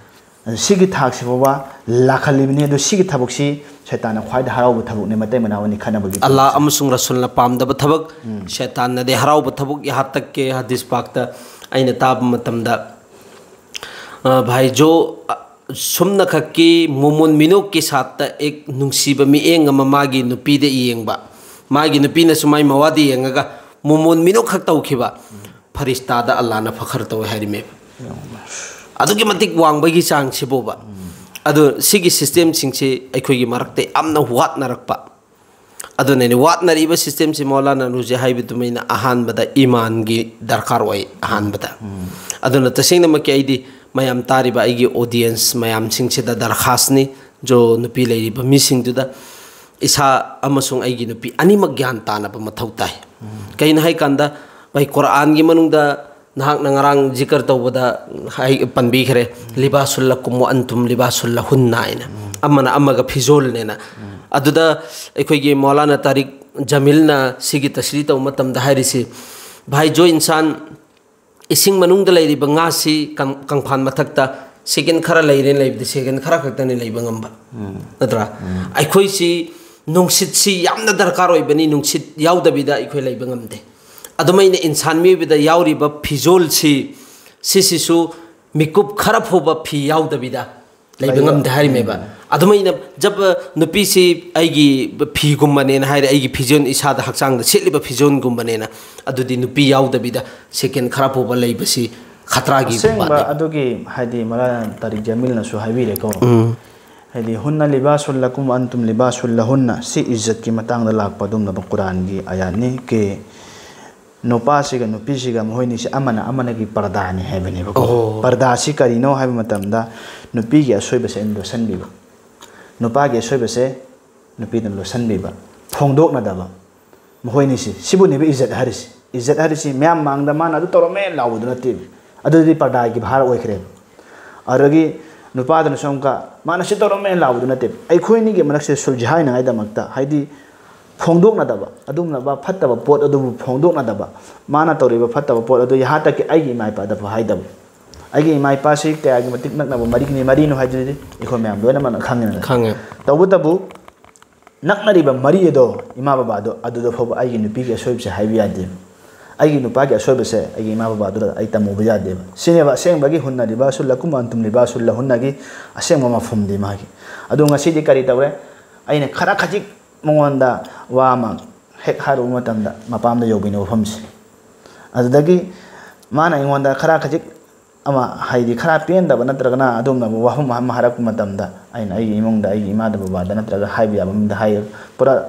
ꯑꯗꯨ ꯁꯤꯒꯤ ꯊꯥꯛꯁꯤ ꯐꯥꯎꯕ ꯂꯥꯛꯍꯜꯂꯤꯕꯅꯤ꯫ ꯑꯗꯨ ꯁꯤꯒꯤ ꯊꯕꯛꯁꯤ ꯁꯩꯇꯥꯟꯅ ꯈ꯭ꯋꯥꯏꯗ ꯍꯔꯥꯎꯕ ꯊꯕꯛꯅꯤ, ꯃꯇꯩ ꯃꯅꯥꯎ ꯑꯅꯤ ꯈꯠꯅꯕꯒꯤ ꯑꯜꯂꯥꯍ ꯊꯕꯛꯁꯦ꯫ ꯑꯃꯁꯨꯡ ꯔꯁꯨꯜꯅ ꯄꯥꯝꯗꯕ ꯊꯕꯛ, ꯎꯝ꯫ ꯁꯩꯇꯥꯟꯅꯗꯤ ꯍꯔꯥꯎꯕ ꯊꯕꯛ꯫ ꯌꯍꯥ ꯇꯛ ꯀꯦ ꯍꯗꯤꯁ ꯄꯥꯛꯇ ꯑꯩꯅ ꯇꯥꯕ ꯃꯇꯝꯗ, ꯑ, ꯚꯥꯏ ꯖꯣ, ꯑ, ꯁꯨꯝꯅꯈꯛꯀꯤ ꯃꯣꯃꯣꯟ ꯃꯤꯅꯣꯛꯀꯤ ꯁꯥꯠꯇ ꯑꯦꯛ ꯅꯨꯡꯁꯤꯕ ꯃꯤꯠꯌꯦꯡ ꯑꯃ ꯃꯥꯒꯤ ꯅꯨꯄꯤꯗ ꯌꯦꯡꯕ, ꯃꯥꯒꯤ ꯅꯨꯄꯤꯅꯁꯨ ꯃꯥꯏ ꯃꯋꯥꯗ ꯌꯦꯡꯉꯒ ꯃꯣꯃꯣꯟ ꯃꯤꯅꯣꯛꯈꯛ ꯇꯧꯈꯤꯕ ꯐꯔꯤꯁꯇꯥꯗ ꯑꯜꯂꯥꯍꯅ ꯐꯈꯔ ꯇꯧꯋꯦ ꯍꯥꯏꯔꯤꯃꯦꯕ꯫ ꯑꯗꯨꯛꯀꯤ ꯃꯇꯤꯛ ꯋꯥꯡꯕꯒꯤ ꯆꯥꯡꯁꯤꯕꯨꯕ꯫ ꯑꯗꯨ ꯁꯤꯒꯤ ꯁꯤꯁꯇꯦꯝꯁꯤꯡꯁꯤ ꯑꯩꯈꯣꯏꯒꯤ ꯃꯔꯛꯇ ꯌꯥꯝꯅ ꯋꯥꯠꯅꯔꯛꯄ꯫ ꯑꯗꯨꯅꯅꯦ ꯋꯥꯠꯅꯔꯤꯕ ꯁꯤꯁꯇꯦꯝꯁꯤ ꯃꯧꯂꯥꯅꯥꯅ ꯍꯧꯖꯤꯛ ꯍꯥꯏꯕ ꯑꯗꯨꯃꯥꯏꯅ ꯑꯍꯥꯟꯕꯗ ꯏꯃꯥꯟꯒꯤ ꯗꯔꯀꯥꯔ ꯑꯣꯏ ꯑꯍꯥꯟꯕꯗ꯫ ꯑꯗꯨꯅ ꯇꯁꯦꯡꯅꯃꯛꯀꯤ ꯑꯩꯗꯤ ꯃꯌꯥꯝ ꯇꯥꯔꯤꯕ ꯑꯩꯒꯤ ꯑꯣꯗꯤꯌꯦꯟꯁ ꯃꯌꯥꯝꯁꯤꯡꯁꯤꯗ ꯗꯔꯈꯥꯁꯅꯤ, ꯖꯣ ꯅꯨꯄꯤ ꯂꯩꯔꯤꯕ ꯃꯤꯁꯤꯡꯗꯨꯗ ꯏꯁꯥ ꯑꯃꯁꯨꯡ ꯑꯩꯒꯤ ꯅꯨꯄꯤ ꯑꯅꯤꯃꯛ ꯒ꯭ꯌꯥꯟ ꯇꯥꯅꯕ ꯃꯊꯧ ꯇꯥꯏ꯫ ꯀꯩꯅꯣ ꯍꯥꯏꯀꯥꯟꯗ ꯚꯥꯏ ꯀꯨꯔꯥꯟꯒꯤ ꯃꯅꯨꯡꯗ ꯅꯍꯥꯛꯅ ꯉꯔꯥꯡ ꯖꯤꯀꯔ ꯇꯧꯕꯗ ꯍꯥꯏ-, ꯄꯟꯕꯤꯈ꯭ꯔꯦ, "ꯂꯤꯕꯥꯁꯨꯜ ꯂꯀꯨꯝ ꯋꯥ ꯑꯟꯇꯨꯝ ꯂꯤꯕꯥꯁꯨꯜ ꯂꯍꯨꯟꯅ" ꯍꯥꯏꯅ꯫ ꯑꯃꯅ ꯑꯃꯒ ꯐꯤꯖꯣꯜꯅꯦꯅ꯫ ꯑꯗꯨꯗ ꯑꯩꯈꯣꯏꯒꯤ ꯃꯧꯂꯥꯅꯥ ꯇꯥꯔꯤꯛ ꯖꯃꯤꯜꯅ ꯁꯤꯒꯤ ꯇꯁꯔꯤ ꯇꯧꯕ ꯃꯇꯝꯗ ꯍꯥꯏꯔꯤꯁꯤ, ꯚꯥꯏ ꯖꯣ ꯏꯟꯁꯥꯟ, ꯏꯁꯤꯡ ꯃꯅꯨꯡꯗ ꯂꯩꯔꯤꯕ ꯉꯥꯁꯤ ꯀꯪ-, ꯀꯪꯐꯥꯟ ꯃꯊꯛꯇ ꯁꯦꯀꯦꯟ ꯈꯔ ꯂꯩꯔꯦꯅ ꯂꯩꯕꯗꯤ ꯁꯦꯀꯦꯟ ꯈꯔ ꯈꯛꯇꯅꯤ ꯂꯩꯕ ꯉꯝꯕ, ꯅꯠꯇ꯭ꯔꯥ? ꯑꯩꯈꯣꯏꯁꯤ ꯅꯨꯡꯁꯤꯠꯁꯤ ꯌꯥꯝꯅ ꯗꯔꯀꯥꯔ ꯑꯣꯏꯕꯅꯤ, ꯅꯨꯡꯁꯤꯠ ꯌꯥꯎꯗꯕꯤꯗ ꯑꯩꯈꯣꯏ ꯂꯩꯕ ꯉꯝꯗꯦ꯫ ꯑꯗꯨꯃꯥꯏꯅ ꯏꯟꯁꯥꯟ ꯃꯤꯑꯣꯏꯕꯗ ꯌꯥꯎꯔꯤꯕ ꯐꯤꯖꯣꯜꯁꯤ, ꯁꯤꯁꯤꯁꯨ ꯃꯤꯀꯨꯞ ꯈꯔ ꯐꯥꯎꯕ ꯐꯤ ꯌꯥꯎꯗꯕꯤꯗ ꯂꯩꯕ ꯂꯩꯕ ꯉꯝꯗꯦ ꯍꯥꯏꯔꯤꯃꯦꯕ꯫ ꯎꯝ꯫ ꯑꯗꯨꯃꯥꯏꯅ ꯖꯕ ꯅꯨꯄꯤꯁꯤ ꯑꯩꯒꯤ ꯐꯤꯒꯨꯝꯕꯅꯦꯅ ꯍꯥꯏꯔꯦ, ꯑꯩꯒꯤ ꯐꯤꯖꯣꯜ, ꯏꯁꯥꯗ ꯍꯛꯆꯥꯡꯗ ꯁꯦꯠꯂꯤꯕ ꯐꯤꯖꯣꯜꯒꯨꯝꯕꯅꯦꯅ, ꯑꯗꯨꯗꯤ ꯅꯨꯄꯤ ꯌꯥꯎꯗꯕꯤꯗ ꯁꯦꯀꯦꯟ ꯈꯔ ꯐꯥꯎꯕ ꯂꯩꯕꯁꯤ ꯈꯇ꯭ꯔꯥꯒꯤ ꯑꯁꯦꯡꯕ ꯋꯥꯅꯦꯕ꯫ ꯑꯗꯨꯒꯤ ꯍꯥꯏꯗꯤ ꯃꯧꯂꯥꯅꯥ ꯇꯥꯔꯤꯛ ꯖꯃꯤꯜꯅꯁꯨ ꯍꯥꯏꯕꯤꯔꯦꯀꯣ꯫ ꯎꯝ꯫ ꯍꯥꯏꯗꯤ "ꯍꯨꯟꯅ ꯂꯤꯕꯥꯁꯨꯜ ꯂꯀꯨꯝ ꯑꯟꯇꯨꯝ ꯂꯤꯕꯥꯁꯨꯜ ꯂꯍꯨꯟꯅ", ꯁꯤ ꯏꯖꯠꯀꯤ ꯃꯇꯥꯡꯗ ꯂꯥꯛꯄ ꯑꯗꯨꯒꯨꯝꯂꯕ ꯀꯨꯔꯥꯟꯒꯤ ꯑꯌꯥꯠꯅꯤ꯫ ꯀꯦ ꯅꯨꯄꯥꯁꯤꯒ ꯅꯨꯄꯤꯁꯤꯒ ꯃꯈꯣꯏꯅꯤꯁꯦ ꯑꯃꯅ ꯑꯃꯅꯒꯤ ꯄꯔꯗꯥꯅꯤ ꯍꯥꯏꯕꯅꯦꯕꯀꯣ꯫ ꯑꯣ꯫ ꯄꯔꯗꯥꯁꯤ ꯀꯔꯤꯅꯣ ꯍꯥꯏꯕ ꯃꯇꯝꯗ, ꯅꯨꯄꯤꯒꯤ ꯑꯁꯣꯏꯕꯁꯦ ꯑꯩꯅ ꯂꯣꯠꯁꯤꯟꯕꯤꯕ, ꯅꯨꯄꯥꯒꯤ ꯑꯁꯣꯏꯕꯁꯦ ꯅꯨꯄꯤꯗꯨꯅ ꯂꯣꯠꯁꯤꯟꯕꯤꯕ, ꯐꯣꯡꯗꯣꯛꯅꯗꯕ, ꯃꯈꯣꯏꯅꯤꯁꯤ, ꯁꯤꯕꯨꯅꯦꯕ ꯏꯖꯠ ꯍꯥꯏꯔꯤꯁꯤ꯫ ꯏꯖꯠ ꯍꯥꯏꯔꯤꯁꯤ ꯃꯌꯥꯝ ꯃꯥꯡꯗ ꯃꯥꯅ "ꯑꯗꯨ ꯇꯧꯔꯝꯃꯦ" ꯂꯥꯎꯕꯗꯨ ꯅꯠꯇꯦꯕ꯫ ꯑꯗꯨꯗꯤ ꯄꯔꯗꯥꯒꯤ ꯚꯥꯔ ꯑꯣꯏꯈ꯭ꯔꯦꯕ꯫ ꯑꯗꯨꯗꯒꯤ ꯅꯨꯄꯥꯗꯨꯅꯁꯨ ꯑꯃꯨꯛꯀ "ꯃꯥꯅ ꯁꯤ ꯇꯧꯔꯝꯃꯦ" ꯂꯥꯎꯕꯗꯨ ꯅꯠꯇꯦꯕ꯫ ꯑꯩꯈꯣꯏꯅꯤꯒꯤ ꯃꯔꯛꯁꯦ ꯁꯨꯜꯖ ꯍꯥꯏꯅꯉꯥꯏꯗꯃꯛꯇ, ꯍꯥꯏꯗꯤ ꯐꯣꯡꯗꯣꯛꯅꯗꯕ, ꯑꯗꯨꯒꯨꯝꯂꯕ ꯐꯠꯇꯕ ꯄꯣꯠ ꯑꯗꯨꯕꯨ ꯐꯣꯡꯗꯣꯛꯅꯗꯕ, ꯃꯥꯅ ꯇꯧꯔꯤꯕ ꯐꯠꯇꯕ ꯄꯣꯠ ꯑꯗꯨ ꯌꯍꯥ ꯇꯛꯀꯤ ꯑꯩꯒꯤ ꯏꯃꯥ ꯏꯄꯥꯗ ꯐꯥꯎ ꯍꯥꯏꯗꯕ꯫ ꯑꯩꯒꯤ ꯏꯃꯥ ꯏꯄꯥꯁꯤ ꯀꯌꯥꯒꯤ ꯃꯇꯤꯛ ꯅꯛꯅꯕ ꯃꯔꯤꯅꯤ, ꯃꯔꯤꯅꯣ ꯍꯥꯏꯗꯨꯗꯤ ꯑꯩꯈꯣꯏ ꯃꯌꯥꯝ ꯂꯣꯏꯅꯃꯛꯅ ꯈꯪꯉꯤꯗꯅ꯫ ꯈꯪꯉꯦ꯫ ꯇꯧꯕꯇꯕꯨ ꯅꯛꯅꯔꯤꯕ ꯃꯔꯤ ꯑꯗꯣ, ꯏꯃꯥ ꯕꯕꯥꯗꯣ, ꯑꯗꯨꯗ ꯐꯥꯎꯕ ꯑꯩꯒꯤ ꯅꯨꯄꯤꯒꯤ ꯑꯁꯣꯏꯕꯁꯦ ꯍꯥꯏꯕ ꯌꯥꯗꯦꯕ꯫ ꯑꯩꯒꯤ ꯅꯨꯄꯥꯒꯤ ꯑꯁꯣꯏꯕꯁꯦ ꯑꯩꯒꯤ ꯏꯃꯥ ꯕꯕꯥꯗꯨꯗ ꯑꯩ ꯇꯝꯃꯨꯕ ꯌꯥꯗꯦꯕ꯫ ꯁꯤꯅꯦꯕ ꯑꯁꯦꯡꯕꯒꯤ ꯍꯨꯟꯅꯔꯤꯕ ꯁꯨꯜꯂ ꯀꯨꯝ ꯑꯟꯇꯨꯝ ꯂꯤꯕꯥ ꯁꯨꯜꯂ ꯍꯨꯟꯅꯒꯤ ꯑꯁꯦꯡꯕ ꯃꯐꯝꯗꯤ ꯃꯥꯒꯤ꯫ ꯑꯗꯣ ꯉꯁꯤꯗꯤ ꯀꯔꯤ ꯇꯧꯔꯦ? ꯑꯩꯅ ꯈꯔ ꯈꯖꯤꯛ ꯃꯉꯣꯟꯗ ꯋꯥ ꯑꯃ ꯍꯦꯛ ꯍꯥꯏꯔꯨꯕ ꯃꯇꯝꯗ ꯃꯄꯥꯝꯗ ꯌꯧꯕꯤꯅꯦ ꯋꯥꯐꯝꯁꯦ꯫ ꯑꯗꯨꯗꯒꯤ ꯃꯥꯅ ꯑꯩꯉꯣꯟꯗ ꯈꯔ ꯈꯖꯤꯛ ꯑꯃ, ꯍꯥꯏꯗꯤ ꯈꯔ ꯄꯦꯟꯗꯕ ꯅꯠꯇ꯭ꯔꯒꯅ ꯑꯗꯨꯒꯨꯝꯂꯕ ꯋꯥꯐꯝ ꯑꯃ ꯍꯥꯏꯔꯛꯄ ꯃꯇꯝꯗ, ꯑꯩꯅ ꯑꯩꯒꯤ ꯏꯃꯨꯡꯗ, ꯑꯩꯒꯤ ꯏꯃꯥꯗ, ꯕꯕꯥꯗ ꯅꯠꯇ꯭ꯔꯒ ꯍꯥꯏꯕ ꯌꯥꯕ ꯃꯤꯗ ꯍꯥꯏ, ꯄꯨꯔꯥ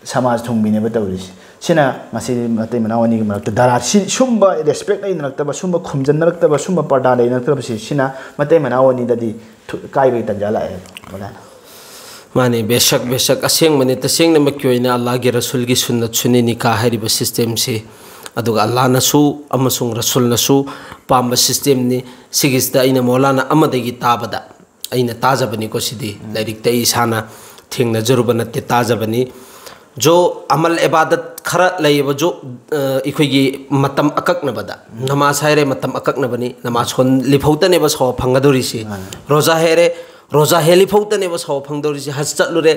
ꯁꯃꯥꯖ ꯊꯨꯡꯕꯤꯅꯦꯕ ꯇꯧꯔꯤꯁꯦ꯫ ꯁꯤꯅ ꯉꯁꯤ ꯃꯇꯩ ꯃꯅꯥꯎ ꯑꯅꯤꯒꯤ ꯃꯔꯛꯇ ꯗꯔꯥ-, ꯁꯤ, ꯁꯨꯝꯕ ꯔꯦꯁꯄꯦꯛ ꯂꯩꯅꯔꯛꯇꯕ, ꯁꯨꯝꯕ ꯈꯨꯝꯖꯟꯅꯔꯛꯇꯕ, ꯁꯨꯝꯕ ꯄꯔꯗꯥ ꯂꯩꯅꯔꯛꯇꯕꯁꯤ, ꯁꯤꯅ ꯃꯇꯩ ꯃꯅꯥꯎ ꯑꯅꯤꯗꯗꯤ ꯊꯨ-, ꯀꯥꯏꯕꯒꯤ ꯇꯟꯖꯥ ꯂꯥꯛꯑꯦꯕ꯫ ꯃꯥꯅꯦ, ꯕꯦꯁꯛ, ꯕꯦꯁꯛ, ꯑꯁꯦꯡꯕꯅꯤ꯫ ꯇꯁꯦꯡꯅꯃꯛꯀꯤ ꯑꯣꯏꯅ ꯑꯜꯂꯥꯍꯒꯤ ꯔꯁꯨꯜꯒꯤ ꯁꯨꯟꯅꯠ ꯁꯨꯅꯤ ꯅꯤꯀꯥ ꯍꯥꯏꯔꯤꯕ ꯁꯤꯁꯇꯦꯝꯁꯤ, ꯑꯗꯨꯒ ꯑꯜꯂꯥꯍꯅꯁꯨ ꯑꯃꯁꯨꯡ ꯔꯁꯨꯜꯅꯁꯨ ꯄꯥꯝꯕ ꯁꯤꯁꯇꯦꯝꯅꯤ꯫ ꯁꯤꯒꯤꯁꯤꯗ ꯑꯩꯅ ꯃꯧꯂꯥꯅꯥ ꯑꯃꯗꯒꯤ ꯇꯥꯕꯗ, ꯑꯩꯅ ꯇꯥꯖꯕꯅꯤꯀꯣ ꯁꯤꯗꯤ, ꯂꯥꯏꯔꯤꯛꯇ ꯑꯩ ꯏꯁꯥꯅ ꯊꯦꯡꯅꯖꯔꯨꯕ ꯅꯠꯇꯦ, ꯇꯥꯖꯕꯅꯤ꯫ ꯖꯣ ꯑꯃꯜ ꯏꯕꯥꯗꯠ ꯈꯔ ꯂꯩꯌꯦꯕ, ꯖꯣ, ꯑ, ꯑꯩꯈꯣꯏꯒꯤ ꯃꯇꯝ ꯑꯀꯛꯅꯕꯗ꯫ ꯅꯃꯥꯖ ꯍꯥꯏꯔꯦ, ꯃꯇꯝ ꯑꯀꯛꯅꯕꯅꯤ꯫ ꯅꯃꯥꯖ ꯁꯣꯟꯂꯤꯐꯧꯇꯅꯦꯕ ꯁꯋꯥꯕ ꯐꯪꯒꯗꯧꯔꯤꯁꯤ꯫ ꯔꯣꯖꯥ ꯍꯥꯏꯔꯦ, ꯔꯣꯖꯥ ꯍꯦꯜꯂꯤꯐꯧꯇꯅꯦꯕ ꯁꯋꯥꯕ ꯐꯪꯗꯧꯔꯤꯁꯤ꯫ ꯍꯖ ꯆꯠꯂꯨꯔꯦ,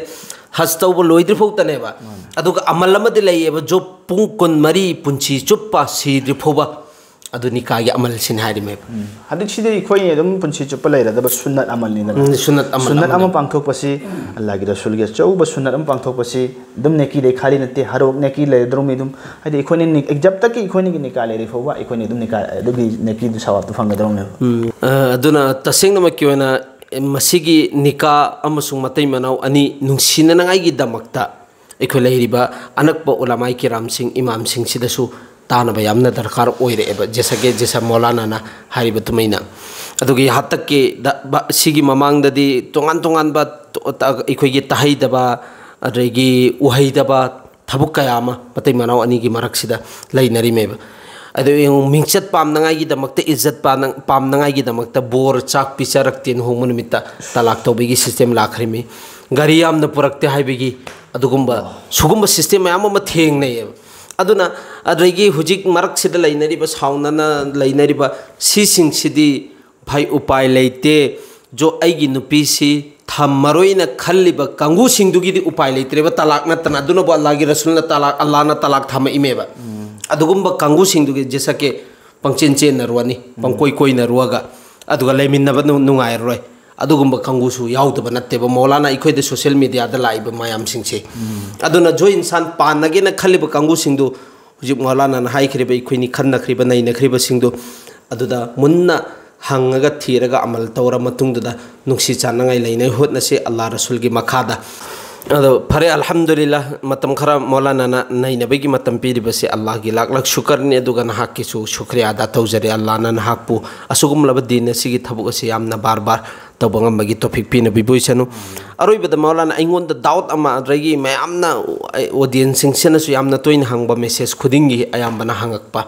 ꯍꯖ ꯇꯧꯕ ꯂꯣꯏꯗ꯭ꯔꯤꯐꯧꯇꯅꯦꯕ꯫ ꯑꯗꯨꯒ ꯑꯃꯜ ꯑꯃꯗꯤ ꯂꯩꯌꯦꯕ, ꯖꯣ ꯄꯨꯡ ꯀꯨꯟꯃꯔꯤ ꯄꯨꯟꯁꯤ ꯆꯨꯞꯄ ꯁꯤꯗ꯭ꯔꯤ ꯐꯥꯎꯕ ꯑꯗꯨ ꯅꯤꯀꯥꯒꯤ ꯑꯃꯜꯁꯤꯅꯤ ꯍꯥꯏꯔꯤꯃꯦꯕ꯫ ꯍꯧꯖꯤꯛꯁꯤꯗꯤ ꯑꯩꯈꯣꯏ ꯑꯗꯨꯝ ꯄꯨꯟꯁꯤ ꯆꯨꯞꯄ ꯂꯩꯔꯗꯕ ꯁꯨꯟꯅꯠ ꯑꯃꯜꯅꯤꯗꯅ꯫ ꯎꯝ, ꯁꯨꯟꯅꯠ ꯑꯃꯜ ꯁꯨꯟꯅꯠ ꯑꯃ ꯑꯃꯅꯤ꯫ ꯄꯥꯡꯊꯣꯛꯄꯁꯤ, ꯑꯜꯂꯥꯍꯒꯤ ꯔꯁꯨꯜꯒꯤ ꯑꯆꯧꯕ ꯁꯨꯟꯅꯠ ꯑꯃ ꯄꯥꯡꯊꯣꯛꯄꯁꯤ ꯑꯗꯨꯝ ꯅꯦꯀꯤ ꯂꯩ ꯈꯥꯂꯤ ꯅꯠꯇꯦ, ꯍꯔꯥꯎ ꯅꯦꯀꯤ ꯂꯩꯔꯗꯧꯔꯝꯃꯤ ꯑꯗꯨꯝ꯫ ꯍꯥꯏꯗꯤ ꯑꯩꯈꯣꯏꯅ ꯅꯤ-, ꯑꯦꯛꯖꯥꯝꯇꯒꯤ ꯑꯩꯈꯣꯏꯅꯒꯤ ꯅꯤꯀꯥ ꯂꯩꯔꯤ ꯐꯥꯎꯕ ꯑꯩꯈꯣꯏꯅ ꯑꯗꯨꯝ ꯅꯤꯀꯥ ꯑꯗꯨꯒꯤ ꯅꯦꯀꯤꯗꯨ ꯁꯋꯥꯕꯇꯨ ꯐꯪꯒꯗꯧꯔꯝꯃꯦꯕ꯫ ꯎꯝ, ꯑ, ꯑꯗꯨꯅ ꯇꯁꯦꯡꯅꯃꯛꯀꯤ ꯑꯣꯏꯅ ꯃꯁꯤꯒꯤ ꯅꯤꯀꯥ ꯑꯃꯁꯨꯡ ꯃꯇꯩ ꯃꯅꯥꯎ ꯑꯅꯤ ꯅꯨꯡꯁꯤꯅꯅꯉꯥꯏꯒꯤꯗꯃꯛꯇ ꯑꯩꯈꯣꯏ ꯂꯩꯔꯤꯕ ꯑꯅꯛꯄ ꯎꯂꯃꯥꯏ ꯀꯤꯔꯥꯝꯁꯤꯡ, ꯏꯃꯥꯝꯁꯤꯡꯁꯤꯗꯁꯨ ꯇꯥꯅꯕ ꯌꯥꯝꯅ ꯗꯔꯀꯥꯔ ꯑꯣꯏꯔꯛꯑꯦꯕ, ꯖꯦꯁꯥꯒꯦ ꯖꯦꯁꯥ ꯃꯧꯂꯥꯅꯥꯅ ꯍꯥꯏꯔꯤꯕ ꯑꯗꯨꯃꯥꯏꯅ꯫ ꯑꯗꯨꯒꯤ ꯍꯟꯗꯛꯀꯤ ꯗ-, ꯕ-, ꯁꯤꯒꯤ ꯃꯃꯥꯡꯗꯗꯤ ꯇꯣꯉꯥꯟ ꯇꯣꯉꯥꯟꯕ ꯇꯣ-, ꯇ-, ꯑꯩꯈꯣꯏꯒꯤ ꯇꯥꯍꯩꯗꯕ, ꯑꯗꯒꯤ ꯎꯍꯩꯗꯕ ꯊꯕꯛ ꯀꯌꯥ ꯑꯃ ꯃꯇꯩ ꯃꯅꯥꯎ ꯑꯅꯤꯒꯤ ꯃꯔꯛꯁꯤꯗ ꯂꯩꯅꯔꯤꯃꯦꯕ꯫ ꯑꯗꯨ ꯌꯦꯡꯉꯨ, ꯃꯤꯡꯆꯠ ꯄꯥꯝꯅꯉꯥꯏꯒꯤꯗꯃꯛꯇ, ꯏꯖꯠ ꯄꯥꯝꯅ-, ꯄꯥꯝꯅꯉꯥꯏꯒꯤꯗꯃꯛꯇ ꯕꯣꯔ ꯆꯥꯛ ꯄꯤꯖꯔꯛꯇꯦ ꯂꯨꯍꯣꯡꯕ ꯅꯨꯃꯤꯠꯇ ꯇꯂꯥꯛ ꯇꯧꯕꯒꯤ ꯁꯤꯁꯇꯦꯝ ꯂꯥꯛꯈ꯭ꯔꯤꯃꯤ꯫ ꯒꯥꯔꯤ ꯌꯥꯝꯅ ꯄꯨꯔꯛꯇꯦ ꯍꯥꯏꯕꯒꯤ ꯑꯗꯨꯒꯨꯝꯕ, ꯁꯨꯒꯨꯝꯕ ꯁꯤꯁꯇꯦꯝ ꯃꯌꯥꯝ ꯑꯃ ꯊꯦꯡꯅꯩꯌꯦꯕ꯫ ꯑꯗꯨꯅ ꯑꯗꯒꯤ ꯍꯧꯖꯤꯛ ꯃꯔꯛꯁꯤꯗ ꯂꯩꯅꯔꯤꯕ, ꯁꯥꯎꯅꯅ ꯂꯩꯅꯔꯤꯕ ꯁꯤꯁꯤꯡꯁꯤꯗꯤ, ꯚꯥꯏ, ꯎꯄꯥꯏ ꯂꯩꯇꯦ꯫ ꯖꯣ, ꯑꯩꯒꯤ ꯅꯨꯄꯤꯁꯤ ꯊꯝꯃꯔꯣꯏꯅ ꯈꯜꯂꯤꯕ ꯀꯥꯡꯕꯨꯁꯤꯡꯗꯨꯒꯤꯗꯤ ꯎꯄꯥꯏ ꯂꯩꯇ꯭ꯔꯦꯕ, ꯇꯂꯥꯛ ꯅꯠꯇꯅ꯫ ꯑꯗꯨꯅꯕꯨ ꯑꯜꯂꯥꯍꯒꯤ ꯔꯁꯨꯜꯅ ꯇꯂꯥꯛ, ꯑꯜꯂꯥꯍꯅ ꯇꯂꯥꯛ ꯊꯝꯃꯛꯏꯃꯦꯕ꯫ ꯑꯗꯨꯒꯨꯝꯕ ꯀꯥꯡꯕꯨꯁꯤꯡꯗꯨꯒꯤ ꯖꯤꯁꯛꯀꯤ ꯄꯪꯆꯦꯟ ꯆꯦꯟꯅꯔꯨꯔꯅꯤ, ꯄꯪꯀꯣꯏ ꯀꯣꯏꯅꯔꯨꯔꯒ, ꯑꯗꯨꯒ ꯂꯩꯃꯤꯟꯅꯕ ꯅꯨ-, ꯅꯨꯡꯉꯥꯏꯔꯔꯣꯏ꯫ ꯑꯗꯨꯒꯨꯝꯕ ꯀꯥꯡꯕꯨꯁꯨ ꯌꯥꯎꯗꯕ ꯅꯠꯇꯦꯕ ꯃꯧꯂꯥꯅꯥ ꯑꯩꯈꯣꯏꯗ ꯁꯣꯁꯦꯜ ꯃꯦꯗꯤꯌꯥꯗ ꯂꯥꯛꯏꯕ ꯃꯌꯥꯝꯁꯤꯡꯁꯦ꯫ ꯑꯗꯨꯅ ꯖꯣ ꯏꯟꯁꯥꯟ ꯄꯥꯟꯅꯒꯦꯅ ꯈꯜꯂꯤꯕ ꯀꯥꯡꯕꯨꯁꯤꯡꯗꯨ, ꯍꯧꯖꯤꯛ ꯃꯧꯂꯥꯅꯥꯅ ꯍꯥꯏꯈ꯭ꯔꯤꯕ, ꯑꯩꯈꯣꯏꯅꯤ ꯈꯟꯅꯈ꯭ꯔꯤꯕ, ꯅꯩꯅꯈ꯭ꯔꯤꯕꯁꯤꯡꯗꯨ, ꯑꯗꯨꯗ ꯃꯨꯟꯅ ꯍꯪꯉꯒ, ꯊꯤꯔꯒ, ꯑꯃꯜ ꯇꯧꯔ ꯃꯇꯨꯡꯗꯨꯗ ꯅꯨꯡꯁꯤ ꯆꯥꯟꯅꯉꯥꯏ ꯂꯩꯅꯉꯥꯏ ꯍꯣꯠꯅꯁꯤ, ꯑꯜꯂꯥ ꯔꯁꯨꯜꯒꯤ ꯃꯈꯥꯗ꯫ ꯑꯗꯣ ꯐꯔꯦ, ꯑꯜꯍꯝꯗꯨꯂꯤꯜꯂꯥ, ꯃꯇꯝ ꯈꯔ ꯃꯧꯂꯥꯅꯥꯅ ꯅꯩꯅꯕꯒꯤ ꯃꯇꯝ ꯄꯤꯔꯤꯕꯁꯤ ꯑꯜꯂꯥꯍꯒꯤ ꯂꯥꯛ ꯂꯥꯛ ꯁꯨꯀꯔꯅꯤ, ꯑꯗꯨꯒ ꯅꯍꯥꯛꯀꯤꯁꯨ ꯁꯨꯀ꯭ꯔꯤꯌꯥ ꯑꯗꯥ ꯇꯧꯖꯔꯤ꯫ ꯑꯜꯂꯥꯅ ꯅꯍꯥꯛꯄꯨ ꯑꯁꯤꯒꯨꯝꯂꯕ ꯗꯤꯟ ꯑꯁꯤꯒꯤ ꯊꯕꯛ ꯑꯁꯤ ꯌꯥꯝꯅ ꯕꯥꯔ ꯕꯥꯔ ꯇꯧꯕ ꯉꯝꯕꯒꯤ ꯇꯣꯐꯤꯛ ꯄꯤꯅꯕꯤꯕ ꯑꯣꯏꯁꯅꯨ꯫ ꯑꯔꯣꯏꯕꯗ ꯃꯧꯂꯥꯅꯥ, ꯑꯩꯉꯣꯟꯗ ꯗꯥꯎꯠ ꯑꯃ, ꯑꯗꯒꯤ ꯃꯌꯥꯝꯅ, ꯑꯣꯗꯤꯌꯦꯟꯁꯁꯤꯡꯁꯤꯅꯁꯨ ꯌꯥꯝꯅ ꯇꯣꯏꯅ ꯍꯪꯕ, ꯃꯦꯁꯦꯖ ꯈꯨꯗꯤꯡꯒꯤ ꯑꯌꯥꯝꯕꯅ ꯍꯪꯉꯛꯄ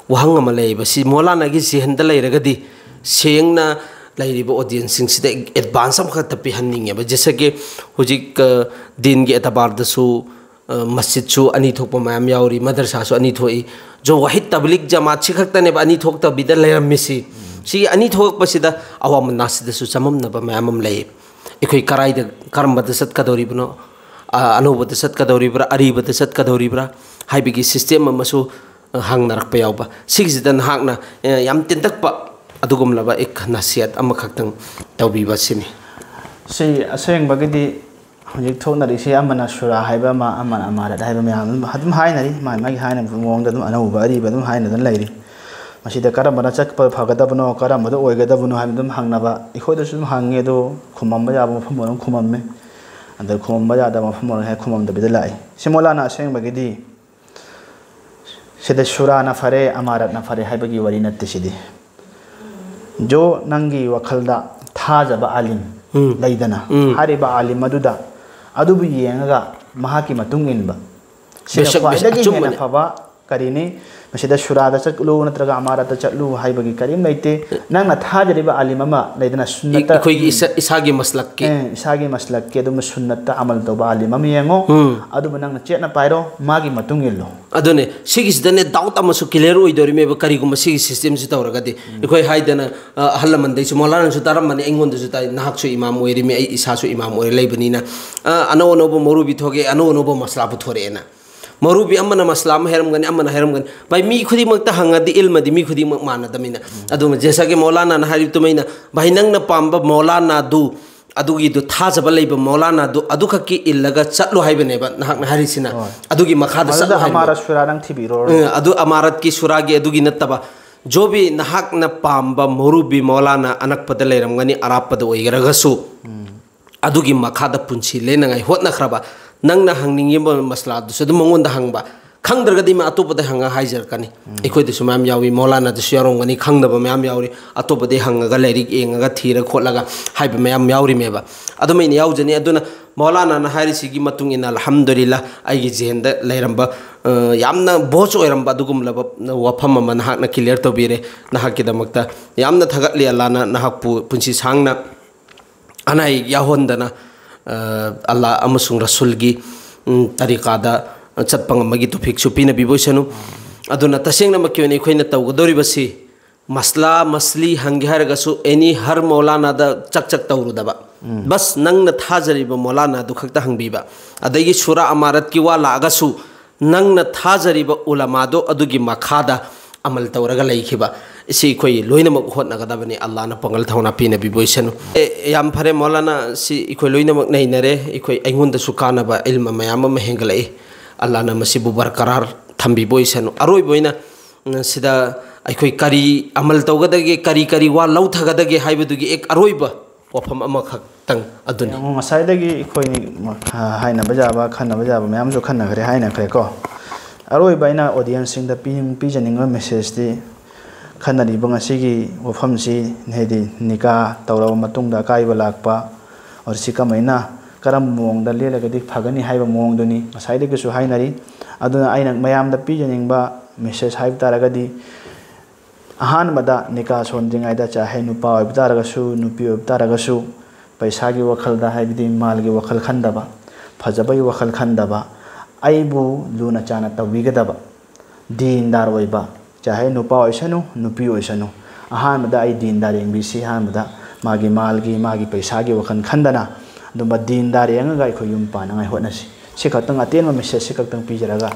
ꯋꯥꯍꯪ ꯑꯃ ꯂꯩꯌꯦꯕ꯫ ꯁꯤ ꯃꯧꯂꯥꯅꯥꯒꯤ ꯖꯤꯍꯟꯗ ꯂꯩꯔꯒꯗꯤ ꯁꯦꯡꯅ ꯂꯩꯔꯤꯕ ꯑꯣꯗꯤꯌꯦꯟꯁꯁꯤꯡꯁꯤꯗ ꯑꯦꯗꯚꯥꯟꯁ ꯑꯃꯈꯛꯇ ꯄꯤꯍꯟꯅꯤꯡꯉꯦꯕ꯫ ꯖꯤꯁꯛꯀꯤ ꯍꯧꯖꯤꯛ, ꯑ, ꯗꯤꯟꯒꯤ ꯑꯦꯇꯕꯥꯔꯗꯁꯨ, ꯑ, ꯃꯁꯖꯤꯠꯁꯨ ꯑꯅꯤ ꯊꯣꯛꯄ ꯃꯌꯥꯝ ꯌꯥꯎꯔꯤ, ꯃꯗꯔꯁꯥꯁꯨ ꯑꯅꯤ ꯊꯣꯛꯏ꯫ ꯖꯣ ꯋꯥꯍꯤꯗ ꯇꯕ꯭ꯂꯤꯛ ꯖꯃꯥꯠꯁꯤ ꯈꯛꯇꯅꯦꯕ ꯑꯅꯤ ꯊꯣꯛꯇꯕꯤꯗ ꯂꯩꯔꯝꯃꯤꯁꯤ꯫ ꯁꯤꯒꯤ ꯑꯅꯤ ꯊꯣꯛꯂꯛꯄꯁꯤꯗ ꯑꯋꯥꯃꯟꯅꯥꯁꯤꯗꯁꯨ ꯆꯃꯝꯅꯕ ꯃꯌꯥꯝ ꯑꯃ ꯂꯩ꯫ ꯑꯩꯈꯣꯏ ꯀꯔꯥꯏꯗ, ꯀꯔꯝꯕꯗ ꯆꯠꯀꯗꯧꯔꯤꯕꯅꯣ, ꯑ, ꯑꯅꯧꯕꯗ ꯆꯠꯀꯗꯧꯔꯤꯕ꯭ꯔꯥ, ꯑꯔꯤꯕꯗ ꯆꯠꯀꯗꯧꯔꯤꯕ꯭ꯔꯥ ꯍꯥꯏꯕꯒꯤ ꯁꯤꯁꯇꯦꯝ ꯑꯃꯁꯨ, ꯑ, ꯍꯪꯅꯔꯛꯄ ꯌꯥꯎꯕ꯫ ꯁꯤꯒꯤꯁꯤꯗ ꯅꯍꯥꯛꯅ, ꯑ, ꯌꯥꯝ ꯇꯦꯟꯇꯛꯄ ꯑꯗꯨꯒꯨꯝꯂꯕ ꯑꯦꯛ ꯅꯁꯤꯍꯠ ꯑꯃꯈꯛꯇꯪ ꯇꯧꯕꯤꯕ ꯑꯁꯤꯅꯤ꯫ ꯁꯤ ꯑꯁꯦꯡꯕꯒꯤꯗꯤ ꯍꯧꯖꯤꯛ ꯊꯣꯛꯅꯔꯤꯁꯤ ꯑꯃꯅ ꯁꯨꯔꯥ ꯍꯥꯏꯕ ꯑꯃ, ꯑꯃꯅ ꯑꯃꯥꯔꯠ ꯍꯥꯏꯕ ꯃꯌꯥꯝ ꯑꯗꯨꯝ, ꯑꯗꯨꯝ ꯍꯥꯏꯅꯔꯤ, ꯃꯥꯒꯤ ꯃꯥꯒꯤ ꯍꯥꯏꯅꯕ ꯃꯑꯣꯡꯗ ꯑꯗꯨꯝ ꯑꯅꯧꯕ ꯑꯔꯤꯕ ꯑꯗꯨꯝ ꯍꯥꯏꯅꯗꯅ ꯂꯩꯔꯤ꯫ ꯃꯁꯤꯗ ꯀꯔꯝꯕꯅ ꯆꯠꯄ ꯐꯒꯗꯕꯅꯣ, ꯀꯔꯝꯕꯗ ꯑꯣꯏꯒꯗꯕꯅꯣ ꯍꯥꯏꯕꯗꯨ ꯑꯗꯨꯝ ꯍꯪꯅꯕ ꯑꯩꯈꯣꯏꯗꯁꯨ ꯑꯗꯨꯝ ꯍꯪꯉꯤ, ꯑꯗꯨ ꯈꯨꯝꯃꯝꯕ ꯌꯥꯕ ꯃꯐꯝ ꯑꯣꯏꯔꯒ ꯈꯨꯝꯃꯝꯃꯦ, ꯑꯗ ꯈꯨꯝꯃꯝꯕ ꯌꯥꯗꯕ ꯃꯐꯝ ꯑꯣꯏꯔꯒ ꯍꯦꯛ ꯈꯨꯝꯃꯝꯗꯕꯤꯗ ꯂꯥꯛꯏ꯫ ꯁꯤ ꯃꯧꯂꯥꯅꯥ ꯑꯁꯦꯡꯕꯒꯤꯗꯤ ꯁꯤꯗ ꯁꯨꯔꯥꯅ ꯐꯔꯦ, ꯑꯃꯥꯔꯠꯅ ꯐꯔꯦ ꯍꯥꯏꯕꯒꯤ ꯋꯥꯔꯤ ꯅꯠꯇꯦ ꯁꯤꯗꯤ꯫ ꯖꯣ, ꯅꯪꯒꯤ ꯋꯥꯈꯜꯗ ꯊꯥꯖꯕ ꯑꯥꯂꯤꯝ ꯎꯝ꯫ ꯂꯩꯗꯅ, ꯎꯝ꯫ ꯍꯥꯏꯔꯤꯕ ꯑꯥꯂꯤꯝ ꯑꯗꯨꯗ, ꯑꯗꯨꯕꯨ ꯌꯦꯡꯉꯒ ꯃꯍꯥꯛꯀꯤ ꯃꯇꯨꯡ ꯏꯟꯕ, ꯁꯤꯅ ꯕꯦꯁꯛ, ꯕꯦꯁꯛ, ꯈ꯭ꯋꯥꯏꯗꯒꯤ ꯍꯦꯟꯅ ꯑꯆꯨꯝꯕꯅꯤ꯫ ꯐꯕ ꯀꯔꯤꯅꯤ? ꯃꯁꯤꯗ ꯁꯨꯔꯥꯗ ꯆꯠꯂꯨ ꯅꯠꯇ꯭ꯔꯒ ꯑꯃꯥꯔꯠꯇ ꯆꯠꯂꯨ ꯍꯥꯏꯕꯒꯤ ꯀꯔꯤꯝ ꯂꯩꯇꯦ꯫ ꯅꯪꯅ ꯊꯥꯖꯔꯤꯕ ꯑꯥꯂꯤꯝ ꯑꯃ ꯂꯩꯗꯅ, ꯁꯨꯟꯅꯠꯇ, ꯑꯩꯈꯣꯏꯒꯤ ꯏꯁꯥ-, ꯏꯁꯥꯒꯤ ꯃꯁꯂꯛꯀꯤ꯫ ꯑꯦ, ꯏꯁꯥꯒꯤ ꯃꯁꯂꯛꯀꯤ ꯑꯗꯨꯝꯕ ꯁꯨꯟꯅꯠꯇ ꯑꯃꯜ ꯇꯧꯕ ꯑꯥꯂꯤꯝ ꯑꯃ ꯌꯦꯡꯉꯣ꯫ ꯎꯝ꯫ ꯑꯗꯨꯕꯨ ꯅꯪꯅ ꯆꯦꯠꯅ ꯄꯥꯏꯔꯣ, ꯃꯥꯒꯤ ꯃꯇꯨꯡ ꯏꯜꯂꯣ꯫ ꯑꯗꯨꯅꯦ, ꯁꯤꯒꯤꯁꯤꯗꯅꯦ doubt ꯑꯃꯁꯨ clear ꯑꯣꯏꯗꯣꯔꯤꯃꯦꯕ, ꯀꯔꯤꯒꯨꯝꯕ ꯁꯤꯒꯤ systemꯁꯤ ꯇꯧꯔꯒꯗꯤ꯫ ꯎꯝ꯫ ꯑꯩꯈꯣꯏ ꯍꯥꯏꯗꯅ, ꯑ, ꯑꯍꯜ ꯂꯃꯟꯗꯩꯁꯨ, ꯃꯧꯂꯥꯅꯥꯁꯨ ꯇꯥꯔꯝꯕꯅꯤ, ꯑꯩꯉꯣꯟꯗꯁꯨ ꯇꯥꯏ, ꯅꯍꯥꯛꯁꯨ ꯏꯃꯥꯝ ꯑꯣꯏꯔꯤꯃꯤ, ꯑꯩ ꯏꯁꯥꯁꯨ ꯏꯃꯥꯝ ꯑꯣꯏꯔ ꯂꯩꯕꯅꯤꯅ, ꯑ, ꯑꯅꯧ ꯑꯅꯧꯕ ꯃꯧꯔꯨꯕꯤ ꯊꯣꯛꯑꯦ, ꯑꯅꯧ ꯑꯅꯧꯕ ꯃꯁꯂꯥ ꯄꯨꯊꯣꯔꯛꯑꯦꯅ꯫ ꯃꯧꯔꯨꯕꯤ ꯑꯃꯅ ꯃꯁꯂꯥ ꯑꯃ ꯍꯥꯏꯔꯝꯒꯅꯤ, ꯑꯃꯅ ꯍꯥꯏꯔꯝꯒꯅꯤ꯫ ꯚꯥꯏ, ꯃꯤ ꯈꯨꯗꯤꯡꯃꯛꯇ ꯍꯪꯉꯗꯤ ꯏꯜꯃꯗꯤ ꯃꯤ ꯈꯨꯗꯤꯡꯃꯛ ꯃꯥꯟꯅꯗꯕꯅꯤꯅ꯫ ꯎꯝ꯫ ꯑꯗꯨꯅ ꯖꯦꯁꯥꯒꯤ ꯃꯧꯂꯥꯅꯥꯅ ꯍꯥꯏꯔꯤꯕ ꯑꯗꯨꯃꯥꯏꯅ, ꯚꯥꯏ, ꯅꯪꯅ ꯄꯥꯝꯕ ꯃꯧꯂꯥꯅꯥꯗꯨ, ꯑꯗꯨꯒꯤꯗꯨ ꯊꯥꯖꯕ ꯂꯩꯕ ꯃꯧꯂꯥꯅꯥꯗꯨ ꯑꯗꯨꯈꯛꯀꯤ ꯏꯜꯂꯒ ꯆꯠꯂꯣ ꯍꯥꯏꯕꯅꯦꯕ ꯅꯍꯥꯛꯅ ꯍꯥꯏꯔꯤꯁꯤꯅ꯫ ꯍꯣꯏ꯫ ꯑꯗꯨꯒꯤ ꯃꯈꯥꯗ ꯃꯗꯨꯗ ꯆꯠꯂꯣ ꯍꯥꯏꯕꯅꯦ꯫ ꯑꯃꯥꯔꯠ ꯁꯨꯔꯥ ꯅꯪ ꯊꯤꯕꯤꯔꯣ꯫ ꯎꯝ, ꯑꯗꯨ ꯑꯃꯥꯔꯠꯀꯤ ꯁꯨꯔꯥꯒꯤ ꯑꯗꯨꯒꯤ ꯅꯠꯇꯕ, ꯖꯣꯕꯤ ꯅꯍꯥꯛꯅ ꯄꯥꯝꯕ ꯃꯧꯔꯨꯕꯤ ꯃꯧꯂꯥꯅꯥ ꯑꯅꯛꯄꯗ ꯂꯩꯔꯝꯒꯅꯤ, ꯑꯔꯥꯞꯄꯗ ꯑꯣꯏꯈ꯭ꯔꯒꯁꯨ꯫ ꯎꯝ꯫ ꯑꯗꯨꯒꯤ ꯃꯈꯥꯗ ꯄꯨꯟꯁꯤ ꯂꯦꯟꯅꯉꯥꯏ ꯍꯣꯠꯅꯈ꯭ꯔꯕ, ꯅꯪꯅ ꯍꯪꯅꯤꯡꯉꯤꯕ ꯃꯁꯂꯥꯗꯨꯁꯨ ꯑꯗꯨꯝ ꯃꯉꯣꯟꯗ ꯍꯪꯕ, ꯈꯪꯗ꯭ꯔꯒꯗꯤ ꯃꯥ ꯑꯇꯣꯞꯄꯗ ꯍꯪꯉ ꯍꯥꯏꯖꯔꯛꯀꯅꯤ꯫ ꯎꯝ꯫ ꯑꯩꯈꯣꯏꯗꯁꯨ ꯃꯌꯥꯝ ꯌꯥꯎꯏ, ꯃꯧꯂꯥꯅꯥꯗꯁꯨ ꯌꯥꯎꯔꯝꯒꯅꯤ, ꯈꯪꯗꯕ ꯃꯌꯥꯝ ꯌꯥꯎꯔꯤ, ꯑꯇꯣꯞꯄꯗ ꯍꯪꯉꯒ ꯂꯥꯏꯔꯤꯛ ꯌꯦꯡꯉꯒ ꯊꯤꯔ ꯈꯣꯠꯂꯒ ꯍꯥꯏꯕ ꯃꯌꯥꯝ ꯌꯥꯎꯔꯤꯃꯦꯕ꯫ ꯑꯗꯨꯃꯥꯏꯅ ꯌꯥꯎꯖꯅꯤ꯫ ꯑꯗꯨꯅ ꯃꯧꯂꯥꯅꯥꯅ ꯍꯥꯏꯔꯤꯁꯤꯒꯤ ꯃꯇꯨꯡ ꯏꯟꯅ, ꯑꯜꯍꯝꯗꯨꯂꯤꯜꯂꯥ, ꯑꯩꯒꯤ ꯖꯦꯍꯟꯗ ꯂꯩꯔꯝꯕ, ꯑ, ꯌꯥꯝꯅ ꯕꯣꯁ ꯑꯣꯏꯔꯝꯕ ꯑꯗꯨꯒꯨꯝꯂꯕ ꯋꯥꯐꯝ ꯑꯃ ꯅꯍꯥꯛꯅ clear ꯇꯧꯕꯤꯔꯦ꯫ ꯅꯍꯥꯛꯀꯤꯗꯃꯛꯇ ꯌꯥꯝꯅ ꯊꯥꯒꯠꯂꯤ꯫ ꯑꯜꯂꯥꯅ ꯅꯍꯥꯛꯄꯨ ꯄꯨꯟꯁꯤ ꯁꯥꯡꯅ ꯑꯅꯥ ꯑꯌꯦꯛ ꯌꯥꯎꯍꯟꯗꯅ, ꯑ, ꯑꯜꯂꯥ ꯑꯃꯁꯨꯡ ꯔꯁꯨꯜꯒꯤ, ꯎꯝ, ꯇꯔꯤꯀꯥꯗ ꯆꯠꯄ ꯉꯝꯕꯒꯤ ꯇꯧꯐꯤꯛꯁꯨ ꯄꯤꯅꯕꯤꯕ ꯑꯣꯏꯁꯅꯨ꯫ ꯑꯗꯨꯅ ꯇꯁꯦꯡꯅꯃꯛꯀꯤ ꯑꯣꯏꯅ ꯑꯩꯈꯣꯏꯅ ꯇꯧꯒꯗꯧꯔꯤꯕꯁꯤ ꯃꯁꯂꯥ ꯃꯁꯂꯤ ꯍꯪꯒꯦ ꯍꯥꯏꯔꯒꯁꯨ ꯑꯦꯅꯤ ꯍꯔ ꯃꯧꯂꯥꯅꯥꯗ ꯆꯛ ꯆꯛ ꯇꯧꯔꯨꯗꯕ꯫ ꯎꯝ꯫ ꯕꯁ ꯅꯪꯅ ꯊꯥꯖꯔꯤꯕ ꯃꯧꯂꯥꯅꯥꯗꯨ ꯈꯛꯇ ꯍꯪꯕꯤꯕ꯫ ꯑꯗꯒꯤ ꯁꯨꯔꯥ ꯑꯃꯥꯔꯠꯀꯤ ꯋꯥ ꯂꯥꯛꯑꯒꯁꯨ ꯅꯪꯅ ꯊꯥꯖꯔꯤꯕ ꯎꯂꯃꯥꯗꯣ ꯑꯗꯨꯒꯤ ꯃꯈꯥꯗ ꯑꯃꯜ ꯇꯧꯔꯒ ꯂꯩꯈꯤꯕ꯫ ꯁꯤ ꯑꯩꯈꯣꯏ ꯂꯣꯏꯅꯃꯛ ꯍꯣꯠꯅꯒꯗꯕꯅꯤ꯫ ꯑꯜꯂꯥꯅ ꯄꯥꯡꯒꯜ ꯊꯧꯅꯥ ꯄꯤꯅꯕꯤꯕ ꯑꯣꯏꯁꯅꯨ꯫ ꯑꯦ, ꯌꯥꯝ ꯐꯔꯦ ꯃꯧꯂꯥꯅꯥ, ꯁꯤ ꯑꯩꯈꯣꯏ ꯂꯣꯏꯅꯃꯛ ꯅꯩꯅꯔꯦ꯫ ꯑꯩꯈꯣꯏ, ꯑꯩꯉꯣꯟꯗꯁꯨ ꯀꯥꯟꯅꯕ ꯏꯜꯃ ꯃꯌꯥꯝ ꯑꯃ ꯍꯦꯟꯒꯠꯂꯛꯏ꯫ ꯑꯜꯂꯥꯅ ꯃꯁꯤꯕꯨ ꯕꯔꯀꯔꯥꯔ ꯊꯝꯕꯤꯕ ꯑꯣꯏꯁꯅꯨ꯫ ꯑꯔꯣꯏꯕ ꯑꯣꯏꯅ, ꯎꯝ, ꯁꯤꯗ ꯑꯩꯈꯣꯏ ꯀꯔꯤ ꯑꯃꯜ ꯇꯧꯒꯗꯒꯦ, ꯀꯔꯤ ꯀꯔꯤ ꯋꯥ ꯂꯧꯊꯒꯗꯒꯦ ꯍꯥꯏꯕꯗꯨꯒꯤ ꯑꯦꯛ ꯑꯔꯣꯏꯕ ꯋꯥꯐꯝ ꯑꯃꯈꯛꯇꯪ ꯑꯗꯨꯅꯤ꯫ ꯌꯦꯡꯉꯣ, ꯉꯁꯥꯏꯗꯒꯤ ꯑꯩꯈꯣꯏ ꯍꯥꯏꯅꯕ ꯌꯥꯕ, ꯈꯟꯅꯕ ꯌꯥꯕ ꯃꯌꯥꯝꯁꯨ ꯈꯟꯅꯈ꯭ꯔꯦ, ꯍꯥꯏꯅꯈ꯭ꯔꯦꯀꯣ꯫ ꯑꯔꯣꯏꯕ ꯑꯩꯅ audienceꯁꯤꯡꯗ ꯄꯤ-, ꯄꯤꯖꯅꯤꯡꯕ messageꯇꯤ, ꯈꯟꯅꯔꯤꯕ ꯉꯁꯤꯒꯤ ꯋꯥꯐꯝꯁꯤ, ꯍꯥꯏꯗꯤ ꯅꯤꯀꯥ ꯇꯧꯔꯕ ꯃꯇꯨꯡꯗ ꯑꯀꯥꯏꯕ ꯂꯥꯛꯄ, ꯑꯣꯔ ꯁꯤ ꯀꯃꯥꯏꯅ ꯀꯔꯝꯕ ꯃꯑꯣꯡꯗ ꯂꯦꯜꯂꯒꯗꯤ ꯐꯒꯅꯤ ꯍꯥꯏꯕ ꯃꯑꯣꯡꯗꯨꯅꯤ ꯉꯁꯥꯏꯗꯒꯤꯁꯨ ꯍꯥꯏꯅꯔꯤ꯫ ꯑꯗꯨꯅ ꯑꯩꯅ ꯃꯌꯥꯝꯗ ꯄꯤꯖꯅꯤꯡꯕ message ꯍꯥꯏꯕ ꯇꯥꯔꯒꯗꯤ, ꯑꯍꯥꯟꯕꯗ ꯅꯤꯀꯥ ꯁꯣꯟꯗ꯭ꯔꯤꯉꯩꯗ, ꯆꯥꯍꯦ ꯅꯨꯄꯥ ꯑꯣꯏꯕ ꯇꯥꯔꯒꯁꯨ, ꯅꯨꯄꯤ ꯑꯣꯏꯕ ꯇꯥꯔꯒꯁꯨ, ꯄꯩꯁꯥꯒꯤ ꯋꯥꯈꯜꯗ, ꯍꯥꯏꯕꯗꯤ ꯃꯥꯜꯒꯤ ꯋꯥꯈꯜ ꯈꯟꯗꯕ, ꯐꯖꯕꯒꯤ ꯋꯥꯈꯜ ꯈꯟꯗꯕ, ꯑꯩꯕꯨ ꯂꯨꯅ ꯆꯥꯟꯅ ꯇꯧꯕꯤꯒꯗꯕ, ꯗꯤꯟꯗꯥꯔ ꯑꯣꯏꯕ, ꯆꯥꯍꯦ ꯅꯨꯄꯥ ꯑꯣꯏꯁꯅꯨ, ꯅꯨꯄꯤ ꯑꯣꯏꯁꯅꯨ, ꯑꯍꯥꯟꯕꯗ ꯑꯩ ꯗꯤꯟꯗꯥꯔ ꯌꯦꯡꯕꯤꯁꯤ꯫ ꯑꯍꯥꯟꯕꯗ ꯃꯥꯒꯤ ꯃꯥꯜꯒꯤ, ꯃꯥꯒꯤ ꯄꯩꯁꯥꯒꯤ ꯋꯥꯈꯜ ꯈꯟꯗꯅ, ꯑꯗꯨꯝꯕ ꯗꯤꯟꯗꯥꯔ ꯌꯦꯡꯉꯒ ꯑꯩꯈꯣꯏ ꯌꯨꯝ ꯄꯥꯟꯅꯉꯥꯏ ꯍꯣꯠꯅꯁꯤ꯫ ꯁꯤ ꯈꯛꯇꯪ, ꯑꯇꯦꯟꯕ message ꯁꯤ ꯈꯛꯇꯪ ꯄꯤꯖꯔꯒ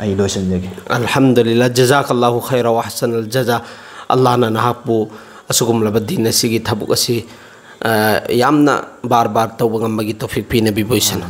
ꯑꯩ ꯂꯣꯏꯁꯤꯟꯖꯒꯦ꯫ ꯑꯜꯍꯝꯗꯨꯂꯤꯜꯂꯥ, ꯖꯖꯥꯀꯜꯂꯥꯍꯨ ꯈꯩꯔ ꯋꯥ ꯑꯍꯁꯅꯜ ꯖꯖꯥ꯫ ꯑꯜꯂꯥꯍꯅ ꯅꯍꯥꯛꯄꯨ ꯑꯁꯤꯒꯨꯝꯂꯕ ꯗꯤꯟ ꯑꯁꯤꯒꯤ ꯊꯕꯛ ꯑꯁꯤ, ꯑ, ꯌꯥꯝꯅ ꯕꯥꯔ ꯕꯥꯔ ꯇꯧꯕ ꯉꯝꯕꯒꯤ ꯇꯧꯐꯤꯛ ꯄꯤꯅꯕꯤꯕ ꯑꯣꯏꯁꯅꯨ꯫